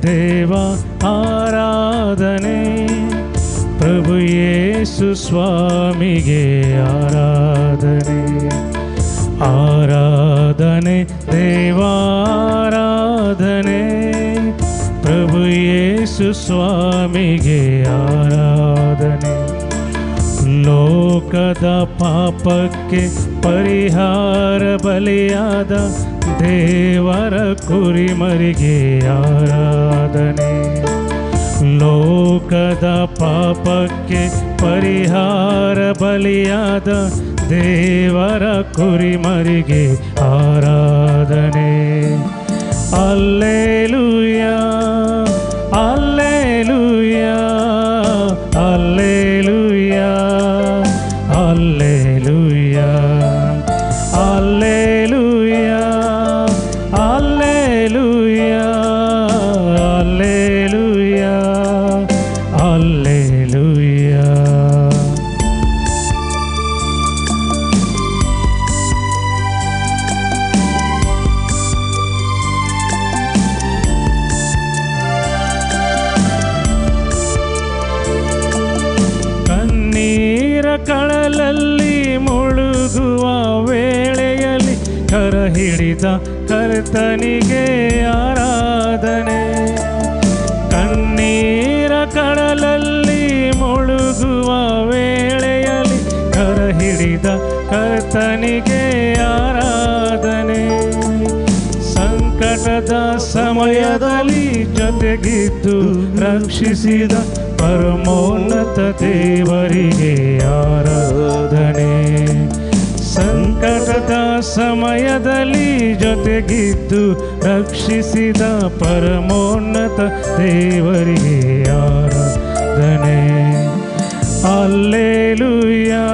Speaker 2: देवा आराधने प्रभु येसु स्वामिगे आराधने. आराधने देवा आराधने प्रभु येसु स्वामिगे आराधने. ಲೋಕದ ಪಾಪಕ್ಕೆ ಪರಿಹಾರ ಬಲಿಯಾದ ದೇವರ ಕುರಿಮರಿಗೆ ಆರಾಧನೆ. ಲೋಕದ ಪಾಪಕ್ಕೆ ಪರಿಹಾರ ಬಲಿಯಾದ ದೇವರ ಕುರಿಮರಿಗೆ ಆರಾಧನೆ. Alleluia alleluia alleluia alleluia alleluia alleluia alleluia alleluia. ಕಣ್ಣೀರ ಕಳಲಲ್ಲಿ ಮುಳುಗುವ ವೇಳೆಯಲ್ಲಿ ಕರ ಹಿಡಿದ ಕರ್ತನಿಗೆ ಆರಾಧನೆ. ಕಣ್ಣೀರ ಕಡಲಲ್ಲಿ ಮುಳುಗುವ ವೇಳೆಯಲ್ಲಿ ಕರ ಹಿಡಿದ ಕರ್ತನಿಗೆ ಆರಾಧನೆ. ಸಂಕಟದ ಸಮಯದಲ್ಲಿ ಜೊತೆಗಿದ್ದು ರಕ್ಷಿಸಿದ ಪರಮೋನ್ನತ ದೇವರಿಗೆ ಆರಾಧನೆ. ಸಂಕಟದ ಸಮಯದಲ್ಲಿ ಜೊತೆಗಿದ್ದು ರಕ್ಷಿಸಿದ ಪರಮೋನ್ನತ ದೇವರಿಗೆ ಆರಾಧನೆ. Alleluia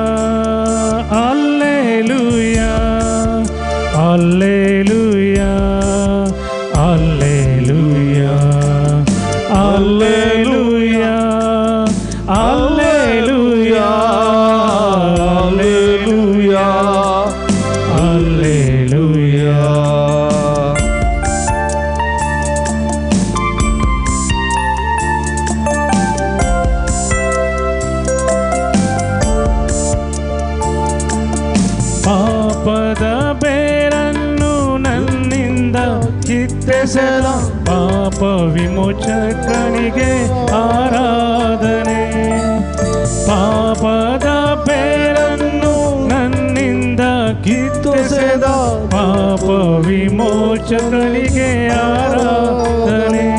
Speaker 2: alleluia alleluia alleluia alleluia alleluia alleluia alleluia. ಪಾಪದ ಬೇರನ್ನು ನನ್ನಿಂದ ಕಿತ್ತೆಸೆದ ಪಾಪ ವಿಮೋಚಕನಿಗೆ ಆರಾಧನೆ. ಪಾಪದ ಬೇರನ್ನು ನನ್ನಿಂದ ಕಿತ್ತೆಸೆದ ಪಾಪ ವಿಮೋಚಕನಿಗೆ ಆರಾಧನೆ.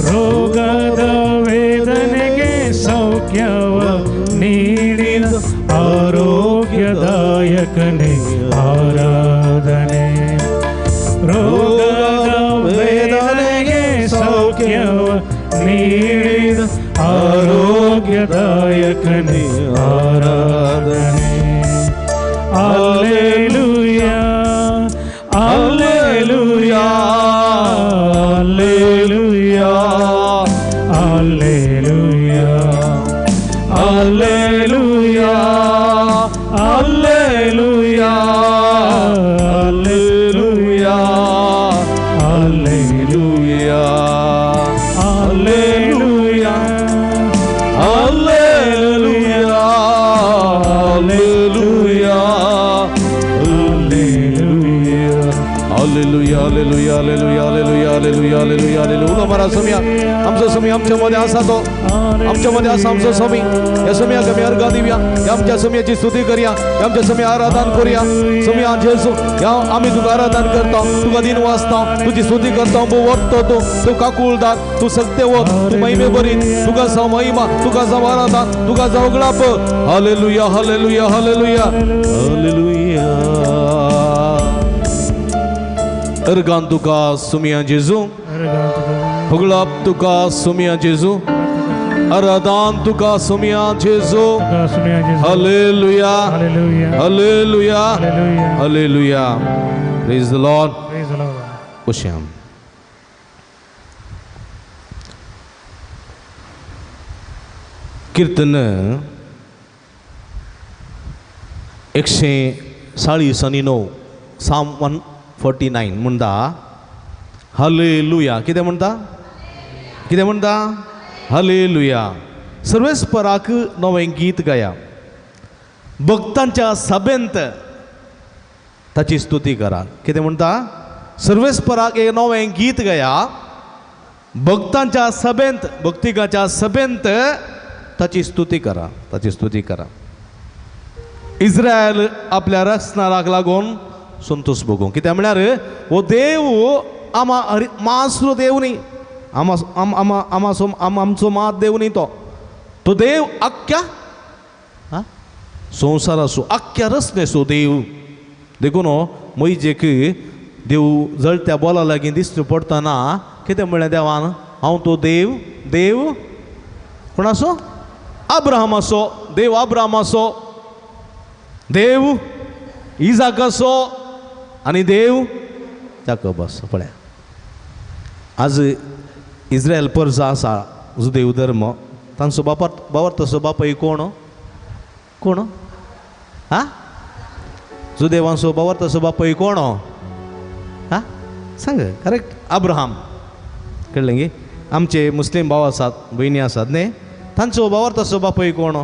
Speaker 2: ರೋಗದ ವೇದನೆಗೆ ಸೌಖ್ಯವ ನೀಡಿದ ಆರೋಗ್ಯದಾಯಕನೇ ಆರಾಧನೆ. ರೋಗದ ವೇದನೆಗೆ ಸೌಖ್ಯವ ನೀಡಿದ ಆರೋಗ್ಯದಾಯಕನೇ ಆರಾಧನೆ. Alleluia alleluia alleluia alleluia alleluia alleluia alleluia alleluia alleluia alleluia alleluia alleluia
Speaker 3: hallelujah hallelujah hallelujah hallelujah hallelujah hallelujah hallelujah. उलो मारा समिया, आमचो समी आमच्या मध्ये आसा तो, आमच्या मध्ये आसा आमचो समी. ह्या समियाक आमी अर्घां दिवया, ह्या आमच्या समियाची स्तुती करया, ह्या आमच्या समी आराधन करूया. समिया जेजू, ह्या आमी तुका आराधन करता, तुका दिन वाचता, तुजी स्तुती करता. वरतो तूं, तूं काकुळदार, तूं सत्यवत, तूं महिमे बरीत, तुका जावं महिमा, तुका जावं आराधन, तुका जावं गळाप. Hallelujah hallelujah hallelujah hallelujah. Organ तुका सुमिया जेजू, होगळप तुका सुमिया जेजू, आराधन तुका सुमिया जेजू. Hallelujah, hallelujah, hallelujah. Praise the Lord. Ocean. Kirtan 149, Psalm 149 म्हणटा हालेलुया. कितें म्हणटा? कितें म्हणटा? हालेलुया. सर्वेस्पराक नवें गीत गाया, भक्तांच्या सभेंत ताची स्तुती करा. कितें म्हणटा? सर्वेस्पराक एक नवें गीत गाया, भक्तांच्या सभेंत, भक्तिकाच्या सभेंत ताची स्तुती करा, ताची स्तुती करा. इस्रायल आपल्या रचणाराक लागून संतोष भोगूं. कित्याक म्हळ्यार हो देव आमा मासलो देव न्ही, आमा आमा आमासो आमचो मात देव न्ही. तो तो देव आख्ख्या संवसाराचो, आख्ख्या रचनेचो देव. देखून मैजेक देव जळत्या बोला लागीं दिश्टी पडटना कितें म्हणलें देवान? हांव तो देव, देव कोणाचो? अब्राहमाचो देव, अब्राहमाचो देव, इजाकाचो आनी देव जाकोबाचो. पळया आज इस्रायल परजा आसा जुदेव धर्म, तांचो बापर बावर्तसो बापूय कोण? कोण? हा, जुदेवांचो बावर्तसो बापूय कोण? हा सांग. करेक्ट, अब्राहम. कळ्ळें गे? आमचे मुस्लीम भाव आसात, भयणी आसात न्ही, तांचो बावर्तसो बापूय कोण?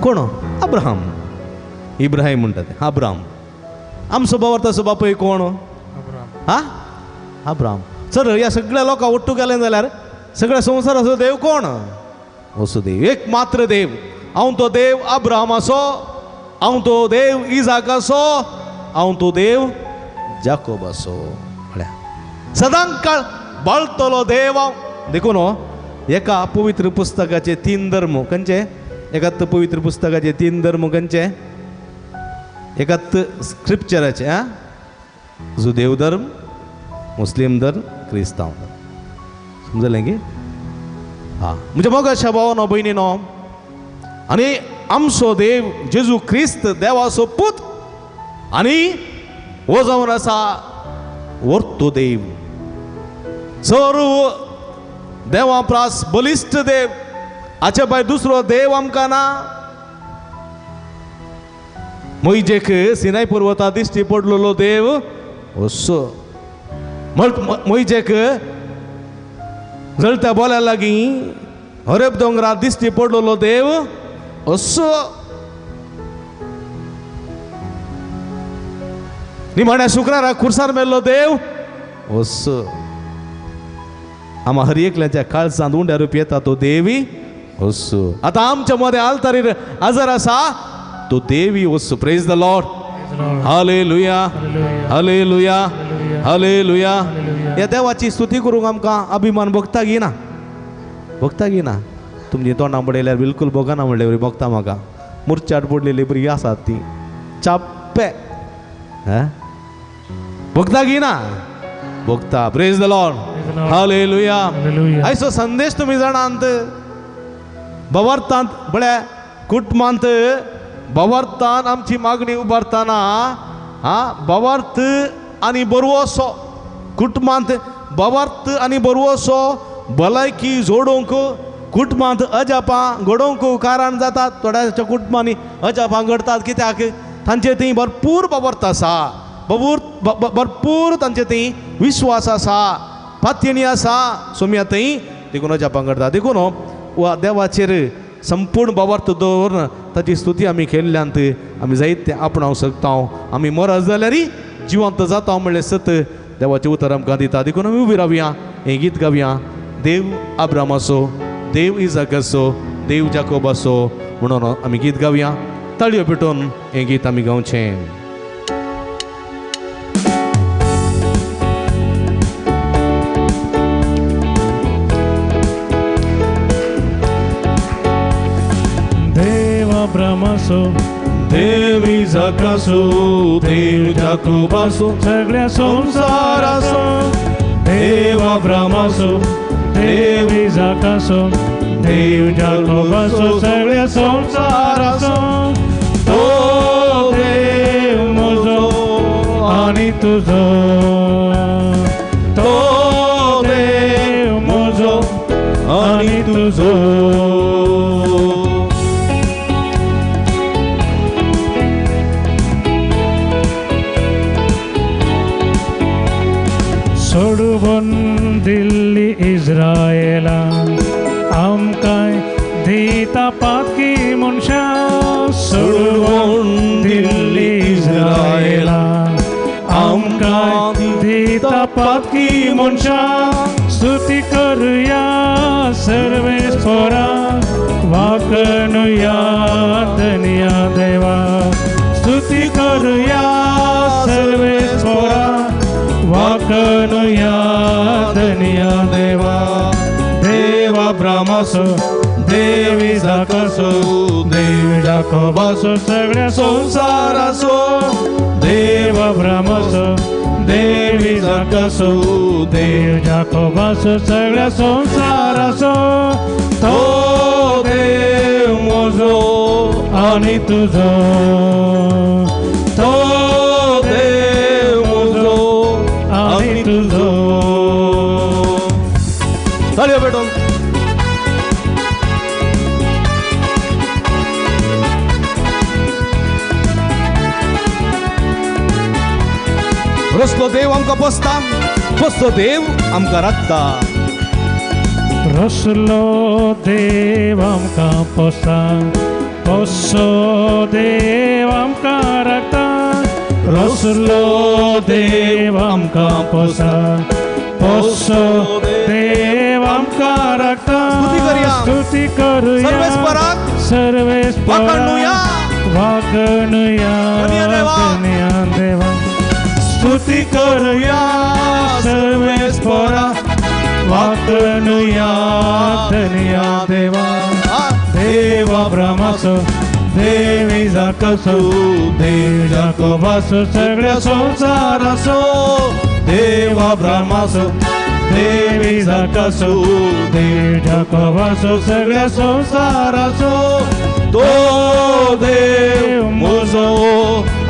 Speaker 3: कोण? अब्राहम. इब्राहिम म्हणटात ते, अब्राहम. आमचो बावर्तसो बापूय कोण? हा, अब्राहम. सर ह्या सगळ्या लोकांक ಒಟ್ಟು गेलें जाल्यार सगळ्या संवसाराचो देव कोण? असो देव, एक मात्र देव. हांव तो देव अब्राहमाचो, हांव तो देव इजाकाचो, हांव तो देव जाकोबाचो. म्हळ्यार सदांकाळ बाळतलो देव हांव. देखून एका पवित्र पुस्तकाचे तीन धर्म खंयचे? एकात पवित्र पुस्तकाचे तीन धर्म खंयचे? एकात स्क्रिप्चराचे. आं, जुदेव धर्म, मुस्लीम धर्म, क्रिस्तांव धर्म. समजलें की? हां, म्हज्या मोगाच्या भावानो भयणीनो, आनी आमचो देव जेजू क्रिस्त देवाचो पूत आनी हो जावन आसा वर्तो देव, सर्व देवा प्रास बलिश्ट देव. हाचे भायर दुसरो देव आमकां ना. मोहिजेक सिनाय पर्वता दिश्टी पडलेलो देव असो, मोहिजेक जळत्या बोल्या लागीं हरेब दोंगरा दिश्टी पडलेलो देव असो. निमाण्या शुक्रारा खुर्सार मेल्लो देव असो. आमा हर एकल्याच्या काळजांत उंड्या रूप येता तो देवी असो. आतां आमच्या मदें आल्तारीर आजार आसा तो देवी असो. Praise the Lord. Hallelujah, hallelujah, hallelujah. ह्या देवाची स्तुती करूंक आमकां अभिमान भोगता गी ना? भोगता गी ना? तुमची तोंडां पडयल्यार बिलकूल भोगना म्हणले बरी भोगता म्हाका. मुरचाट पडलेली बरी आसात ती चाप्पे. भोगता गी ना? भोगता. Praise the Lord. Hallelujah. आयचो संदेश तुमी जाणांत, भवार्थांत बळ्या कुटुंबांत भवार्थान आमची मागणी उबारतना हा भवार्थ आनी बरवसो, कुटुंबांत भवार्थ आनी बरवसो भलायकी जोडूंक कुटुंबांत अजापां घडोवंक कारण जातात. थोड्याच्या कुटुंबांनी अजापां घडटात कित्याक? तांचे थंय भरपूर भवार्थ आसा, भरपूर तांचे थंय विश्वास आसा, पातयणी आसा सोम्या थंय, देखून अजापां घडटा. देखून वा देवाचेर संपूर्ण भावार्थ दवरून ताची स्तुती आमी केल्ल्यांत आमी जायते आपणावंक शकता. आमी मरत जाल्यार जिवंत जाता म्हणलें सत देवाचें उतर आमकां दिता. देखून आमी उबी रावया, हें गीत गावया. देव अब्रामाचो, देव इजाकाचो, देव जाकोबाचो म्हणून आमी गीत गावया. ताळयो पेटोवन हें गीत आमी गावचें.
Speaker 2: देव अब्रामाचो,
Speaker 3: देव इजाकाचो देव जाकोबाचो
Speaker 2: सगळ्या संवसाराचो देव अब्रामाचो देव इजाकाचो देव जाकोबाचो सगळ्या संवसाराचो तो देव म्हजो आनी तुजो तो देव म्हजो आनी तुजो. सोडून दिल्ली इस्रायला आमकां दिता पाकी मनशां सोडून दिल्ली इस्रायला आमकां दिता पाकी मनशां स्तुती करुया सर्वेस्परा वाकणुया धन्या देवा स्तुती करुया सर्वेस्परा वाकणुया धन्या देवा. देव अब्रामाचो देव इजाकाचो देव जाकोबाचो सगळ्या संवसाराचो देव अब्रामाचो देव इजाकाचो देव जाकोबाचो सगळ्या संवसाराचो तो देव म्हजो आनी तुजो तो देव म्हजो आनी तुजो.
Speaker 3: ताळयो पेटोवन. रसलो देव आमकां पोसता, पोसलो देव आमकां राखता.
Speaker 2: रसलो देव आमकां पोसता, पोसो देव आमकां राखता. रसलो देव आमकां पोसता, पोसो देव आमकां राखता. स्तुती करुया
Speaker 3: सर्वेस्पराक
Speaker 2: सर्वेस्पराक वाकणुया धन्या देवा. स्तुती करुया सर्वेस्परा वाकणुया धन्या देवा. देव अब्रामाचो देव इजाकाचो देव जाकोबाचो सगळ्या संवसाराचो देव अब्रामाचो देव इजाकाचो देव जाकोबाचो सगळ्या संवसाराचो
Speaker 3: तो देव म्हजो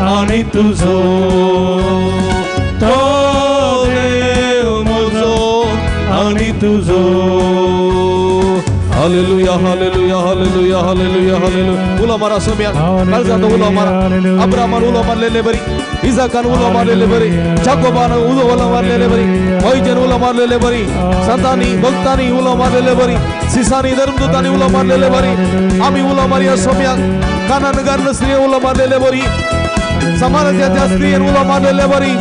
Speaker 2: आनी तुजो तो देव म्हजो आनी तुजो.
Speaker 3: Hallelujah hallelujah hallelujah hallelujah hallelujah. उलो मारा सोम्या काळजांत उलो मारा. अब्रामान उलो मारलेले बरी, इजाकान उलो मारलेले बरी, जाकोबान उलो मारलेले बरी, मोयजेन उलो मारलेले बरी, संतांनी भक्तांनी उलो मारलेले बरी, सिसानी धर्मदूतांनी उलो मारलेले बरी. आमी उलो मारया सोम्याक. कानान गार्न स्त्रिये उलो मारलेले बरी, समाजाच्या स्त्रियेन उलो मारलेले बरी,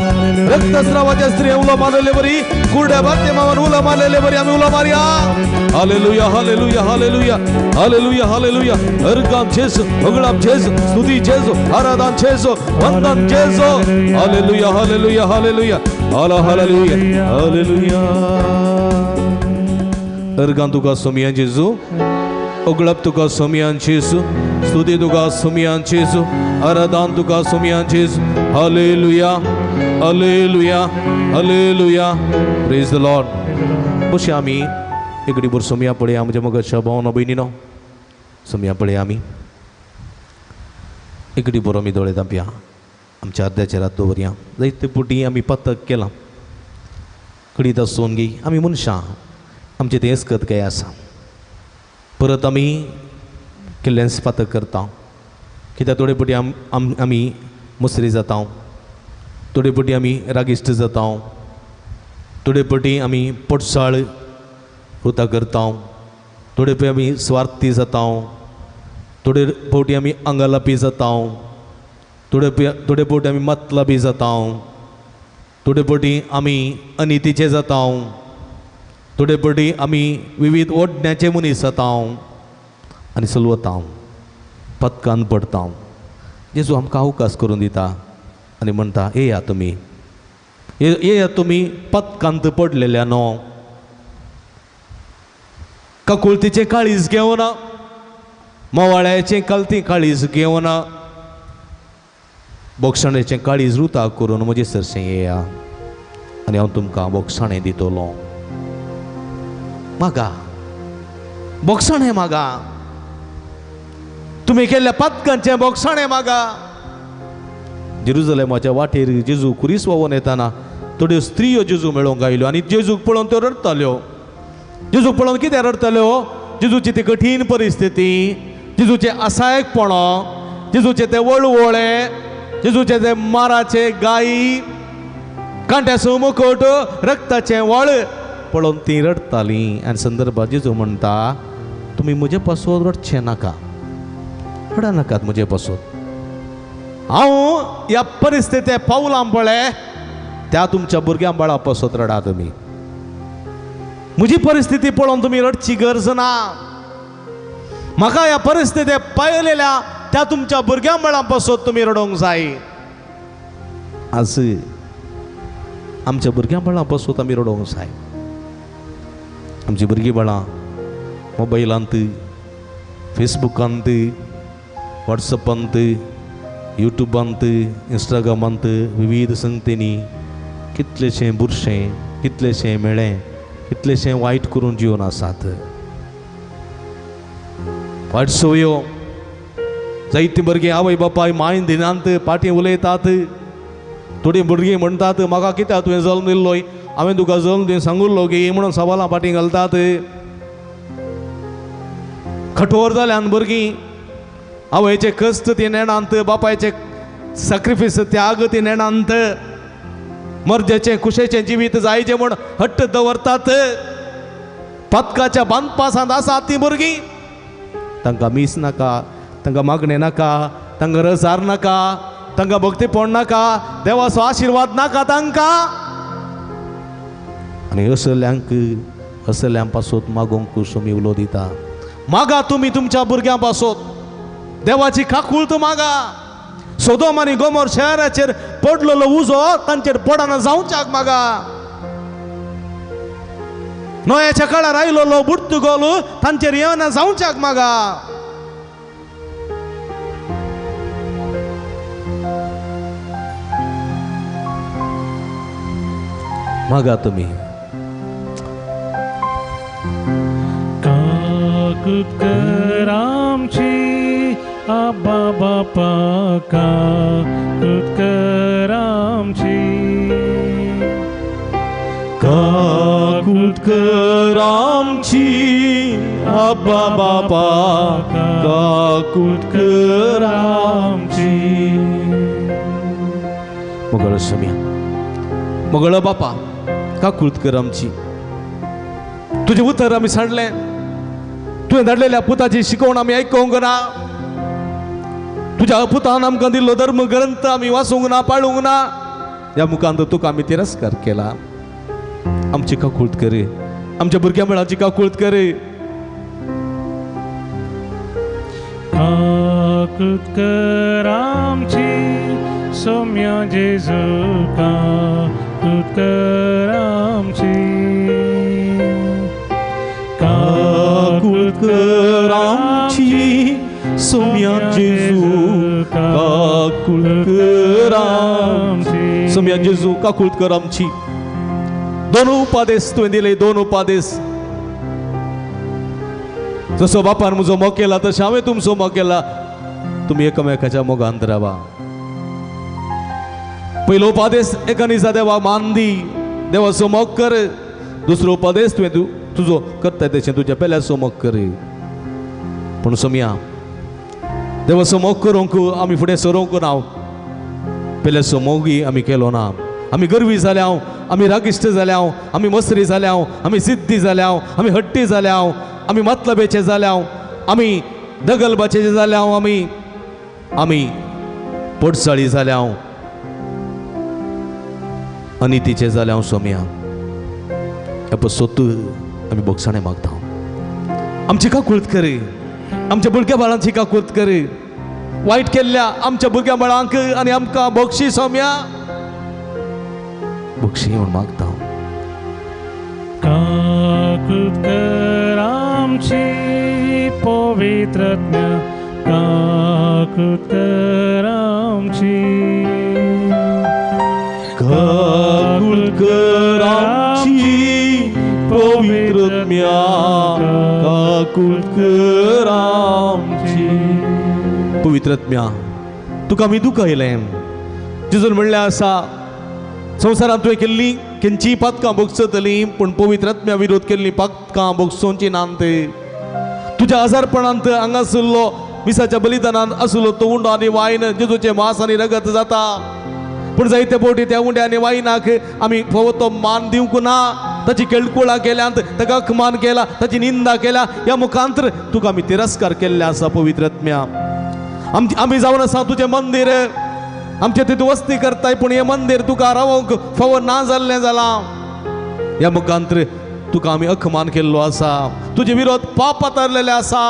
Speaker 3: रक्तस्रावाच्या स्त्रियेन उलो मारलेले बरी, कुरड्या बारतेमावान उलो मारलेले बरी. आमी उलो मारया. Hallelujah hallelujah hallelujah hallelujah hallelujah. अर्गाम जेजू, होगळाम जेजू, स्तुती जेजू, आराधन जेजू, वंदन जेजू. Hallelujah hallelujah hallelujah hallelujah hallelujah. Organ तुका सोमियान जेजू, ओगळप तुका सोमियान जेजू, स्तुती तुका सोमियान जेजू, आराधन तुका सोमियान जेजू. Hallelujah hallelujah hallelujah. Praise the Lord. बशी आमी इकडे भर सोमया पळया म्हज्या मगाच्या भावना भयणीनो. सोमया पळया आमी इकडे बरो आमी दोळे धांपया, आमच्या अर्द्याचेर हात दवरया. जायते पुटी आमी पथक केलां कडीत आसून गी आमी मनशां आमचें तें एसकत काय आसा. परत आमी केल्लेंच पातक करता कित्याक थोडे पटी आमी मुसरी जाता, थोडे पटी आमी रागिश्ट जाता, थोडे पटी आमी पोटसाळ कृता करता, थोडे पटी आमी स्वार्थी जाता, थोडे फावटी आमी आंगालापी जाता, थोडे फावटी आमी मतलबी जाता, थोडे फावटी आमी अनितीचे जाता, थोडे फावटी आमी विविध ओडण्याचे मनीस जाता आनी सलवता, पथकान पडता. जेजू आमकां अवकाश करून दिता आनी म्हणटा, येया तुमी, येया तुमी पथकांत पडलेल्या न्हू, काकुळतीचें काळीज घेवना, मोवाळ्याचें कलती काळीज घेवना, बोगसाणेचें काळीज रुता करून म्हजे सरशें येया आनी हांव तुमकां बोगसाणें दितलो. मागा, बोगसाणें मागा, तुमी केल्ल्या पातकांचें बोगसाणें मागा. जेरुजलेमाच्या वाटेर जेजू खुरीस व्हांवून येताना थोड्यो स्त्रियो जेजू मेळोवंक आयल्यो आनी जेजूक पळोवन त्यो रडटाल्यो. जेजूक पळोवन कितें रडटाल्यो? जेजूची ती कठीण परिस्थिती, जेजूचें असायकपण, जेजूचे ते वळवळे, जेजूचे ते माराचे गायी, कांट्याचो मुकोट, रक्ताचें वळ पळोवन ती रडटालीं. आनी संदर्भात जेजू म्हणटा, तुमी म्हजे पासून रडचें नाका, रडा नाकात म्हजे पासून. हांव ह्या परिस्थिती पावलां पळय त्या तुमच्या भुरग्यां बाळा पासत रडा तुमी. म्हजी परिस्थिती पळोवन तुमी रडची गरज ना. म्हाका ह्या परिस्थिती पायलेल्या त्या तुमच्या भुरग्यां बाळां पासत तुमी रडोवंक जाय. आज आमच्या भुरग्यां बाळां पासत आमी रडोवंक जाय. आमची भुरगीं बाळां मोबायलांत, फेसबुकांत, वॉट्सएपांत, युट्यूबांत, इंस्टाग्रामांत विविध संगतींनी कितलेशें बुरशें, कितलेशें मेळें, कितलेशें वायट करून जिवन आसात. वायट संवयो जायतीं भुरगीं आवय बापाय मायन दिनांत, पाटी उलयतात. थोडीं भुरगीं म्हणटात, म्हाका कित्याक तुवें जल्म दिल्लोय, हांवें तुका जल्म दिवन सांगुल्लो गी म्हणून सवालां पाटी घालतात. कठोर जाल्यान भुरगीं आवयचे कश्ट ती नेणांत, बापायचे सॅक्रिफायस त्याग ती नेणांत, मर्जेचें कुशेचें जिवीत जायचें म्हूण हट्ट दवरतात. पदकाच्या बांदपासांत आसात ती भुरगीं. तांकां मीस नाका, तांकां मागणें नाका, तांकां रजार नाका, तांकां भक्तीपण नाका, देवाचो आशिर्वाद नाका तांकां. आनी असल्यांक असल्यां पासत मागोंक सोमी उलो दिता. मागा तुमी तुमच्या भुरग्यां पासत, देवाची काकूळत मागा. सोदोम आनी गोमोर शहराचेर पडलेलो उजो तांचेर पडना जावच्याक मागा. नोयाच्या काळार आयलोलो बुडतुगोल तांचेर येवना जावच्याक मागा. मागा तुमी.
Speaker 2: काकूत कर आमची आबा बापा, काकूत कर आमची,
Speaker 3: काकूत कर आमची आबा बापा, काकूत कर आमची. मगळ समिया, मगळ बापा, काकूत कर आमची. तुजें उतर आमी सांडलें, तुवें धाडलेल्या पुताची शिकवण आमी आयकूंक ना. तुज्या पुतान आमकां दिल्लो धर्म ग्रंथ आमी वाचूंक ना, पाळूंक ना. ह्या मुखांत तुका आमी तिरस्कार केला. आमची काकूळत कर, आमच्या भुरग्यां मेळाची काकूळत कर.
Speaker 2: काकूत कर आमची सोम्या जेजू, काकूत कर आमची,
Speaker 3: काकूत कर आमची सोम्या जेजू, काकूत कर आमची सोम्या जेजू, काकूत कर आमची. दोन उपादेश तुवें दिले, दोन उपादेश. जसो बापान म्हजो मोग केला तशें हांवें तुमचो मोग केला. तुमी एकामेकाच्या मोगांत रावा. पयलो उपादेश एका दिसा देवा मान दी, देवाचो मोग कर. दुसरो उपादेश तुवें तुजो करता तशें तुज्या पेल्याचो मोग कर. पूण सोमया, देवाचो मोग करूंक आमी फुडें सरूंक ना. पेल्याचो मोगूय आमी केलो ना. आमी गर्वी जाल्या, आमी रागिश्ट जाल्या, आमी मसरी जाल्या, आमी जिद्दी जाल्या, आमी हट्टी जाल्या, आमी मतलबेचे जाल्या, आमी दगलबाचे जाल्या, आमी आमी पोटसाळी जाल्या, अनितीचे जाल्या. सोमया, ह्या पसत आमी बोगसाणें मागता. आमची काकूळत कर, आमच्या भुरग्या बाळांची काकूळत कर. वायट केल्ल्या आमच्या भुरग्या बाळांक आनी आमकां बोगशी सोमया, बक्षी म्हूण मागता.
Speaker 2: काकूत कर आमची पवित्र काकूत कर आमची,
Speaker 3: काकूत कर आमची पवित्रत्म्या, काकूत कर आमची. पवित्रत्म्या तुका आमी दुखयलें. जेजून म्हणलें आसा संवसारांत तुवें केल्ली खंयचीय पातकां भोगसतली पूण पवित्रत्म्या विरोध केल्ली पातकां भोगसोवची नात. तुज्या आजारपणांत हांगासरलो मिसाच्या बलिदानान आसलो तो उंडो आनी वायन जेजूचें मांस आनी रगत जाता. पूण जायते फावटी त्या उंड्या आनी वायनाक आमी फावो तो मान दिवंक ना. ताची केळकुळां केल्यांत, ताका अपमान केला, ताची निंदा केल्या. ह्या मुखांतर तुका आमी तिरस्कार केल्ले आसा पवित्रत्म्या. आमी जावन आसा तुजें मंदीर, आमचे तितू वस्ती करताय पूण हें मंदीर तुका रावंक फावो ना जाल्लें जालां. ह्या मुखांतर तुका आमी अपमान केल्लो आसा. तुजे विरोध पाप पातारलेले आसा.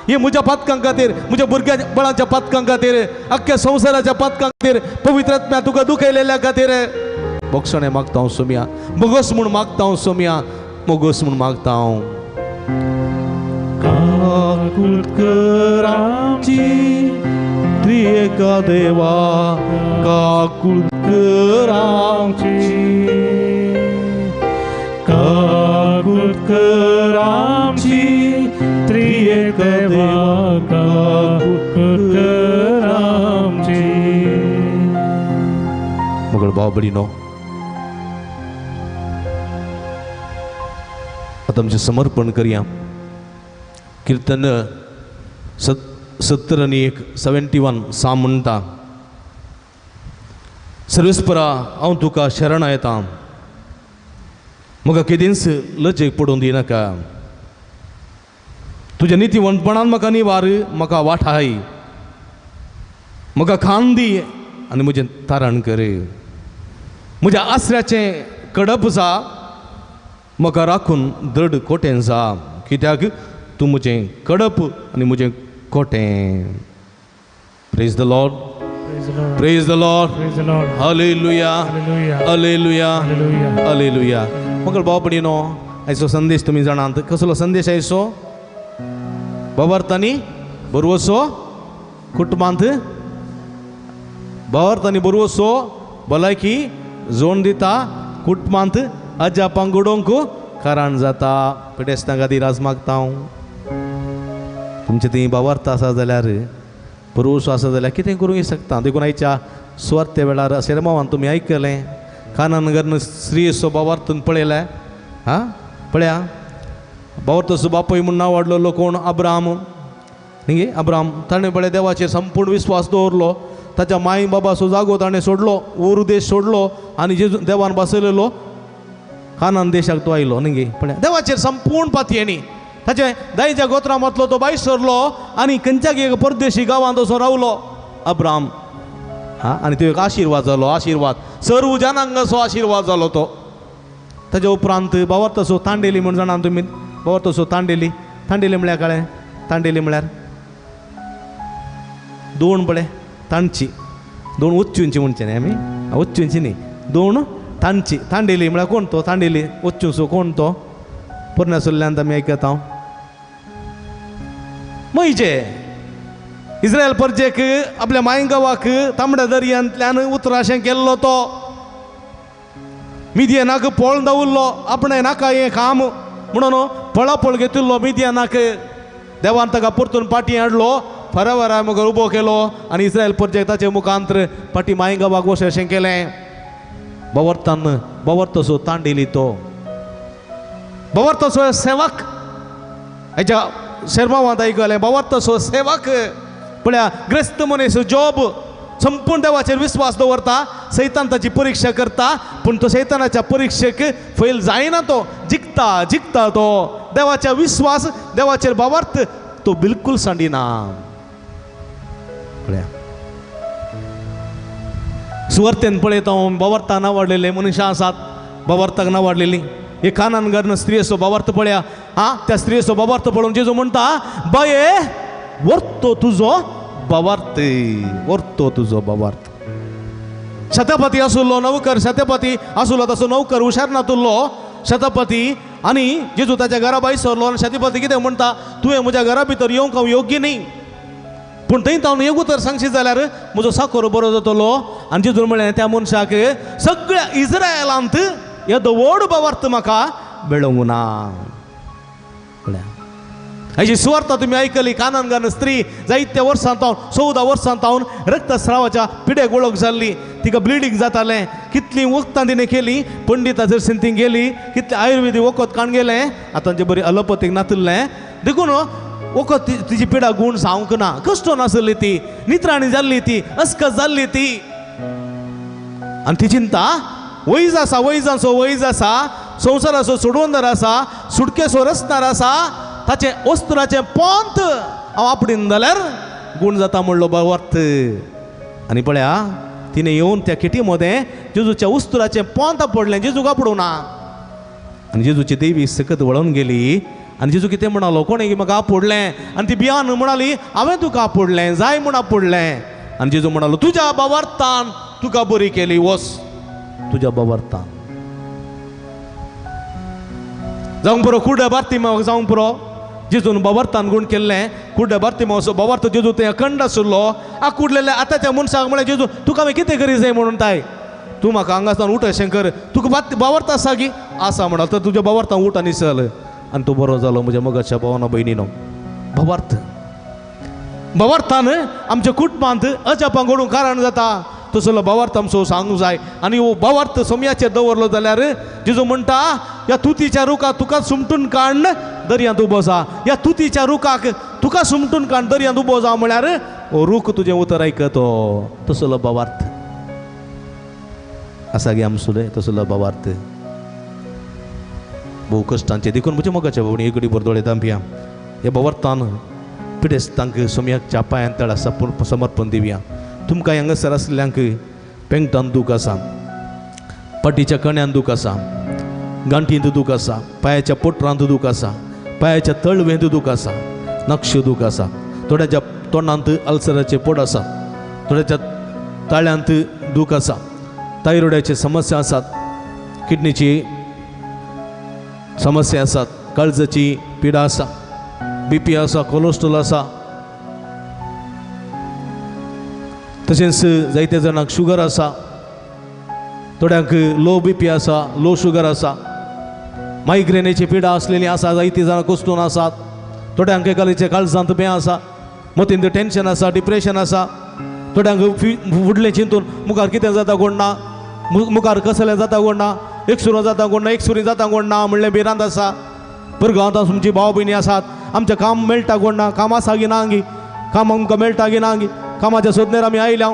Speaker 3: हे म्हज्या पातकां खातीर, म्हज्या भुरग्या बळाच्या पातकां खातीर, अख्ख्या संवसाराच्या पातकां खातीर पवित्रत्म्या तुका दुखयलेल्या खातीर बोगसणें मागता हांव सोमया, बोगस म्हूण मागता हांव सोमया, बोगस म्हूण मागता हांव. काकूत कर आमची त्रिएका देवा, काकूत कर आमची,
Speaker 2: काकूत कर आमची त्रिएक देवा, काकूत कर आमची.
Speaker 3: मगळ भाव भयणीनो, आतां आमचें समर्पण करया. किर्तन 71 71 सा म्हणटा, सर्वेस्परा हांव तुका शरण येता, म्हाका केदींच लजेक पडून दिनाका. तुज्या नितीवंतपणान म्हाका निवार, म्हाका वाठाय, म्हाका खान दी आनी म्हजें तारण कर. म्हज्या आसऱ्याचें कडप जा, म्हाका राखून दृढ कोटें जा, कित्याक तूं म्हजें कडप आनी म्हजें कोटें. Praise the Lord, praise the Lord, hallelujah, hallelujah, hallelujah. मगळ भाव भयणीनो, आयचो संदेश तुमी जाणात. कसलो संदेश आयचो? बाबार्थांनी बरवसो कुटुंबांत, बाबार्थांनी बरवसो भलायकी जोण दिता, कुटुंबांत अजापां घडोवंक कारण जाता. पिडेस्तां खातीर आज मागता हांव. तुमचे थंय बाबार्थ आसा जाल्यार, बरवसो आसा जाल्यार कितें करूंक शकता. देखून आयच्या सुवार्ते वेळार शेरमावान तुमी आयकलें, कानान घरून स्त्रीचो बाबार्थून पळयलें. हां पळया, बाबार्थाचो बापूय म्हूण नांव वाडलेलो कोण? अब्राम. न्ही अब्राम ताणें पळय देवाचेर संपूर्ण विस्वास दवरलो. ताच्या माय बाबाचो जागो ताणें सोडलो, ओरू देश सोडलो आनी जेजू देवान बसयलेलो कानान देशाक तो आयलो. न्ही पळया देवाचेर संपूर्ण पातयेणी ताचे दायच्या गोत्रांतलो तो भायर सरलो आनी खंयच्या एक परदेशी गांवांत वचून रावलो अब्राम. हां आनी तो एक आशिर्वाद जालो, आशिर्वाद सर्व जनांगाचो आशिर्वाद जालो तो. ताच्या उपरांत बाबार्थाचो तांडेली म्हूण जाणा तुमी, बाबार्थाचो तांडेली. तांडेली म्हळ्यार कळ्ळें? तांडेली म्हळ्यार दोन पळय तांची, दोन उच्चूंची म्हणचें न्ही आमी, उच्चूंची न्ही, दोन तांची. तांडेली म्हळ्यार कोण तो? तांडेली उच्चूंचो कोण तो? पोरण्या सुल्ल्यान आमी आयकता हांव. म्हजे इस्रायल परजेक आपल्या मायगांवाक तांबड्या दर्यांतल्यान उतराशें केल्लो तो. मिदियनाक पळोवन दवरलो, आपणें नाका हें काम म्हणून पळापळ घेतिल्लो मिदियनाक. देवान ताका परतून पाटी हाडलो, फरावरा मुखार उबो केलो आनी इस्रायल परजेक ताचे मुखांतर पाटी मायगांवाक वचें अशें केलें. बाबार्थान बाबार्थाचो तांडेली तो, बाबार्थाचो सेवक. हेच्या शेरमावांत आयकलें, बाबार्थाचो सेवक पळया ग्रेस्त मनीस जॉब संपूर्ण देवाचेर विस्वास दवरता. सैतान ताची परिक्षा करता पूण तो सैतानाच्या परिक्षेक फेल जायना, तो जिखता जिखता तो. देवाच्या विस्वास, देवाचेर बाबार्थ तो बिलकुल सांडिना. पळया सुवार्तेन पळयता हांव, बाबार्थाक नावाडलेले मनशां आसात, बाबार्थाक नावाडलेली. एक कानान घरून स्त्रियेचो बाबार्थ पळया. आं त्या स्त्रियेचो बाबार्थ पळोवन जेजू म्हणटा, बाये वर्तो तुजो बाबार्थ, वर्तो तुजो बाबार्थ. शतपती आसलो नौकर, शतपती आसलो तसो नौकर हुशार नातुल्लो शतपती. आनी जेजू ताच्या घरा भायर सरलो आनी शतपती कितें म्हणटा, तुवें म्हज्या घरा भितर येवंक हांव योग्य न्ही. पूण थंय तावन एक उतर सांगशी जाल्यार म्हजो साकोर बरो जातलो. आनी जेजून म्हणलें त्या मनशाक सगळ्या इस्रायलांत येदो व्हड भावार्थ म्हाका मेळोंक ना. हाजी सुवार्ता तुमी आयकली. कानान स्त्री जायत्या वर्सां तावन 14 वर्सां तावन रक्तस्रावाच्या पिडेक वळख जाल्ली. तिका ब्लिडींग जातालें. कितलीं वखदां तिणें केली, पंडिता जरसीन ती गेली, कितलें आयुर्वेदीक वखद काण गेलें, आतां बरी अलोपथीक नातिल्लें देखून वखद तिजी पिडा गूण जावंक ना. कश्ट नासली ती, नित्राणी जाल्ली ती, अस्कत जाल्ली ती. आनी ती चिंता वैज आसा, वैजांचो वैज आसा, संवसाराचो सोडवंदर आसा, सुटकेचो रचणार आसा, ताचें वस्तुराचें पोंत हांव आपडीन जाल्यार गूण जाता म्हणलो भावार्थ. आनी पळया तिणें येवन त्या किटी मदें जेजूच्या उस्तुराचें पोंत आपडलें, जेजूक आपडूं ना. आनी जेजूची देवी सकत वळोवन गेली. आनी जेजू कितें म्हणालो, कोणें म्हाका आपडलें? आनी ती बियान म्हणाली, हांवें तुका आपडलें, जाय म्हूण आपडलें. आनी जेजू म्हणालो, तुज्या भावार्थान तुका बरी केली, वस तुज्या भावार्थान. जावंक पुरो कुड्ड्या बार्तिमाक जावंक पुरो. जेजून भावार्थान गूण केल्लें. कुड्ड्या बार्तिमाचो भावार्थ जेजू थंय अखंड आशिल्लो. आकुडलेल्या आतांच्या मनशाक म्हळें, जेजू तुका हांवें कितें करी जाय म्हणून ताय, तूं म्हाका हांगासान उठ अशें कर, तुका भावार्थ आसा की आसा म्हणा, तर तुज्या भावार्थान उठ आनी चल. आनी तूं बरो जालो. म्हज्या मोगाच्या भावाना भयणीनो, भावार्थ भावार्थान आमच्या कुटुंबांत अजापां घडूंक कारण जाता. तसलो भावार्थ आमचो सांगूंक जाय. आनी हो भावार्थ सोम्याचेर दवरलो जाल्यार जेजू म्हणटा, ह्या तुतीच्या रुखाक तुका सुमटून काडून दर्यांत उबो जा, ह्या तुतीच्या रुखाक तुका सुमटून काडून दर्यांत उबो जा म्हळ्यार हो रूख तुजें उतर आयकतो. तसलो भावार्थ आसा गे आमचो, तसलो भावार्थ भोव कश्टांचे. देखून म्हज्या मोगाच्या भावणी एक घडी दोळे धांपया. ह्या भावार्थान पिडेस्तांक सोम्याच्या पांयान तळा समर्पण दिवया. तुमकां हांगासर आसल्यांक पेंगटान दूख आसा, पाटीच्या कण्यान दूख आसा, गांठींत दूख आसा, पांयाच्या पोटरांत दूख आसा, पांयाच्या तळवेंत दूख आसा, नक्ष दूख आसा, थोड्याच्या तोंडांत अल्सराचे पोट आसा, थोड्याच्या ताळ्यांत दूख आसा, थायरॉयडाची समस्या आसात, किडनीची समस्या आसात, काळजाची पिडा आसा, बीपी आसा, कोलेस्ट्रॉल आसा, तशेंच जायत्या जाणांक शुगर आसा, थोड्यांक लो बीपी आसा, लो शुगर आसा, मायग्रेनीची पिडा आसलेली आसा, जायतीं जाणां कोसटून आसात, थोड्यांक एकालेचे काळजांत बें आसा, मतींत टेंशन आसा, डिप्रेशन आसा, थोड्यांक फुडलें चिंतून मुखार कितें जाता कोण ना, मुखार कसलें जाता कोण ना, एकसुरो जाता कोण ना, एकसुरी जाता कोण ना म्हणलें भिरांत आसा. भुरगांत तुमची भाव भयणी आसात, आमचें काम मेळटा कोण ना, काम आसा गी ना गी, काम आमकां मेळटा गी ना गी, कामाच्या सोदनेर आमी आयल्या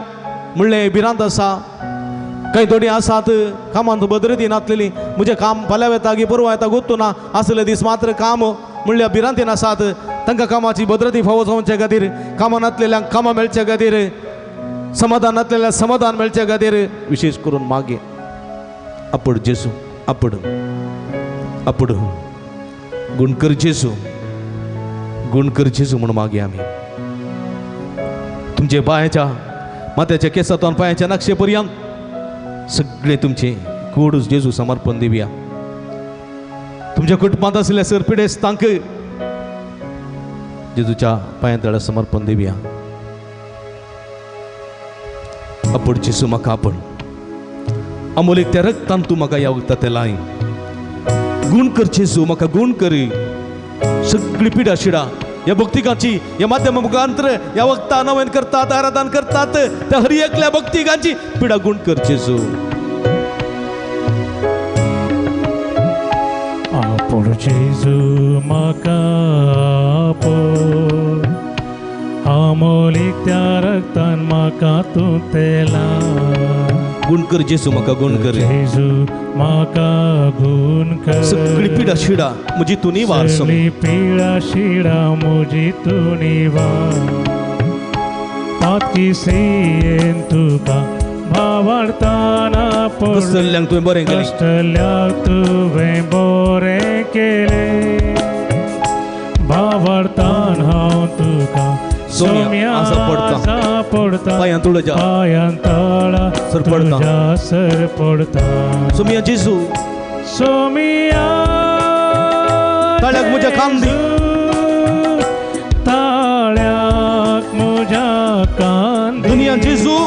Speaker 3: म्हणलें भिरांत आसा. कांय थोडीं आसात कामांत भद्रती नासलेली, म्हजें काम फाल्यां येता गी परवां येता गोत्तू ना, आसले दीस मात्र काम म्हणल्या भिरांतीन आसात. तांकां कामाची भद्रती फावो जावचे खातीर, कामां नासलेल्यांक कामां मेळचे खातीर, समाधान नासलेल्या समाधान मेळचे खातीर विशेश करून मागे आपड जेजू, आपड आपड गुणकर जेजू, गुणकर जेजू म्हूण मागे आमी. तुमचे पांयाच्या माथ्याच्या केसांतून पांयाच्या नक्षे पर्यंत सगळे तुमचे कूड जेजू समर्पण दिवया. तुमच्या कुटुंबांत आसले सर पिडेस्तांक जेजूच्या पांयां तळा समर्पण दिवया. आपण जेजू म्हाका आपण अमोलीक त्या रक्तान तूं म्हाका ह्या वखदा ते लाय. गुण कर जेजू, म्हाका गुण कर. सगळी पिडा शिडा ह्या भक्तिकांची ह्या माध्यमा मुखांतर ह्या वक्ता नवीन करतात, आराधन करतात त्या हर एकल्या भक्तिकांची पिडा गुण कर जेजू.
Speaker 2: आपण जेजू म्हाका आपण आमोलीक त्या रक्तान म्हाका तूं तेला.
Speaker 3: गुण कर जेजू, म्हाका गुण कर
Speaker 2: जेजू, म्हाका गुण कर.
Speaker 3: सगळी पिडा शिडा म्हजी तूं निवार,
Speaker 2: सगळी पिडा शिडा म्हजी तूं निवार. पातकी सियेन तुका भावार्थाना
Speaker 3: कष्टल्यांक तुवें बरें केलें,
Speaker 2: कष्टल्यांक तुवें बरें केलें. भावार्थान हांव तुका
Speaker 3: सोम्या आसा पडता, पांयां तुळजा
Speaker 2: पांयां तळा
Speaker 3: सर पडता,
Speaker 2: सर पडता.
Speaker 3: सोम्या जेजू,
Speaker 2: सोम्या
Speaker 3: ताळ्याक म्हज्या कान दी,
Speaker 2: ताळ्याक म्हज्या मुझा कान
Speaker 3: दुनिया जेजू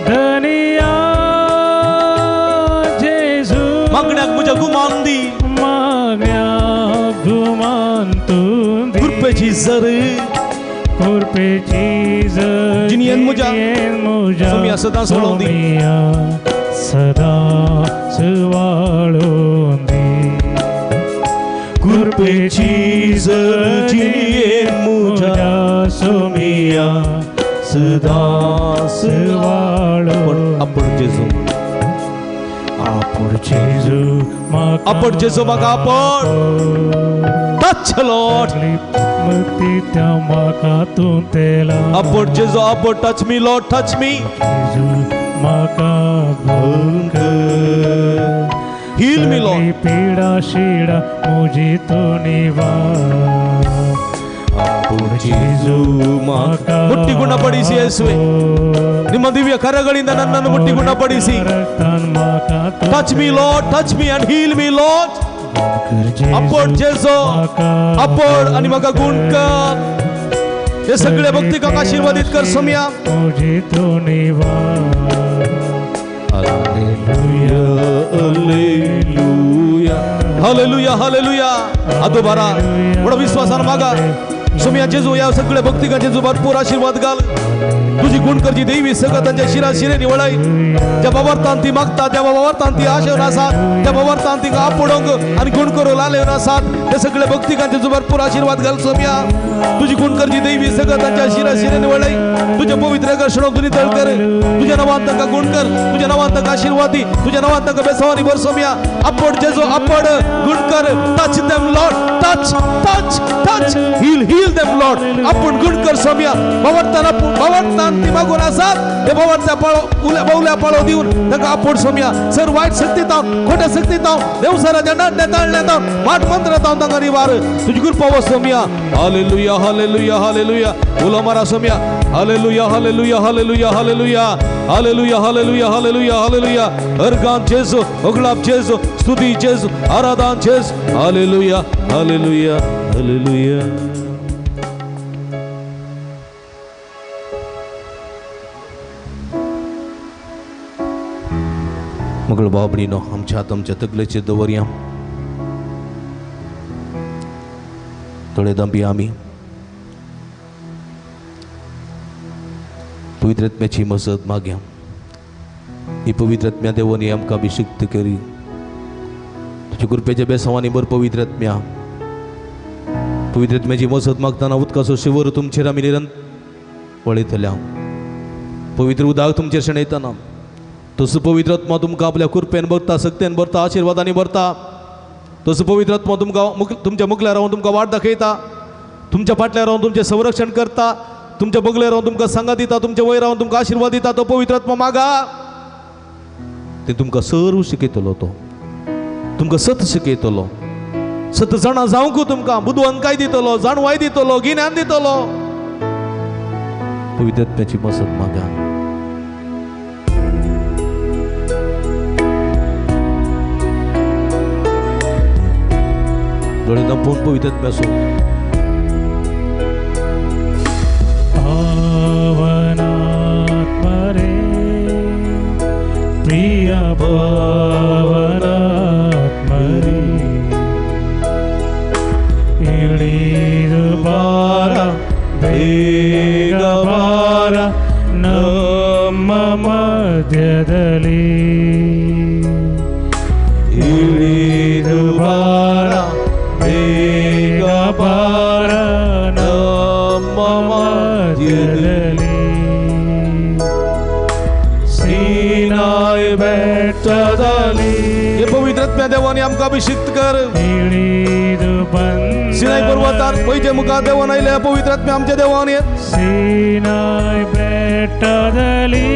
Speaker 2: धनिया जेजू
Speaker 3: मागण्याक मुझ्या गुमान दी
Speaker 2: मागण्याक गुमान तूं दी
Speaker 3: कृपेची जर
Speaker 2: कृपेची जर
Speaker 3: जिनियन मुझ्या
Speaker 2: मुझ्या
Speaker 3: सोमिया सदां सोडोवन दी
Speaker 2: सदां सुवाळून दी
Speaker 3: कृपेची जर जिनियन मुझ्या
Speaker 2: सोमिया
Speaker 3: सदां
Speaker 2: सुवाळून
Speaker 3: आपण जेजू
Speaker 2: आपण जेजू म्हाका
Speaker 3: आपण जेजू म्हाका आपण टच लॉर्ड
Speaker 2: मुक्ती त्या म्हाका तूं तेला
Speaker 3: आपण जेजू आपण touch me Lord touch me
Speaker 2: जेजू म्हाका गुण कर
Speaker 3: हील मी लॉर्ड
Speaker 2: पीडा शिडा मुजी तूं निवार
Speaker 3: आपण जेजू
Speaker 2: म्हाका
Speaker 3: ಮುಟ್ಟಿ ಗುಣಪಡಿಸಿ ಯೇಸುವೆ ನಿಮ್ಮ ದಿವ್ಯ ಕರಗಳಿಂದ ನನ್ನನ್ನು ಮುಟ್ಟಿ ಗುಣಪಡಿಸಿ. Touch me Lord, touch me and heal me Lord. आपण जेजू आपण आणि म्हाका गुण कर. हे सगळे भक्तिकांक आशीर्वादित कर सोमिया. हालेलुया हालेलुया हालेलुया. आदोबारा व्हडा विश्वासान मागा सोमिया जेजू या सगळ्या भक्तिकां जेजू भरपूर आशीर्वाद घाल. तुझी गुण करची देवी सगळं तांच्या शिरा शिरेनी वळाय. ज्या बाबरतान ती मागता त्या बाबरतान ती आशेवन आसात त्या बाबरतान ती आपोडोंक आनी गुण करूं लालेवन आसात ते सगळे भक्तिकां जेजू भरपूर आशीर्वाद घाल सोमिया. तुझी गुण करची देवी सगळं तांच्या शिरा शिरेनी वळाय. तुझ्या पवित्र आकर्षणाक तूं नितळ कर. तुझ्या नांवान तांकां गुण कर. तुझ्या नांवान तांकां आशीर्वाद दी. तुझ्या नांवान तांकां बेसवानी भर सोमिया. आपोड जेजू आपोड गुण कर. Touch them Lord, touch touch touch, heal heal them Lord. आपूण गुण कर सोमिया. बाबरतान बाबरतान ती मागून आसात ते बाबरत्या पाळो बावल्या पाळो दिवन तांकां आपोड सोमिया. सर वायट शक्ती तावन खोट्या शक्ती तावन देवसराच्या नडण्या ताळण्या तावन वाट मंत्र तावन तांकां निवार तुजी कृपा वस सोमिया. हालेलुया हालेलुया हालेलुया. उलो मारा सोमिया. Hallelujah hallelujah hallelujah hallelujah hallelujah hallelujah hallelujah hallelujah. अर्गान जेजू होगळाप जेजू स्तुती जेजू आराधन जेजू. हालेलुया हालेलुया हालेलुया. मगळ बाबडीनो आमच्या आमच्या तकलेचेर दवरया. थोडे दंपी आमी पवित्र आत्म्याची मजत मागया. ही पवित्र आत्म्या देवानी आमकां अभिषिक्त करी. तुज्या कृपेच्या बेसावानी भर पवित्र आत्म्या. पवित्र आत्म्याची मजत मागतना उदकाचो शिवर तुमचेर आमी निरंतर वळयतल्या. पवित्र उदक तुमचेर शेणयतना तसो पवित्र आत्मा तुमकां आपल्या कृपेन भरता, सक्तेन भरता, आशिर्वादांनी भरता. तसो पवित्र आत्मा तुमकां तुमच्या मुखल्यार रावन तुमकां वाट दाखयता. तुमच्या फाटल्यार रावन तुमचें संरक्षण करता. तुमच्या बगले रावन तुमकां सांगात दिता. तुमच्या वयर रावन तुमकां आशिर्वाद दिता. तो पवित्र आत्मा मागा. ते तुमकां सर्व शिकयतलो. तो तुमकां सत शिकयतलो. सत जाणा जावंक तुमकां बुदवंतकाय दितलो, जाणवाय दितलो, गिन्यान दितलो. पवित्र आत्म्याची मजत मागा. दोळे दांपून पवित्र आत्म्याचो
Speaker 2: पावनात्मा रे प्रिय पावनात्मा रे इळीದು ಬಾರ ಬೇಗ ಬಾರ ನಮ್ಮ ಮಧ್ಯದಲ್ಲಿ ಇಳಿದು ಬಾರ ಬೇಗ ಬಾರ ನಮ್ಮ ಮಧ್ಯದಲ್ಲಿ ಸೀನಾಯಿ ಬೆಟ್ಟದಲ್ಲಿ
Speaker 3: पवित्र आत्म्या देवाने आमकां अभिषिक्त कर.
Speaker 2: इळीದು ಬಂದ
Speaker 3: सिनाई पर्वतार पयचे मुखार देवान आयले पवित्र आत्म्या आमच्या देवान येत.
Speaker 2: ಸೀನಾಯಿ ಬೆಟ್ಟದಲ್ಲಿ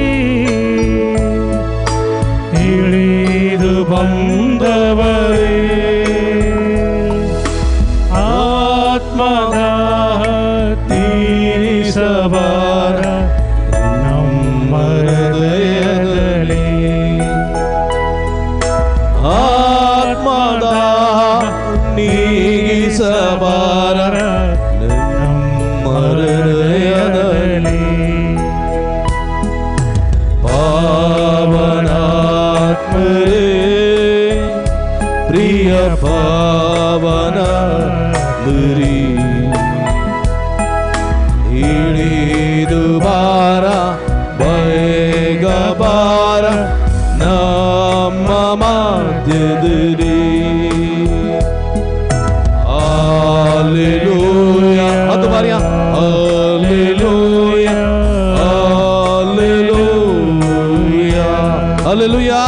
Speaker 2: ಇಳಿದು ಬಂದವರೇ ಆತ್ಮದಾಹ ತೀರಿಸಬಾರ ನಮ್ಮ ಹೃದಯದಲ್ಲಿ
Speaker 3: ಆತ್ಮದಾಹ ನೀಗಿಸಬಾರ ನಮ್ಮ ಹೃದಯದಲ್ಲಿ. प्रिय पावना मरी इळी दुबारा बेग बारा ನಮ್ಮ ಮಾಧ್ಯದಲ್ಲಿ. Hallelujah. ಅದು ಬಾರಿಯ Hallelujah, Hallelujah, Hallelujah,
Speaker 2: Hallelujah,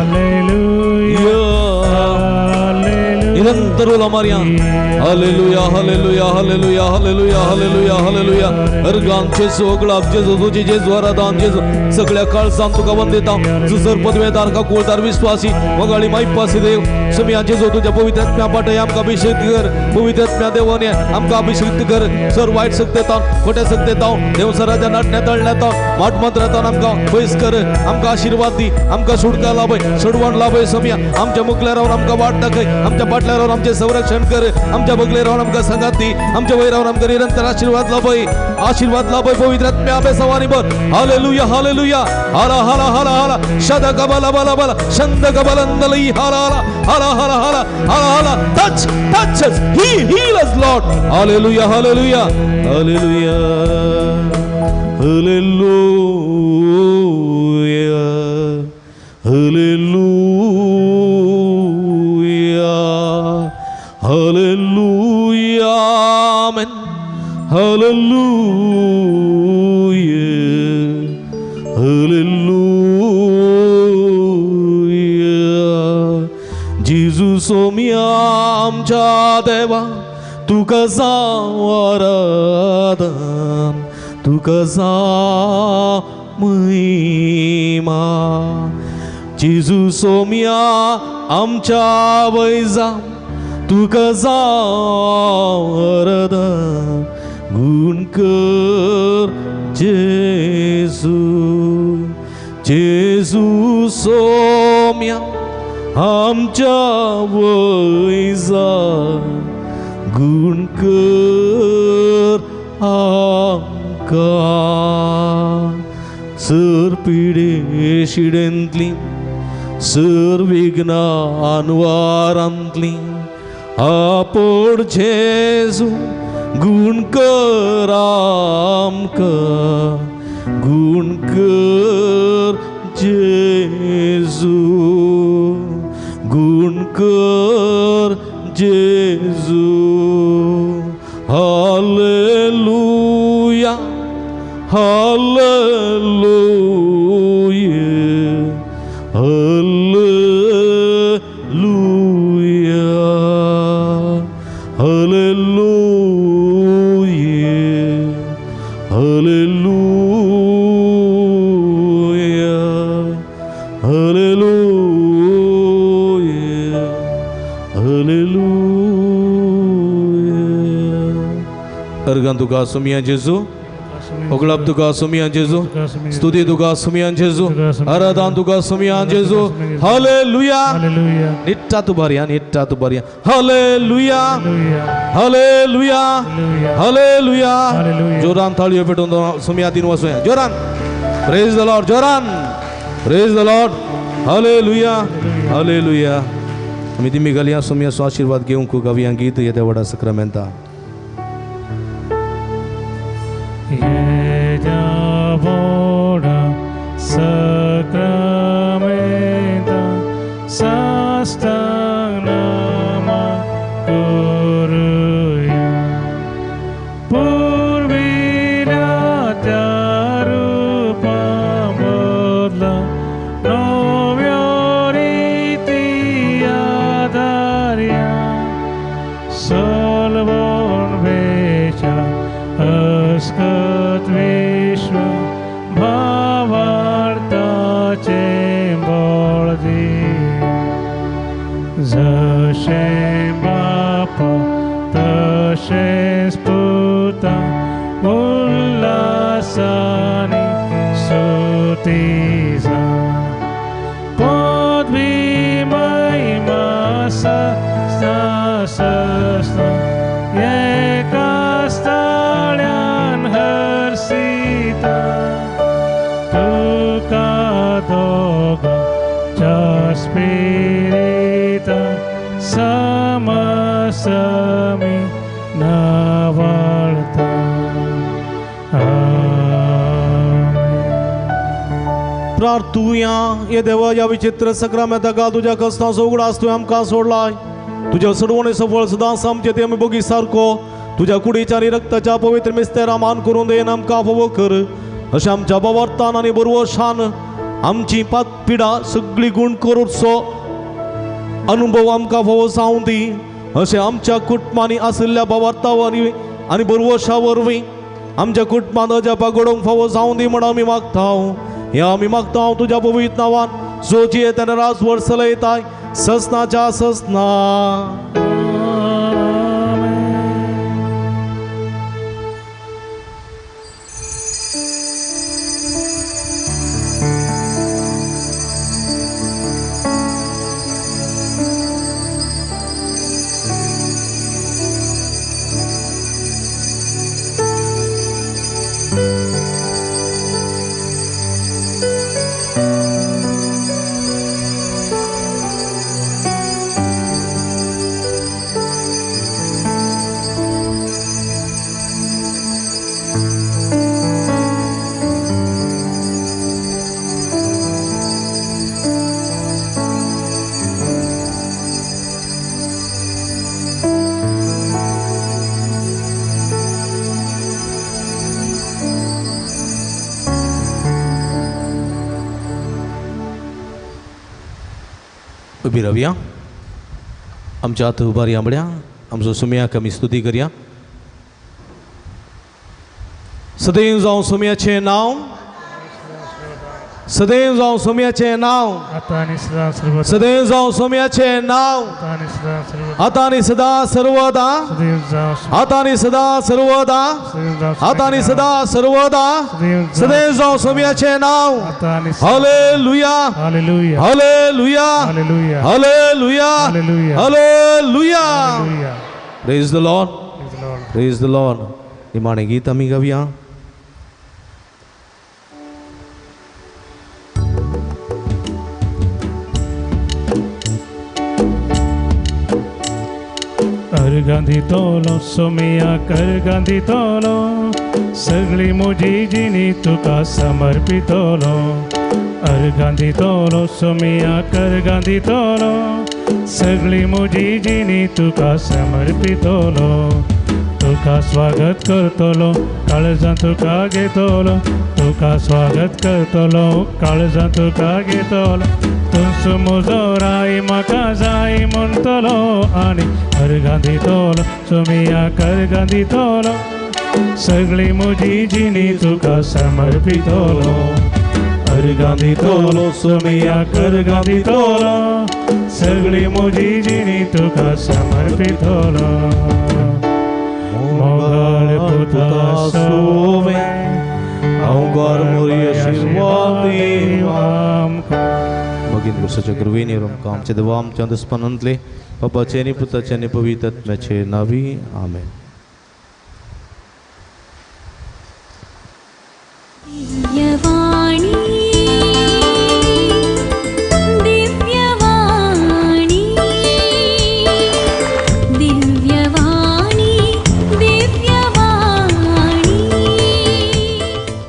Speaker 2: Hallelujah,
Speaker 3: ನಿರಂತರ ಮಾರಿಯ Hallelujah, Hallelujah, Hallelujah, Hallelujah, Hallelujah, Hallelujah. अर्गान जेजू, अगळाप जेजू, तुझे जेजू, आराधान जेजू, सगळ्या काळजान तुका वंदिता. जुसर पदवेदार का कुळदार विश्वासी वगाळी मायपासी देव समिया जेजू तुझ्या पवित्र आत्म्या पाटय आमकां अभिषेक कर. पवित्र आत्म्या देवाने आमकां अभिषेक कर. सर वायट सक्तेतान खोट्या सक्तेताव देवसराच्या नाटण्या तळण्याताव माटमंत्रातान आमकां पयस कर. आमकां आशिर्वाद दी, आमकां सुटका लाभय, सोडवण लाभय. समिया आमच्या मुखल्या रावन आमकां वाट दाखय, आमच्या पाटल्या रावन आमचें संरक्षण कर, आमच्या बगले रावन आमकां सांगात दी, आमच्या वयर रावन आमकां निरंतर आशिर्वाद लाभय, आशीर्वाद लाभय. पवित्र आत्म्या अभ्यासवानी बर. Hallelujah, hallelujah. हाला हाला हाला हाला शद कबला बला बला शंद कबलंदलई हाला हाला हाला हाला हाला हाला हाला. Touch, touch us, he heal us Lord. Hallelujah, hallelujah, hallelujah, hallelujah, hallelujah, hallelujah, amen. Hallelujah, hallelujah. जेजू सोम्या आमच्या देवा तुका जावं आराधन, तुका जावं महिमा. जेजू सोम्या आमच्या वैजा तुका जावं आराधन, गुण कर जेजू. जेजू सोम्या आमच्या वैजा गुण कर आमकां. सर पिडे शिडेंतली सर विघ्नां अनवारांतली आपोड जेजू गुण कर आमकां, गुण कर जेजू, गुण कर जेजू. हालेलुया, hallelujah, hallelujah, hallelujah, hallelujah, hallelujah, hallelujah. Organ तुका सुमिया जेजू, ओगळाप तुका सुमिया जेजू, स्तुती तुका सुमिया जेजू, आराधन तुका सुमिया जेजू. हालेलुया. निट्टा तू बारिया, निट्टा तू बारिया. हालेलुया, हालेलुया, हालेलुया. जोरान थाळयो पेटोवन सुमिया तीन वसुया. जोरान प्रेज the Lord, जोरान praise the Lord. Hallelujah, hallelujah. आमी दिमी घालया सुमियाचो आशिर्वाद घेवंक गावया गीत येद्या व्हडा सक्रामेंता.
Speaker 2: येद्या व्हडा सक्रामेंता साष्टांग नमा करुया. पुर्विल्या त्या रुपा बदला नव्यो रिती आदारया. सलवण वेच्या अस्कत विश्व भावार्थाचें बळ दी. जशें बापा तशेंच पुता उल्हासानी स्तुती जा. पदवी महिमा सस्ता एका स्थळ्यान हर्षिता. तुका स्पिरिता समसमी नावाळता.
Speaker 3: प्रार्थुया. हे देवा, ह्या विचित्र सक्रामेंताक तुज्या कस्तांचो उगडास तुवें आमकां सोडलाय. तुज्या सडवणेचो फळ सदांच आमचे ते आमी बोगी सारको तुज्या कुडीच्या आनी रक्ताच्या पवित्र मिस्तेरा मान करून देन आमकां फावो कर. अशें आमच्या बावार्थान आनी बरवशान आमची पात पिडा सगळी गुण करूचो अनुभव आमकां फावो जावं दी. अशें आमच्या कुटुंबांनी आशिल्ल्या बावार्था आनी बरवशा वरवीं आमच्या कुटुंबांत अजापा घडोवंक फावो जावं दी म्हण आमी मागता. हे आमी मागता तुज्या पवित्र नांवान, जो जियेता आनी राजवट चलयताय ससनाच्या ससना. उबी रावया, आमच्या हात उबारया म्हळ्या आमचो सुम्याक आमी स्तुती करया. सदैव जावं सुम्याचें नांव, सदैव जावं सुम्याचें नांव, सदैव जावं सुम्याचें नांव, आतां आनी सदां सर्वदा, आतां आनी सदां सर्वदा, आतां आनी सदां सर्वदा, सदैव जावं सुम्याचें नांव. Hallelujah, hallelujah, hallelujah, hallelujah. Praise the Lord, praise the Lord. निमाणें गीत आमी गावया.
Speaker 2: अर्गां दितलो सोमिया, अर्गां दितलो सगळी म्हजी जिणी तुका समर्पितलो. अर्गां दितलो सोमिया, अर्गां दितलो सगळी म्हजी जिणी तुका समर्पितलो. तुका स्वागत करतलो काळजां तुका घेतलो, तुका स्वागत करतलो काळजां तुका घेतलो. तूं म्हजो राय म्हाका जाय म्हणटलो आनी अर्गां दितलो सोमिया, अर्गां दितलो सगळी म्हजी जिणी तुका समर्पितलो. अर्गां दितलो सोमिया, अर्गां दितलो सगळी म्हजी जिणी तुका समर्पितलो. मोगाळ पुता सोवे
Speaker 3: अवघर मोरी आशीर्वाद आमकां. भगिनी वर्साच्या कृपेन आमकां आमच्या देवा आमच्या दुस्मानांतले बापाचे आनी पुताचे आनी पवित्र आत्म्याचे नांवी आमेन.